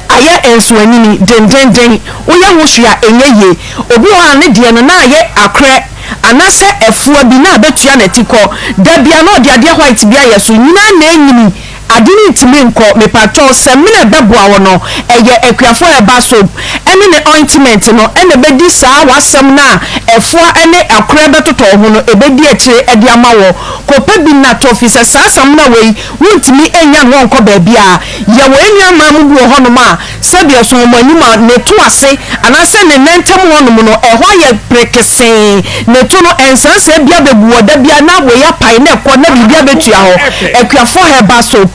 ayɛ nsoanini dendenden woyɛ ho hwee a ɛnyɛ yie. Obi wɔ hɔ a ne deɛ no na ayɛ akorɛ anaasɛ ɛfoa bi na abɛtua n'atikɔ da biara na ɔde adeɛ white bi ayɛ so nyinaa na ɛnyini Ade no ntumi nkɔ mepakyɛw sɛ mena ɛbɛboa wo no ɛyɛ akuafoɔ herbal soap ɛne ne ointment no ɛna ɛbɛdi saa w'asɛm no a ɛfoa ɛne akorɛ bɛtotɔ wo ho no ɛbɛdi akyire ɛde ama wɔ kɔpɛ bi na tɔ fisɛ saa samina wei wontumi nnya no hɔ nkɔ baabiara yɛwɔ yɛn nua mmaa mu bi wɔ hɔ nom a Sɛdeɛ ɛso wɔn anim a ne to ase anaasɛ ne nan ntam hɔnom no, ɛhɔ ayɛ perekesee, ne to no, nsansaa bi abɛgu hɔ da biara na wei apae na ɛkɔ na biribi abɛtua hɔ. Akuafoɔ herbal soap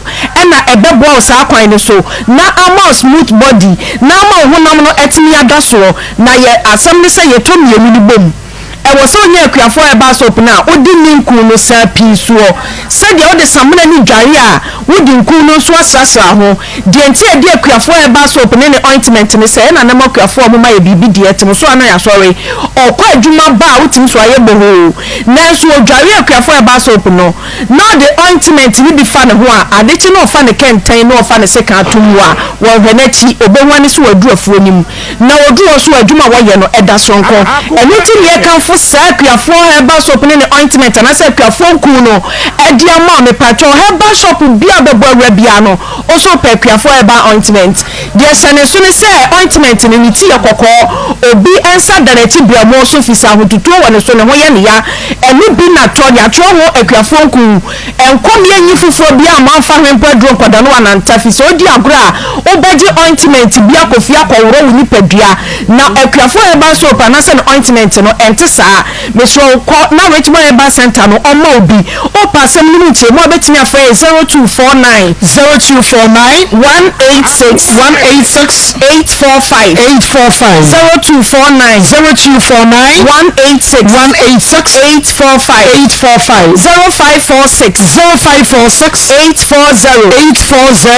na ɛbɛboa wo saa kwan no so na ama wo smooth body na ama wo honam no atumi ada soɔ. Na yɛ asɛm ne sɛ yɛtɔ mmienu no bom. Ɛwɔ sɛ wonya akuafoɔ herbal soap no a wode ne nku no saa pii soɔ. Sɛdeɛ wode samina no dware a, wode nku no nso asrasra ho. Deɛ nti a yɛde akuafoɔ herbal soap ne ne ointment ne sɛ, ɛna nam akuafoɔ a wɔma yɛ biribi deɛ ɛte mo so a na yɛasɔre. Ɔkɔ adwuma ba a wotumi so ayɛ bohoo. Nanso ɔdware akuafoɔ herbal soap no na ɔde ointment no bi fa ne ho a, ade kye na ɔfa ne kɛntɛn na ɔfa ne sekan to mu a, wɔnhwɛ n'akyi, ɔbɛhuane sɛ waduru afuo no mu. Na wɔduru hɔ nso a, adwuma a wɔyɛ no, ɛda soronko. Ɛno nti na yɛkamfo saa Akuafoɔ Herbal Soap ne ne Ointment anaasɛ Akuafoɔ Nku no de ama wo. Mepakyɛw, herbal shop biara a wobɛbɔ awura biara no, wo nso wopɛ Akuafoɔ Herbal Ointment. Deɛ ɛhyɛ ne nso ne sɛ, ointment no, ne ti yɛ kɔkɔɔ. Obi nsa da n'akyi berɛmo so firi sɛ ahotutuo wɔ ne so, ne ho yɛ ne ya. Ɛno bi na tɔ, yɛatwerɛ ho Akuafoɔ Nku. Nkɔmyɛ nyi foforɔ biara mma mfa hwempo aduro nkɔda no ananta fi sɛ odi agorɔ a wobɛgye ointment bi akɔ fie akɔworɔ wo nipadua na akuafoɔ herbal soap anaasɛ ne ointment no ɛnte saa mesrɛ wo kɔ na Richmond herbal center no ɔmma wo bi wopɛ asɛm no mu nkyerɛmu a wobɛtumi afrɛ yɛ 0249 0249 186 186 845 845 0249 0249 186 186 845 845 0546 0546 840 840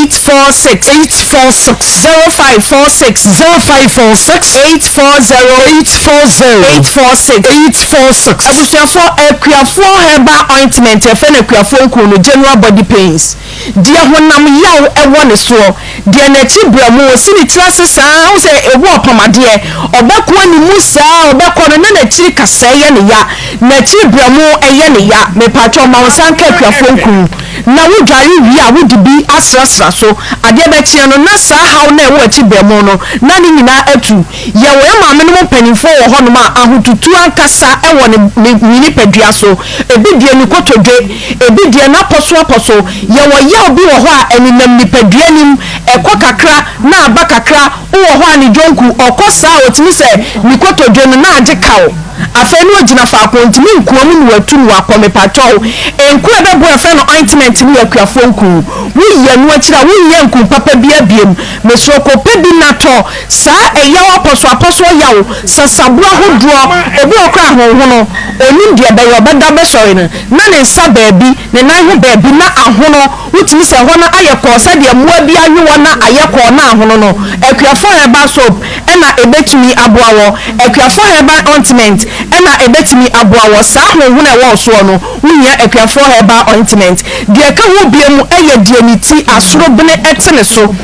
846 846 0546 0546 840 840 846 846. Abusuafoɔ, Akuafoɔ herbal ointment yɛfrɛ no Akuafoɔ nku no, general body pains, deɛ honam yaw wɔ ne soɔ, Deɛ n'akyi brɛ mu, ɔsi ne tiri ase saa ara, wohu sɛ ebi ɔpam adeɛ, ɔbɛko ne mu saa ara, ɔbɛkɔ no na n'akyiri kasɛɛ yɛ ne ya, n'akyiri brɛ mu yɛ ne ya, mepaatwɔ ma wo nsa nka akuafoɔ nku na wo dware wie a wode bi asrasra so, adeɛ bɛkyeɛ no na saa haw no a ɛwɔ akyi brɛ mu no na ne nyinaa atu. Yɛwɔ yɛn maame nom mpaninfoɔ wɔ hɔ nom a ahotutuo ankasa wɔ ne ne ne nipadua so, ebi deɛ ne kotodwe, ebi deɛ n'apɔsoapɔso, yɛwɔ yaw bi wɔ hɔ a ɛnenam nipadua no mu, ɛkɔ kakra na aba kakra, wowɔ hɔ a ne dwonku, ɔkɔ saa a ɔtumi sɛ ne kotodwe no na agye kaw, afei na ɔgyina faako ɔntumi nkoa mu na watu na wakɔ, mepakyɛw nku a ɛbɛboa yɛfrɛ no ointment no yɛ akuafoɔ nku, woyi ɛno akyiri a wonnya nku papa biara biom, mesrɛ wo kɔpɛ bi na tɔ. Saa ɛyaw apɔsoapɔsoɔ yaw, sasaborɔ ahodoɔ, obi wɔ hɔ koraa ahonhono, ɔnnim deɛ ɛbɛyɛ, ɔbɛda bɛsɔre no na ne nsa baabi, ne nan ho baabi na ahono, wotumi sɛ ɛhɔ no ayɛ kɔɔ sɛdeɛ mmoa bi awe hɔ na ayɛ kɔɔ na ahono no, Akuafoɔ Herbal Soap na ɛbɛtumi aboa wɔ, Akuafoɔ Herbal Ointment na ɛbɛtumi aboa wɔ, saa ahonhono a ɛwɔ wo soɔ no, wohia Akuafoɔ Herbal Ointment. Deɛ ɛka ho biom yɛ deɛ ne ti asorobene te ne so.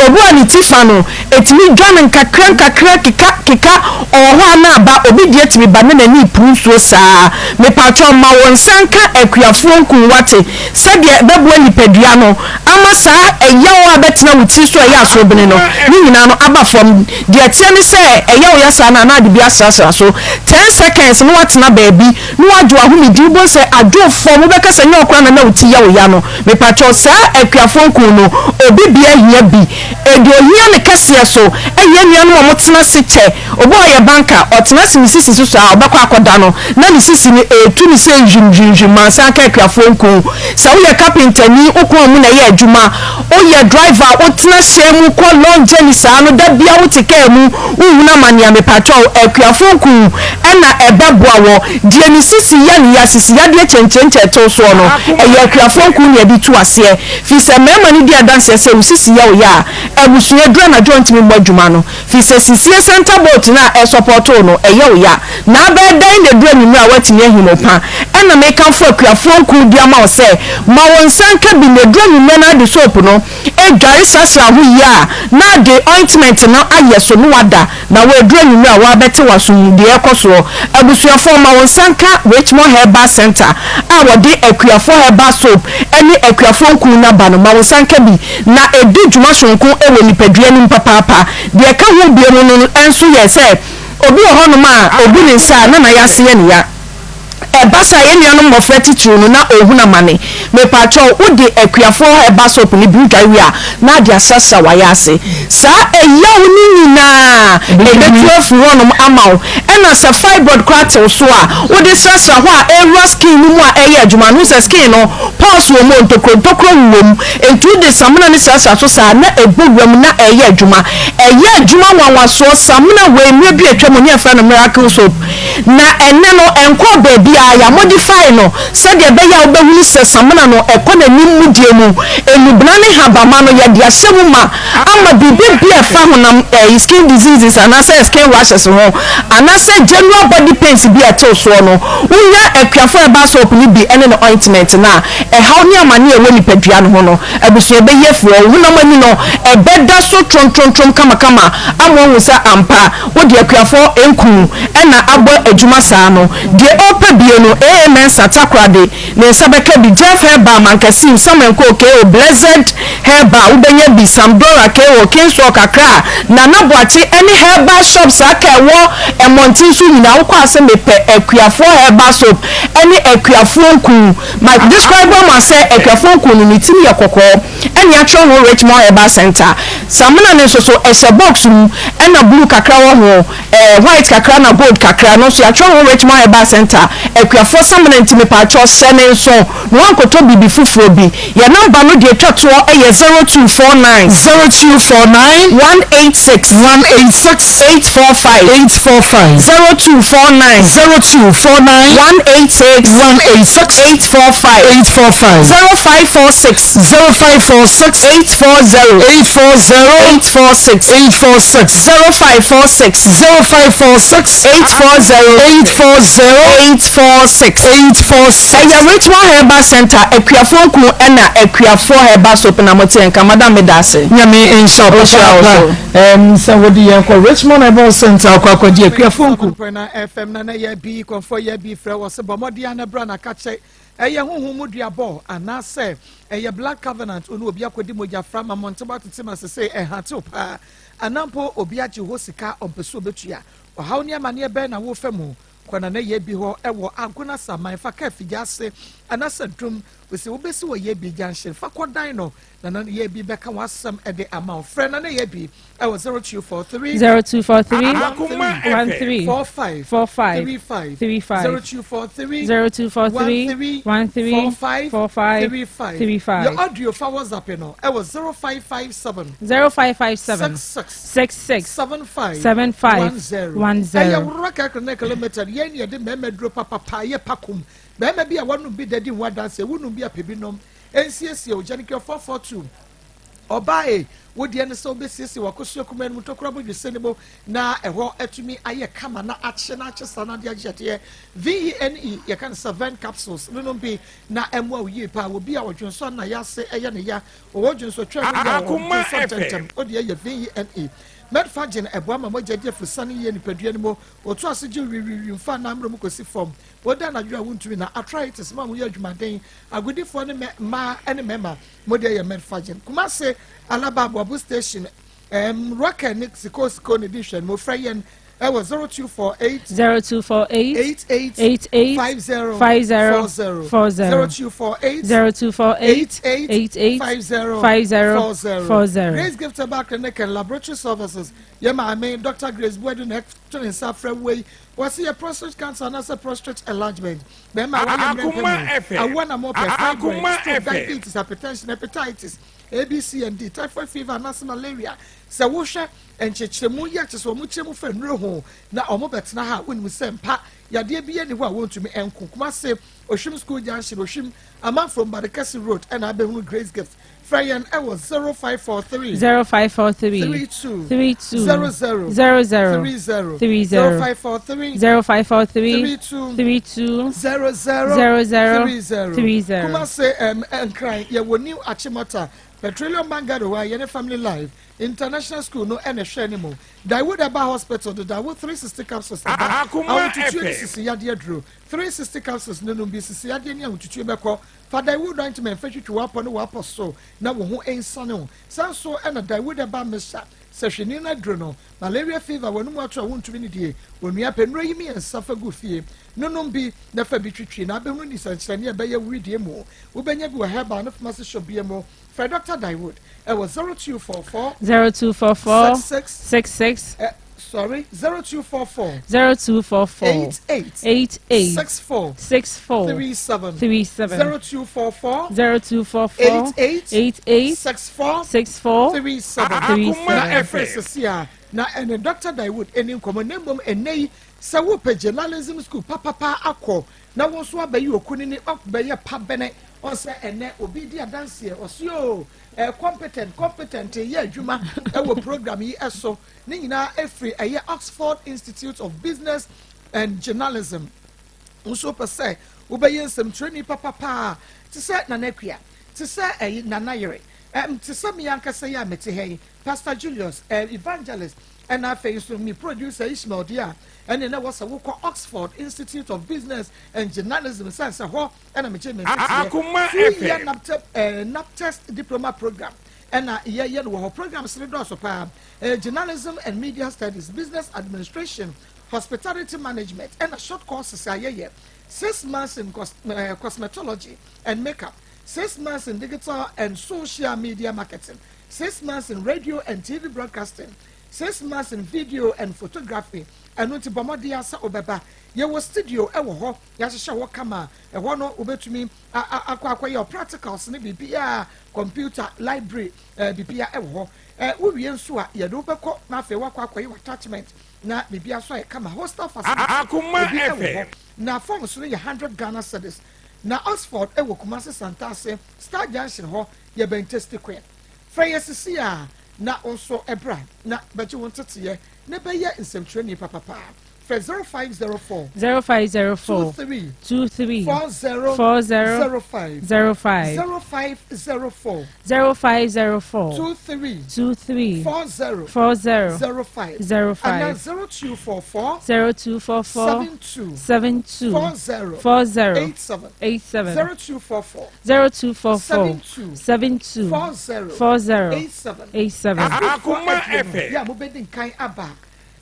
Obi a ne ti fa no, ɛtumi dwa no nkakrankakra, keka keka, ɔwɔ hɔ a na aba, obi deɛ tumi ba na n'ani repuru nsuo saa. Mepakyɛw ma wo nsa nka akuafoɔ nku wate, sɛdeɛ ɛbɛboa nipadua no ama. ama saa ɛyaw a bɛtena wo tiri so a ɛyɛ asorobene no ne nyinaa no aba fam. Deɛ ɛteɛ ne sɛ ɛyɛ wo ya saa no a na ade bi asrasra so ten seconds na woatena baabi na woadwo w'ahomedi. Wobɛhu sɛ adwo fam, wobɛka sɛ nyɛ wo koraa na na wo ti yɛ wo ya no. Mepakyɛw, saa akuafoɔ nku no obi biara hia bi. Deɛ ohia no kɛseɛ so yɛ nuanom a wɔtena ase kyɛ. Obi a ɔyɛ banka, ɔtena ase ne sisi so saa a, ɔbɛkɔ akɔda no na ne sisi no retu no sɛ hwim hwim hwim mansa aka akuafoɔ nku. Sɛ woyɛ kapentani, wo kɔn mu na ɛyɛ adwuma, woyɛ driver a wotena hyɛn mu kɔ long journey saa no, da biara wote kaa mu, wohunu amane a, mepakyɛw, akuafoɔ nku na ɛbɛboa wɔ. Deɛ ne sisi yɛ no ya, sisi yadeɛ kyɛnkyerɛnkyɛn tew soɔ no, ɛyɛ akuafoɔ nku na yɛde tu aseɛ. Firi sɛ mmarima no di adanseɛ sɛ wo sisi yɛ wo ya a, abusua duru anadwo a ɔntumi mmɔ adwuma no. Firi sɛ sisie center bolt no a ɛresɔpɔɔto wo no, ɛyɛ wo ya. Na abɛyɛ dɛn na ɛduru anwummerɛ a woatumi ahim wo pa? Ɛna mekamfo akuafoɔ nku de ama wo sɛ, ma wo nsa nka bi na ɛduru anwummerɛ na ade soap no dware srasra ho yie a, na ade ointment no ayɛ so na woada. Na wo ɛduru anwummerɛ a woabɛte w'aso mu deɛ ɛrekɔ soɔ. Abusuafoɔ, ma wo nsa nka Richmond Herbal Centre a wɔde Akuafoɔ Herbal Soap ne Akuafoɔ Nku no aba no, ma wo nsa nka bi. Na ɛdi dwuma sononko wɔ nipadua no mu papaapa. Deɛ ɛka ho bio no nso yɛ sɛ, obi wɔ hɔnom a, ɔbu ne nsa a, na n'ayase yɛ no ya. Ɛba saa a, yɛn nuanom mmɔfra titiriw no, na ɔrehunu amane. Mepakyɛw, wode akuafoɔ herbal soap no bi wodware wie a, na ade asrasra w'ayaase. Saa ɛyaw no nyinaa, ɛbɛtu afiri hɔnom ama wo. Ɛna sɛ fibroid koraa te wo so a, wode srasra hɔ a, ɛrewura skin no mu a ɛreyɛ adwuma no, wohu sɛ skin no, pores wɔ mu o, ntokuro ntokuro wowɔ mu. Enti wode samina no srasra so saa a, na ɛbɔ wura mu na ɛreyɛ adwuma. Ɛyɛ adwuma nwanwasoɔ. Samina wei, mmerɛ bi a atwa mu, ne yɛfrɛ no miracle soap. Na ɛnnɛ no, ɛnkɔɔ baabiara, yɛamodify no sɛdeɛ ɛbɛyɛ a wobɛhunu sɛ samina no ɛkɔ n'anim mudie mu. Nnubena ne nhabamma no, yɛde ahyɛ mu ma ama biribi bi a ɛfa honam ɛyi skin diseases anaasɛ skin rashes ho anaasɛ general body pains bi a ɛtew soɔ no, wonya Akuafo Herbal Soap no bi ne ne ointment no a, ɛhaw ne amane a ɛwɔ nipadua no ho no, abusua bɛyi afiri hɔ. Wo honam ani no, ɛbɛda so trontrontom kamakama ama woahu sɛ ampa Wo deɛ akuafoɔ nku na abɔ adwuma saa no, deɛ ɔpɛ bie no AA Mensah Takoradi ne nsa bɛka bi, Jeff Herbal Mankasim, Samenko KO, Blessed Herbal wobɛnya bi, Samdora KO, Kingswalk Accra, Nana Boakye ɛne herbal shops aka ɛwɔ mmɔnten so nyinaa wokɔ a sɛ mepɛ akuafoɔ herbal soap ɛne akuafoɔ nku ma describe ama sɛ akuafoɔ nku no ne ti no yɛ kɔkɔɔ ɛne atwerɛ ho Richmond Herbal Centre. Samina no nso so, ɛhyɛ box mu, ɛna blue kakra wɔ ho, ɛɛ white kakra na gold kakra, ɛno nso yɛatwerɛ ho Richmond Herbal Centre. Akuafoɔ samina nti mepaakyɛw hyɛ ne nso na woankɔtɔ biribi foforɔ bi. Yɛn number no deɛ ɛtwa toɔ yɛ 0249. 0249. 186. 186. 845. 845. 0249. 0249. 186. 186. 845. 845. 0546. 0546. 840. 840. 846. 846. 0546. 0546. 840. 840. 846. 846. Ɛyɛ Richmond Herbal Center, Akuafoɔ Nku ɛna Akuafoɔ Herbal Soap na mote nka. Madam meda ase. Nyame nhyira wo Ɔnhyira wo papaapa so. ɛm sɛ wode yɛn kɔ Richmond Herbal Center akɔ akɔgye Akuafoɔ Nku. Prena FM na na yɛ bi kɔnfɔ yɛ bi frɛ wɔ se bɔ mmɔden a na bra na ka kyɛ ɛyɛ honhom mu duabɔ anaasɛ ɛyɛ blood covenant one obi akɔdi mogya fra ma mmɔnten atete ma sese ɛhantew paa anaa mpo obi agye hɔ sika ɔmpɛ sɛ obetua ɔhaw ne amaneɛ bɛn na wofa mu kɔ na na yɛ bi hɔ ɛwɔ Agona Saman fa kaa figya ase anaasɛ dum wɔsi wobɛsi wɔ yɛ bi junction fa kɔdan no na na yɛ bi bɛka w'asɛm ɛde ama wo frɛ na na yɛ bi ɛwɔ 0243 0243 13 45 45 35 35 0243 0243 13 45 45 35 35. Yɛ audio fa WhatsApp no ɛwɔ 0557 0557 66 66 75 75 10 10. Ɛyɛ Wurora Care Clinic Limited yɛn ne yɛde mmarima duro papapa yɛ pakom barima bi a wanom bi da di ho adanseɛ wonom bi apɛ bi nom nsiesie o Gyanikio 442 ɔbaa e. Wo deɛ ne sɛ wobɛsiesie w'akosua kumaa no mu tokuro abodwesɛ no mu na ɛhɔ atumi ayɛ kama na akye na akye saa na ade agye adeɛ. VENE, yɛka no sɛ Ven capsules, no nom bi na ɛmmoa wo yie paa. Obi a ɔdwonsɔ a na yase ɛyɛ ne ya, ɔwɔ dwonsɔtwa mu yaw, ɔdwonsɔ ntɛmntɛm, wo deɛ yɛ VENE. Medfagin, ɛboa ma mogya di afusane yie nipadua no mu, ɔtu ase gye wiwiwi mfa anaa mmerɛ mu kɔsi fam. Woda anadwo a wontumi na arthritis ma woyɛ adwumaden. Agodifoɔ ne mmaa ne mmarima, mo deɛ yɛ Medfagin. Kumase, Alaba, Aboabo Station, um, Rocker ne Siko Siko ne di nhwɛ no. Frɛ yɛn ɛwɔ 0248 0248 88 88 50 50 40 40 0248 0248 88 88 50 50 40 40. Grace Gift Herbal Clinic and Laboratory Services yɛ maame Dr. Grace Buadu na ɛto ne nsa frɛ wo yi wɔsi yɛ prostate cancer anaasɛ prostate enlargement bɛrima a wayɛ mmerɛ Akoma mpɛ mu FM. awoɔ na mɔpɛ fibroid Akoma stroke FM. diabetes hypertension hepatitis A B C and D typhoid fever anaasɛ malaria sɛ wohwɛ nkyekyeremu yi a kyerɛ sɛ wɔn kyerɛ mu fa nnuro ho na wɔn bɛtena ha a wonim sɛ mpa yadeɛ bi ani hɔ a wɔntumi nko Kumase Ohwim School Junction Ohwim Amanfrom Badekɛse Road ɛna abɛhunu Grace Gift frɛ yɛn ɛwɔ 0543 0543 32 32 00 00 30 30 0543 0543 32 32 00 00 30 30. Kumase um, Nkran yɛwɔ New Achimota Petroleum Bungalow a yɛne Family Life International School no ɛna ɛhwɛ ne mu Dawood Herbal Hospital de Dawood 360 capsules aba Akoma ahotutuo ne FM. sisi yadeɛ duro 360 capsules no nom bi sisi yadeɛ ne ahotutuo bɛkɔ fa Dawood ointment fa twitwi w'apɔ ne w'apɔ so na wo ho nsane wo saa nso ɛna Dawood Herbal mixture sɛ hwene no aduro no malaria fever w'anum ato a wontumi ne die onua pɛ nnuro yi mmiɛnsa fa gu fie nonom bi na fa bi twitwi na abɛhunu ni sɛnkyerɛnne a ɛbɛyɛ wedeɛ mu wobɛnya bi wɔ herbal ne pharmacy shop bi mu frɛ Dr. Dawood ɛwɔ 0244 0244 66 66 eh, sorry 0244 0244 88 88 64 64 37 37 0244 0244 88 88 64 64 37 Akoma na FM. ɛfrɛ sisi a na ɛne Dr. Dawood ɛni nkɔmɔ na mmom ɛnɛ yi sɛ wopɛ journalism school papapa akɔ na wɔn nso abɛyɛ okunini ɔbɛyɛ pa bɛnɛ ɔsɛ ɛnɛ obi di adanseɛ ɔsi o ɛ competent competent yɛ adwuma ɛwɔ program yi ɛso ne nyinaa efiri ɛyɛ Oxford Institute of Business and Journalism nso pɛ sɛ wobɛyɛ nsɛmtwerɛni papapa te sɛ Nana Akua te sɛ ɛyi Nana Yere ɛm te sɛ mmea ankasa yi a mete ha yi Pastor Julius ɛ evangelist ɛna afei nso mi producer Ishmael deɛ a ɛne na wɔsɛ wokɔ Oxford Institute of Business and Journalism sɛn sɛ hɔ ɛna megye me Akoma 2-year FM. NABTEB ɛɛ NABTEST diploma program ɛna yɛyɛ no wɔ hɔ programs ne dɔɔso paa ɛɛ journalism and media studies business administration hospitality management ɛna short courses a yɛyɛ 6 months in cosmetology and makeup 6 months in digital and social media marketing 6 months in radio and TV broadcasting 6 months in video and photography ɛno nti bɔ mmɔden asa ɔbɛba yɛwɔ studio ɛwɔ hɔ yɛahyehyɛ hɔ kama ɛhɔ no wobɛtumi akɔ akɔyɛ practicals ne biribiara computer library biribiara ɛwɔ hɔ wowie nso a yɛde wobɛkɔ na afei wakɔ akɔyɛ attachment na biribiara nso ayɛ kama hostel facility Akoma ebi ɛwɔ hɔ FM. na forms no yɛ 100 Ghana cedis na Oxford ɛwɔ Kumasi Santase Star Junction hɔ yɛbɛn Tasty Queen frɛ yɛ sisi a na nso ɛbra na bɛgye wɔn teteɛ na bɛyɛ nsɛmtwerɛni papapa frɛ 0504 0504 23 23 40 40 05 05 0504 0504 23 23 40 40 05 05 ana 0244 0244 72 72 40 40 87 87 0244 0244 72 72 40 40 87 87. Akoma FM. yɛ a mobɛdi nkan aba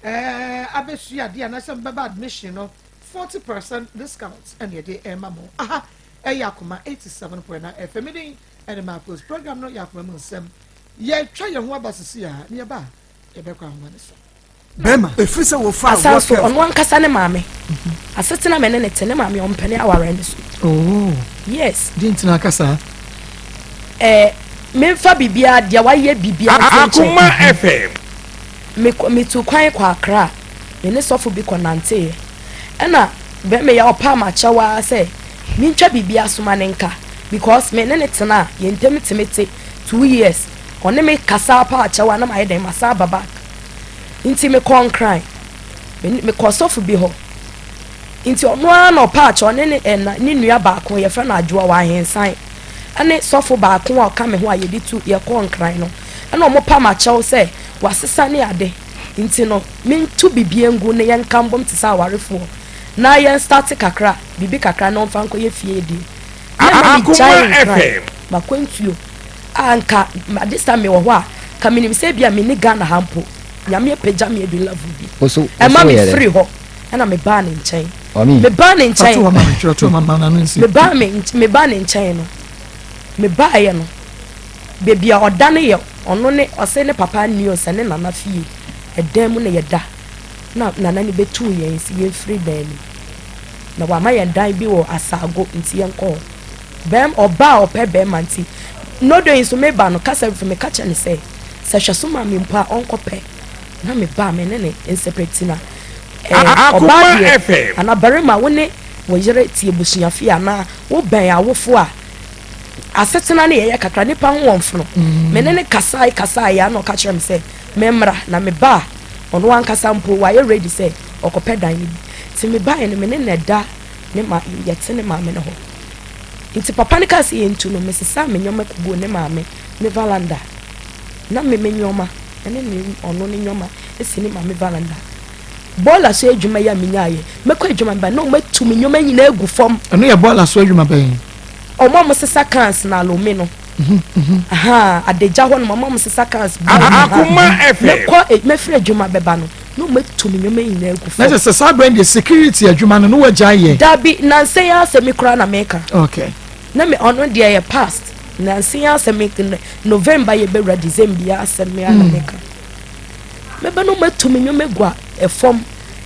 abɛsua adeɛ anaasɛ mobɛba admission no 40% discount ɛne yɛde ɛma mo aha ɛyɛ Akoma 87.9 FM din ɛne Marcos program no yɛ Akoma mu nsɛm yɛtwa yɛn ho aba sisi a ne yɛba a yɛbɛkɔ ahoma no so. Bɛrima efiri sɛ wofa Asan so ɔno ankasa ne maame asetena me ne ne te ne maame ɔmpɛ ne aware ne so. Oh. Yes. Di ntina akasa. Memfa biribiara deɛ wayɛ biribiara nto nkyɛn. Akoma FM. Metu kwan kɔ Akra me ne sɔfo bi kɔ nanteeɛ ɛna bɛrima yi a ɔpa amakyɛw ara sɛ mentwa biribiara soma ne nka because me ne ne tena a yɛn ntam teme te 2 years. Ɔne me kasa pa akyɛw a na mayɛ dɛn masan aba back. Nti mekɔɔ Nkran. Mekɔɔ sɔfo bi hɔ. Nti ɔno ara na ɔpa akyɛw ɔne ne ɛna ne nua baako yɛfrɛ no Adwoa wɔ Ahensan ɛne sɔfo baako a ɔka me ho a yɛde tu yɛkɔɔ Nkran no ɛna ɔmo pam akyɛw sɛ wasesa ne ade nti no mentu biribi ngu na yɛnka mbom te sɛ awarefoɔ na yɛn starte kakra biribi kakra na ɔmfa nkɔyɛ fie deɛ na ɛma megyae Nkran makwantuo a nka this time mewɔ hɔ a ka menim sɛ ebia menni Ghana ha mpo Nyame apagya me adu level bi ɛma me firi hɔ ɛna mebaa ne nkyɛn mebaa ne nkyɛn mebaa me mebaa ne nkyɛn no mebaeɛ no baabi a ɔda no yɛ ɔno ne ɔsɛ ne papa nni ɔsɛ ne nana fie ɛdan mu na yɛda na nana no bɛtuu yɛn si yɛmfiri dan mu na wama yɛn dan bi wɔ asaago nti yɛnkɔ hɔ Bɛm ɔbaa a ɔpɛ bɛɛma nti nodo yi nso meba no kasa firi meka kyerɛ no sɛ sɛ hwɛso ma me mpo a ɔnkɔ pɛ na me ba a me ne ne nsɛpɛti na ɛɛ ɔbaa deɛ anaa barima wo ne wo yere te abusua fie anaa wo bɛn awofo a asetena ne yɛyɛ kakra nipa ho wɔn fono mm. me ne ne kasae kasae ya na ɔka kyerɛ me sɛ memmra na me ba a ɔno ankasa mpo wayɛ ready sɛ ɔkɔpɛ dan no bi nti me baeɛ no me ne na ɛda ne ma yɛte ne maame no hɔ. Nti papa no kaa sɛ yɛntu no, mesesaa me nneɛma kɔguu ne maame ne valanda. Na me me nneɛma ne ne ɔno ne nneɛma si ne maame valanda. Bɔɔla so adwuma yi a menyaeɛ, mɛkɔ adwuma meba na wɔatu me nneɛma nyinaa agu fam. Ɛno yɛ bɔɔla so adwuma bɛn? Wɔn a wɔsesa cans na alome no. Mhm, mhm. Aha, adagya hɔ nom, wɔn a wɔsesa cans. Akoma FM. Mɛkɔ, eh, mɛfiri adwuma bɛba no. Na ɔmo atu me nneɛma nyinaa agu fam. Na kyerɛ sɛ saa berɛ no deɛ security adwuma no na wagyae yɛ? Dabi, nansa yi ara sɛ me koraa na meka. Okay. Na me ɔno deɛ yɛ past. Nansa yi ara sɛ me November yɛ bɛwura December yi ara sɛ me ara na hmm. meka. Mɛba na ɔmo atu me nneɛma agu ɛfam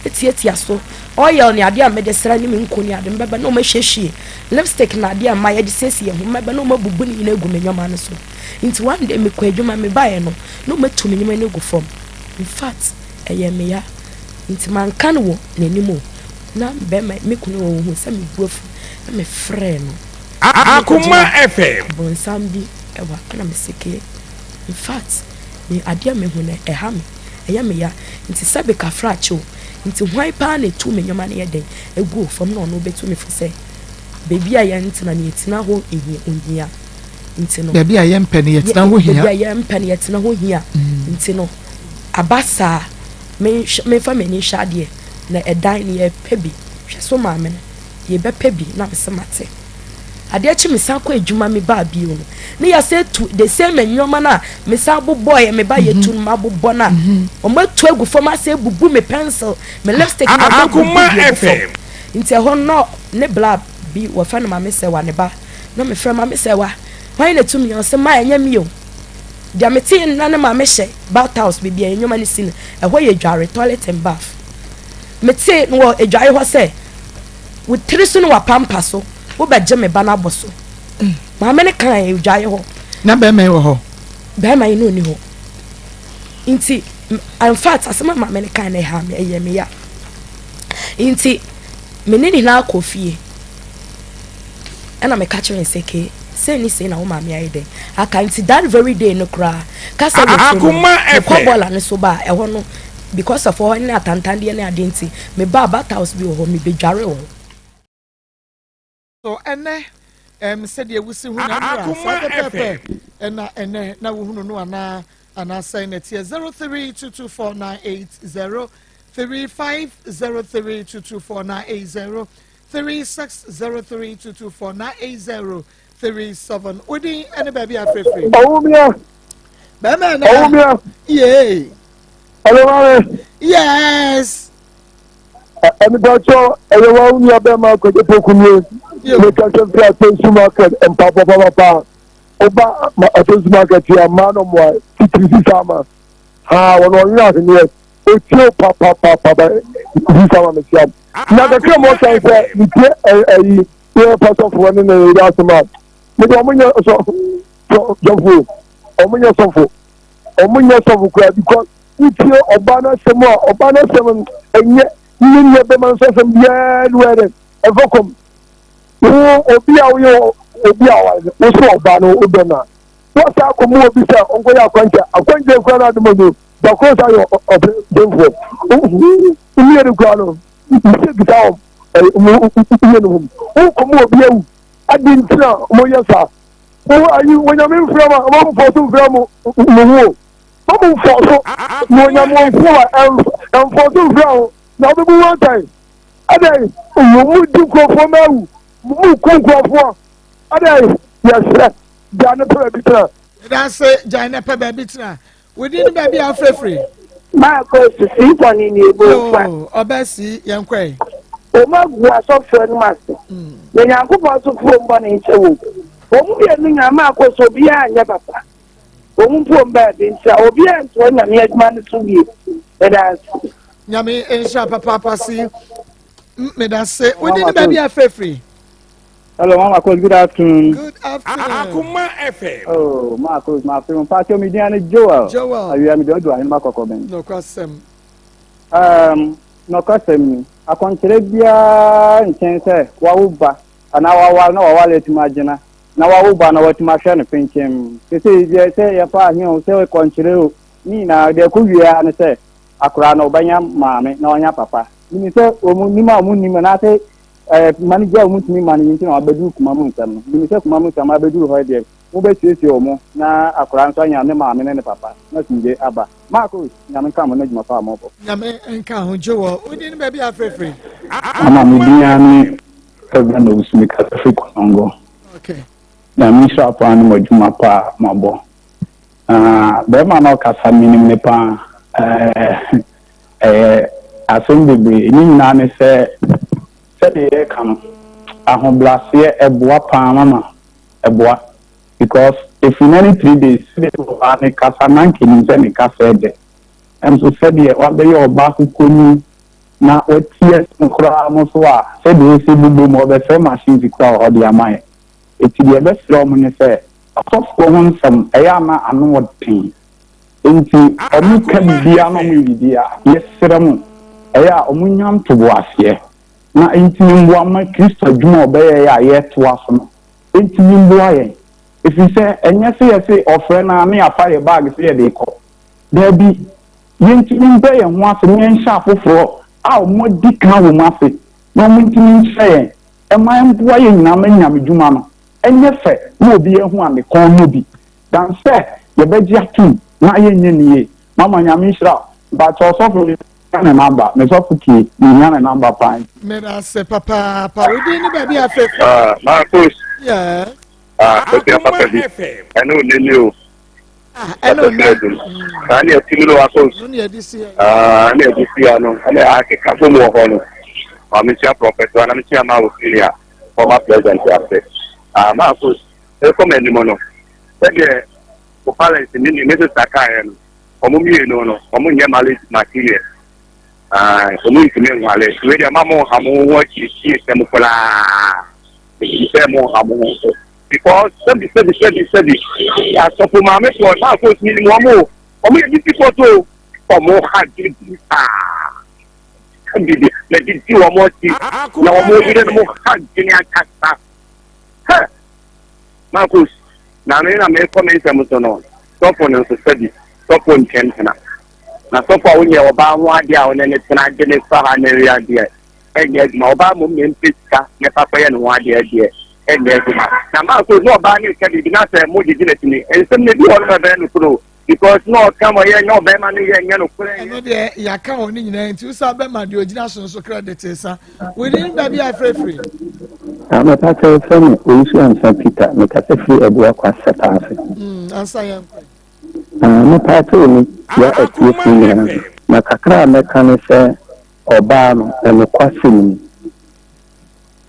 etiatia so. Oil ne adeɛ a mede sra ne me nku ne ade mɛba na ɔmo ahwiehwie lipstick na adeɛ a mmaa yɛde siesie yɛn ho mɛba na ɔmo abubu ne nyinaa agu me nneɛma no so. Nti one day mekɔ adwuma mebaeɛ no na ɔmo atu me nneɛma no agu fam. Infact ɛyɛ me ya nti manka no wɔ n'anim o na bɛrima me kunu wɔ ohun sɛ me bu afu na me frɛɛ no. Akoma FM. Abonsam bi ɛwɔ ɛna me se kee infact me adeɛ a mehu no ɛha me ɛyɛ me ya nti sɛbe kafrakye o nti hwan paa na etu me nneɛma no yɛ dɛn egu fam na ɔno obetu me fo sɛ baabi a yɛntena no yɛtena hɔ ehia ohia. nti no. Baabi a yɛmpɛ no yɛtena hɔ hia. Baabi a yɛmpɛ no yɛtena hɔ hia nti no, aba saa memfa m'ani nhwɛ adeɛ na ɛdan no yɛpɛ bi hwɛ so maame no yɛbɛpɛ bi na mese mate. Adeɛ kye mesan kɔ adwuma me baa bio no ne yɛsɛ tu the same nneɛma no a mesan bobɔeɛ me ba yɛtu no mabobɔ no a wɔn atu agu fam asɛ bubu me pencil me lipstick na wɔn abubu bi agu fam nti ɛhɔ no ne bla bi wɔfɛ no maame sɛ wa ne ba Na mefrɛ maame sɛ wa hwan na tumi ɔsɛ ma ɛnyɛ me o deɛ metee no na ne maame hyɛ bath house baabi a nneɛma no si no ɛhɔ yɛ adware toilet and bath metee no wɔ adware hɔ sɛ wo tiri so ne wapampa so wobɛgye me ba no abɔ so mm. maame no kan adware hɔ na bɛrima yi wɔ hɔ bɛrima yi no ɔni hɔ nti in fact asɛm a maame no kan na ɛha me ɛyɛ me ya nti me ne ne nyinaa kɔ fie Ɛna meka kyerɛɛ no sɛ, Kay, sei ne sei na wo maame ayɛ dɛn aka. Nti that very day no koraa, kasa wɔ fie no, mekɔ bɔɔla no so ba a, ɛhɔ no, because of hɔ ne atantandeɛ ne adeɛ nti, mebaa bath house bi wɔ hɔ, mebɛdwaree wɔ hɔ. So ɛnɛ ɛm sɛdeɛ wusi hu na nnura saa pɛpɛɛpɛ ɛna ɛnɛ na wohunu no anaa anaasɛn na ɛteɛ 03224980 3503224980 3603 224 98037 wodin ɛne baabi afirafiri. Ɔwumia. Bɛrima ɛna. Ɔwumia. Yee. Ɔlɔmare. Yes. Ɛnibɔtɔ ɛyɛ wa wumia bɛrima akɔgye poku nie. Ne kasa firi atɛnsu market mpaboa papapa. Ɔba ma atɛnsu market yɛ mmaa no mmoa titiri sisa ama. Ha wɔn ɔnwene ahweneɛ. Otie o papapapa ba sisa ama mesia. Na kakra mu ɔkan sɛ metie ɛyi yɛ pasɔfoɔ ne ne yere asɛm a mede ɔmo nyɛ sɔ sɔfo ɔmo nyɛ sɔfo ɔmo nyɛ sɔfo koraa because wotie ɔbaa n'asɛm a ɔbaa n'asɛm ɛnyɛ ne nua bɛma nso asɛm biara ne wɔyɛ dɛ ɛfɛ kɔm wo obi a woyɛ obi a wo so ɔbaa no wodɔ no a. Wɔsan akɔmu obi sɛ ɔnkɔyɛ akwankyɛ. Akwankyɛ koraa no adom ɔnyo. Bakoro sa yɛ ɔbenfoɔ. Mmienu koraa no, mistake saa wɔn mmienu ho. Wokɔmu obi awu. Adi nti na moyɛ saa. Mo ayi Onyame mfrɛ mo a, mo mfɔ so mfrɛ mo mo ho o. Mo mo mfɔ so. Mo Onyame wɔn fo a ɛmfɔ so mfrɛ ho. Na wobɛbu wɔn atɛn. Adɛn, mo di nkurɔfoɔ ma awu. Mo ku nkurɔfoɔ. Adɛn, yɛsrɛ. Gyae na pɛ baabi tena. Yɛda ase, gyae na pɛ baabi tena. Wo din ne baabi a wofirefiri? Maakɔ sisi bɔne ne ebo nfa. Yoo, ɔbɛ si yɛn kɔɛ. Wɔn agu asɔfoɔ anim ase. Na Nyankopɔn so fuo mbɔne nkyɛ wɔn. Wɔn mmienu nyinaa maakɔ so obiara anyɛ papa. Wɔn mpo wɔn baabi nti a obiara ntoa Nyame adwuma no so bio. Meda ase. Nyame nhyira papaapa si. Meda ase. Wo din ne baabi a wofirefiri? Hello, Mama Coach. Good afternoon. Good afternoon. Akuma FM. Oh, Mama Coach, my friend. Pacho, mi din ane Joel. Joel. Awia mi de odu ahene makɔkɔ bɛn. Nokwasɛm. Um, nokwasɛm ni. Akɔnkyerɛ biara nkyɛn sɛ wawo ba anaa waware na waware atumi agyina na wawo ba na watumi ahwɛ no penkyɛm. Sese deɛ sɛ yɛfa ahe o sɛ kɔnkyerɛ o ne nyinaa deɛ ɛkɔ wie ara ne sɛ akwaraa no ɔbɛnya maame na ɔnya papa. Menim sɛ wɔn nim a wɔn nim anaasɛ Ɛɛ manegya a wɔntumi mma no yi nti na wɔabɛduru kuma mu nsɛm no. Menim sɛ kuma mu nsɛm abɛduru hɔ yi deɛ, mobɛsiesie wɔn na akwadaa nso anya ne maame ne ne papa na asomdwoeɛ aba. Marcos, Nyame nka mo ne adwuma pa a mobɔ. Nyame nka ho Joel wo din ne baabi a frɛfrɛ. Ama me din ara ne Reverend Owusu mekasa firi Konongo. Okay. Nyame nhyira paa ne mo adwuma pa a moabɔ. Na bɛrima na ɔkasa menim ne paa. Ɛɛ Ɛyɛ asɛm bebree. Ne nyinaa ne sɛ, sɛdeɛ yɛreka no, ahobrɛaseɛ ɛboa paa mama, ɛboa. Because ɛfiri nnɛ ne 3 days, sɛdeɛ ɔbaa no kasa na anka ɛnim sɛ ne kasa ɛdɛ. Nso sɛdeɛ wabɛyɛ ɔbaa kokoni na wati asɛm koraa no so a, sɛdeɛ ɔsi bobɔ mu, ɔbɛsɛe machines koraa wɔ hɔ de ama yɛn. Enti deɛ ɛbɛsrɛ wɔn ne sɛ, asɔfoɔ ho nsɛm, ɛyɛ a na ano ɔden. Enti wɔka biribiara na wɔyɛ biribiara a, yɛsrɛ mo, ɛyɛ a wɔnnya ntoboaseɛ na ɛntumi mmoa mma Kristo adwuma a ɔbɛyɛeɛ a yɛretoa so no ntumi mmoa yɛn. Ɛfiri sɛ, ɛnyɛ sɛ yɛse ɔfrɛ no ara na yɛafa yɛn baage sɛ yɛde rekɔ. Daabi, yɛntumi mbrɛ yɛn ho ase na yɛnhyɛ afoforɔ a wɔadi kan wɔ mu ase na wɔntumi nkyerɛ yɛn mma ɛmmoa yɛn nyinaa ma nyamedwuma no nyɛ fɛ na obiara ahu a ne kɔn nnɔ bi. Than sɛ yɛbɛgye atom na yɛnyɛ no yie. Mama Nyame nhyira wo. Mpakyɛw ɔsɔfo me hia ne number me sɔfo tie me hia ne number paa nti. Medase papaapa wo din ne baabi a fɛ. Ah, Marcus. Yeah. Ah, kɔsia papa bi. Ɛne wo nani o. Ah, ɛne wo nani. Saa ne ɛti mu no Marcus. No ne ɛde si ya. Ah, ne ɛde si ya no. Ɛne akeka fom wɔ hɔ no. Maame nhyia prɔfɛt, na mehyia ma wo senior, former president ase. Ah, Marcus. Ɛrekɔ m'anim no, sɛdeɛ wo parents ne ne sista kaeɛ no, wɔn mmienu no, wɔn nyɛ marriage material. Ae, wɔn ntumi nwale. Wei deɛ ma mo nha mo ho akyirikyiri sɛm koraa. Ɛfiri sɛ mo nha mo ho so. Because sɛbi sɛbi sɛbi sɛbi, asɔfo maamefoɔ, maafoɔ tumi nim wɔn o. Wɔn yɛ difficult o. Wɔn ha didi paa. Didi, na didi wɔn akyi. Na wɔn yere no ha dwene ankasa. Hɛ! Marcus, na me na merekɔ me nsɛm so no, sɔfo no nso sɛbi, sɔfo nkyɛn tena. Na sɔfo a wonyɛ ɔbaa ho adeɛ a ɔne ne tena gye ne fa ha na awia deɛ, ɛnyɛ adwuma. Ɔbaa mmom na ɛmpɛ sika na ɛfa kɔyɛ ne ho adeɛ deɛ, ɛnyɛ adwuma. Na Marcus, na ɔbaa no reka biribi na sɛ mogyegye no akyi no, nsɛm no ebi wɔ hɔ nom a ɛbɛyɛ nokorɛ o. Because na ɔka ma yɛ nyɛ ɔbɛrima no yɛ nyɛ no korɛ. Ɛno deɛ yɛaka wɔ ne nyinaa nti wosa bɛma deɛ ɔgyina so nso credit sa within baabi a frɛfiri. Mepɛ sɛ wofrɛ me Owusu Ansa Peter mekasa firi Abuakwa Sɛpa ase. Mm, ansa yɛn kɔ. Mepɛ sɛ mekyia atiefoɔ nyinaa na kakra a mɛka ne sɛ ɔbaa no ɛnokwasɛm ni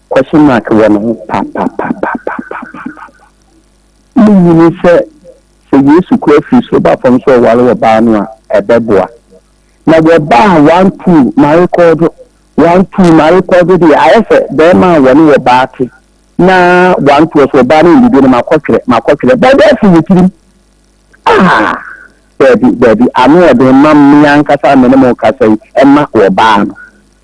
question mark wɔ ne ho papapapapapapa. Menyini sɛ sɛ Yesu koraa firi soro ba fam sɛ ɔware ɔbaa no a, ɛbɛboa. Na wɔbaa one two marekɔɔdo, one two marekɔɔdo deɛ ayɛ sɛ bɛrima a wɔne ɔbaa te na one two ɔsɛ ɔbaa no nnidi no makɔtwerɛ makɔtwerɛ bɛɛbi afiri ne tirim. Ah! Daabi, daabi, ano ɔden ma me ankasa a me ne mo rekasa yi ɛma ɔbaa no.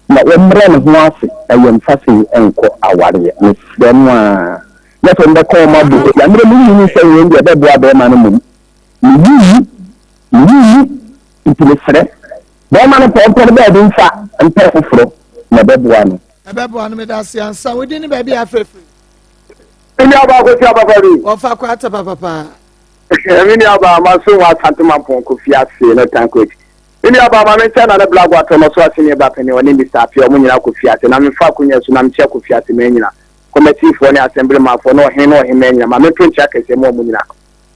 Na wɔmmrɛ ne ho ase na yɛmfa sei nkɔ awareɛ. Mesrɛ no ara. na sɛ wɔbɛka wɔn abɔ mu deɛ, mmerɛ menyi sɛ wei deɛ ɛbɛboa bɛrima no mmom. Menyi menyi nti mesrɛ bɛrima no pɛ ɔmpɛ no baabi mfa mpɛ foforɔ na ɛbɛboa no. Ɛbɛboa no meda ase ansa wodi ne baabi afrɛfrɛ. Me nua baa Kofi Ababa bi. Wɔfa kɔ ata papapa. Me nua baa ma so wɔ Asante Mampɔn Kofi ase no tan coach. Me nua baa ma me nkyɛn na ne black water no so ase ne ba panyin ɔne Mr. Apia ɔmo nyinaa Kofi ase na me fa akonya so na me kyia Kofi ase mɛ nyina. Kɔmɛtiifoɔ ne assembly manfoɔ ne ɔhene ne ɔhemmaa nyina ma me nto nkyia kɛseɛ mu ɔmo nyina.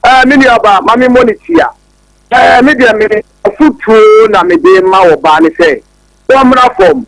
Ɛɛ me nua baa ma me mmɔ ne tia. Ɛɛ me deɛ me afutuo na me de ma ɔbaa ne sɛ wɔmmra fam.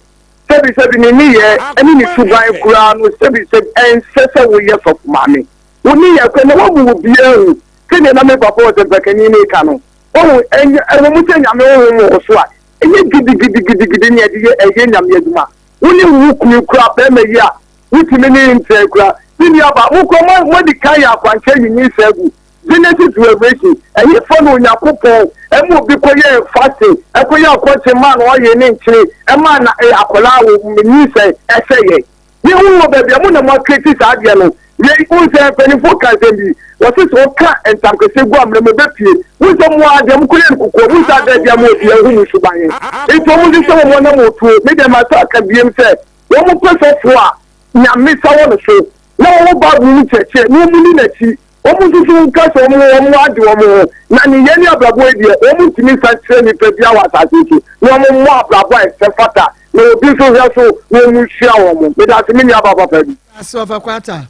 Sɛbisɛbi ne nneyɛɛ ne ne suban koraa no sɛbisɛbi ɛnsɛ sɛ woyɛ sɔfo maame. Wo nneyɛɛ koraa na woamu obiara ahu sɛdeɛ na me papa ɔsɛmpakani no reka no. Wahu, ɛnyɛ, ɛwɔ mu sɛ Nyame honhom wɔ wo so a, ɛnyɛ gidigidigidigidi ne yɛde yɛ ɛyɛ Nyame adwuma. Wo ne wo kunu koraa, barima yi a wotumi ne no ntra yi koraa, me nuabaa, mo koraa mo, moadi kan yɛ akwankyerɛ yi nyinsɛn agu. Genesis to Revelation, ɛhefa na Onyankopɔn ma obi kɔyɛɛ fasting, ɛkɔyɛɛ akɔnkye maa no ɔyee ne nkyene, ɛmaa na eh, akwadaa wɔ nyinsɛn ɛsɛeɛ? Yɛhu wɔ baabi a mo na mo akreti saa adeɛ no. Yei, wohu sɛ mpanimfoɔ ka asɛm bi, wɔse sɛ woka ntamkɛseɛ gu amena mu ɛbɛpue. Wohu sɛ mo ara deɛ mokɔyɛ no kokoa, wohu sɛ ada adi ama obi ahu mo suban. Nti wɔn nhyehyɛ wɔn anammɔntuo. Me deɛ masa aka biem sɛ, wɔn pɛ sɔfoɔ a Nyame sa wɔ no so, na wɔwɔ Bible mu nkyerɛkyerɛ, na wɔn ni n'akyi. Wɔn nso so nka sɛ wɔn wɔn ade wɔn ho, na nneyɛe ne abrabɔ yi deɛ, wɔn ntumi nsan kyerɛ nnipa biara wɔ asase yi so, na wɔn mmɔ abrabɔ a ɛsɛ fata, na obi nso hwɛ so na wɔn nsua wɔn. Meda ase me nua ba papa bi. Ase ɔfa kwata.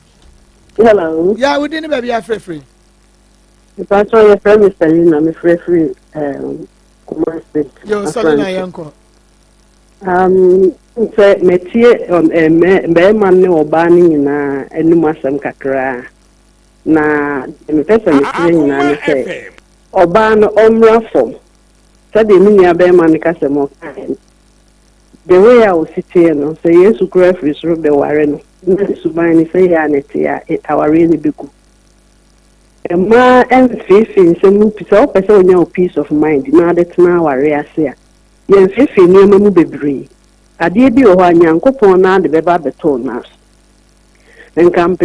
Hello. Ya wodi ne baabi afrɛfrɛ. Mpatsɔ yɛfrɛ me Selina mefrɛfiri um, Kumasi. Yo Selina yɛnkɔ. Um, sɛ matie um, eh, mmarima ne ɔbaa no nyinaa anim asɛm kakraa. Na deɛ mepɛ sɛ mekyerɛ nyinaa ne sɛ, ɔbaa no ɔmmra fam. Sɛdeɛ me nua barima no kasɛm ɔkaeɛ no, the way a ɔsi teɛ no, sɛ Yesu koraa firi soro bɛware no, na ne suban ne sɛ yɛ a na ɛteɛ a, awareɛ no bɛgu. Mmaa mfeefee nsɛm mu pi, sɛ wopɛ sɛ wonya wo peace of mind na wode tena awareɛ ase a, yɛmfeefee nneɛma mu bebree. Adeɛ bi wɔ hɔ a, Nyankopɔn no ara de bɛba abɛto wo nan so. Nka mpe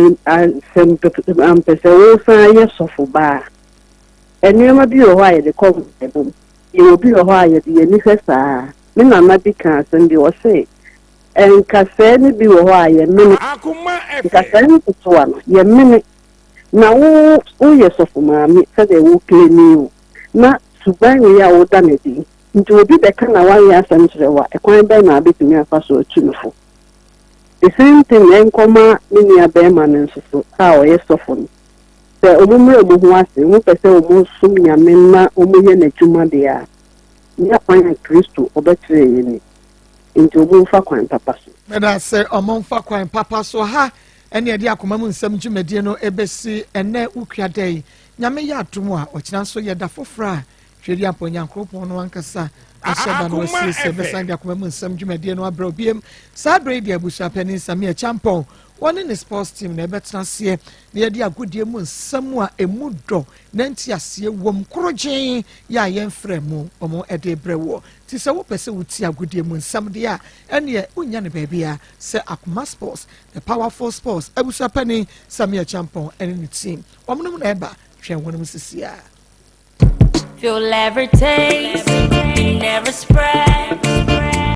sɛ ampɛ sɛ wosan yɛ sɔfo ba a, nneɛma bi wɔ hɔ a yɛde kɔ mpaebɔ mu. Yɛwɔ bi wɔ hɔ a yɛde yɛn ani hwɛ saa. Me nana bi kaa asɛm bi, ɔse, Nkasɛɛ no bi wɔ hɔ a yɛmene. Nkasɛɛ nketewa no, yɛmene. Na wo woyɛ sɔfo maame sɛdeɛ wo claim yi o, na suban wei a woda no adi yi, nti obi bɛka na wayɛ asɛm kyerɛ wo a, ɛkwan bɛn na wabɛtumi afa so atu no fo? The same thing ɛnkɔma me nua bɛɛma no nso so a ɔyɛ sɔfo no. Sɛ ɔmo mmerɛ ɔmo ho ase, ɔmo pɛ sɛ ɔmo som Nyame na ɔmo yɛ n'adwuma deɛ a, nyɛ kwan a Kristo ɔbɛkyerɛɛ yɛn ni. Nti ɔmo nfa kwan papa so. Medase ɔmo nfa kwan papa so ha ɛne ɛde akoma mu nsɛm dwumadie no ɛbɛsi ɛnɛ wokua da yi Nyame yɛ adom a ɔkyena nso yɛ da foforɔ a Tweaduampɔn Nyankoropɔn no ankasa ahyɛ da na wasiesie bɛsan de akoma mu nsɛm dwumadie no abrɛ obiem. Saa berɛ yi deɛ abusuapanin Samia Champɔn wɔne ne sports team na ɛbɛtena aseɛ na yɛde agodie mu nsɛm a ɛmu dɔ na nteaseɛ wom korogyen yɛ a yɛmfrɛ mu wɔn de brɛ woɔ. Nti sɛ wopɛ sɛ wotie agodie mu nsɛm deɛ a ɛneɛ wonnya no baabiara sɛ Akoma Sports, the powerful sports, abusuapanin Samia Champɔn ne ne team wɔnom na ɛba twɛn wɔnom sisi a. Feel every taste, it never spread.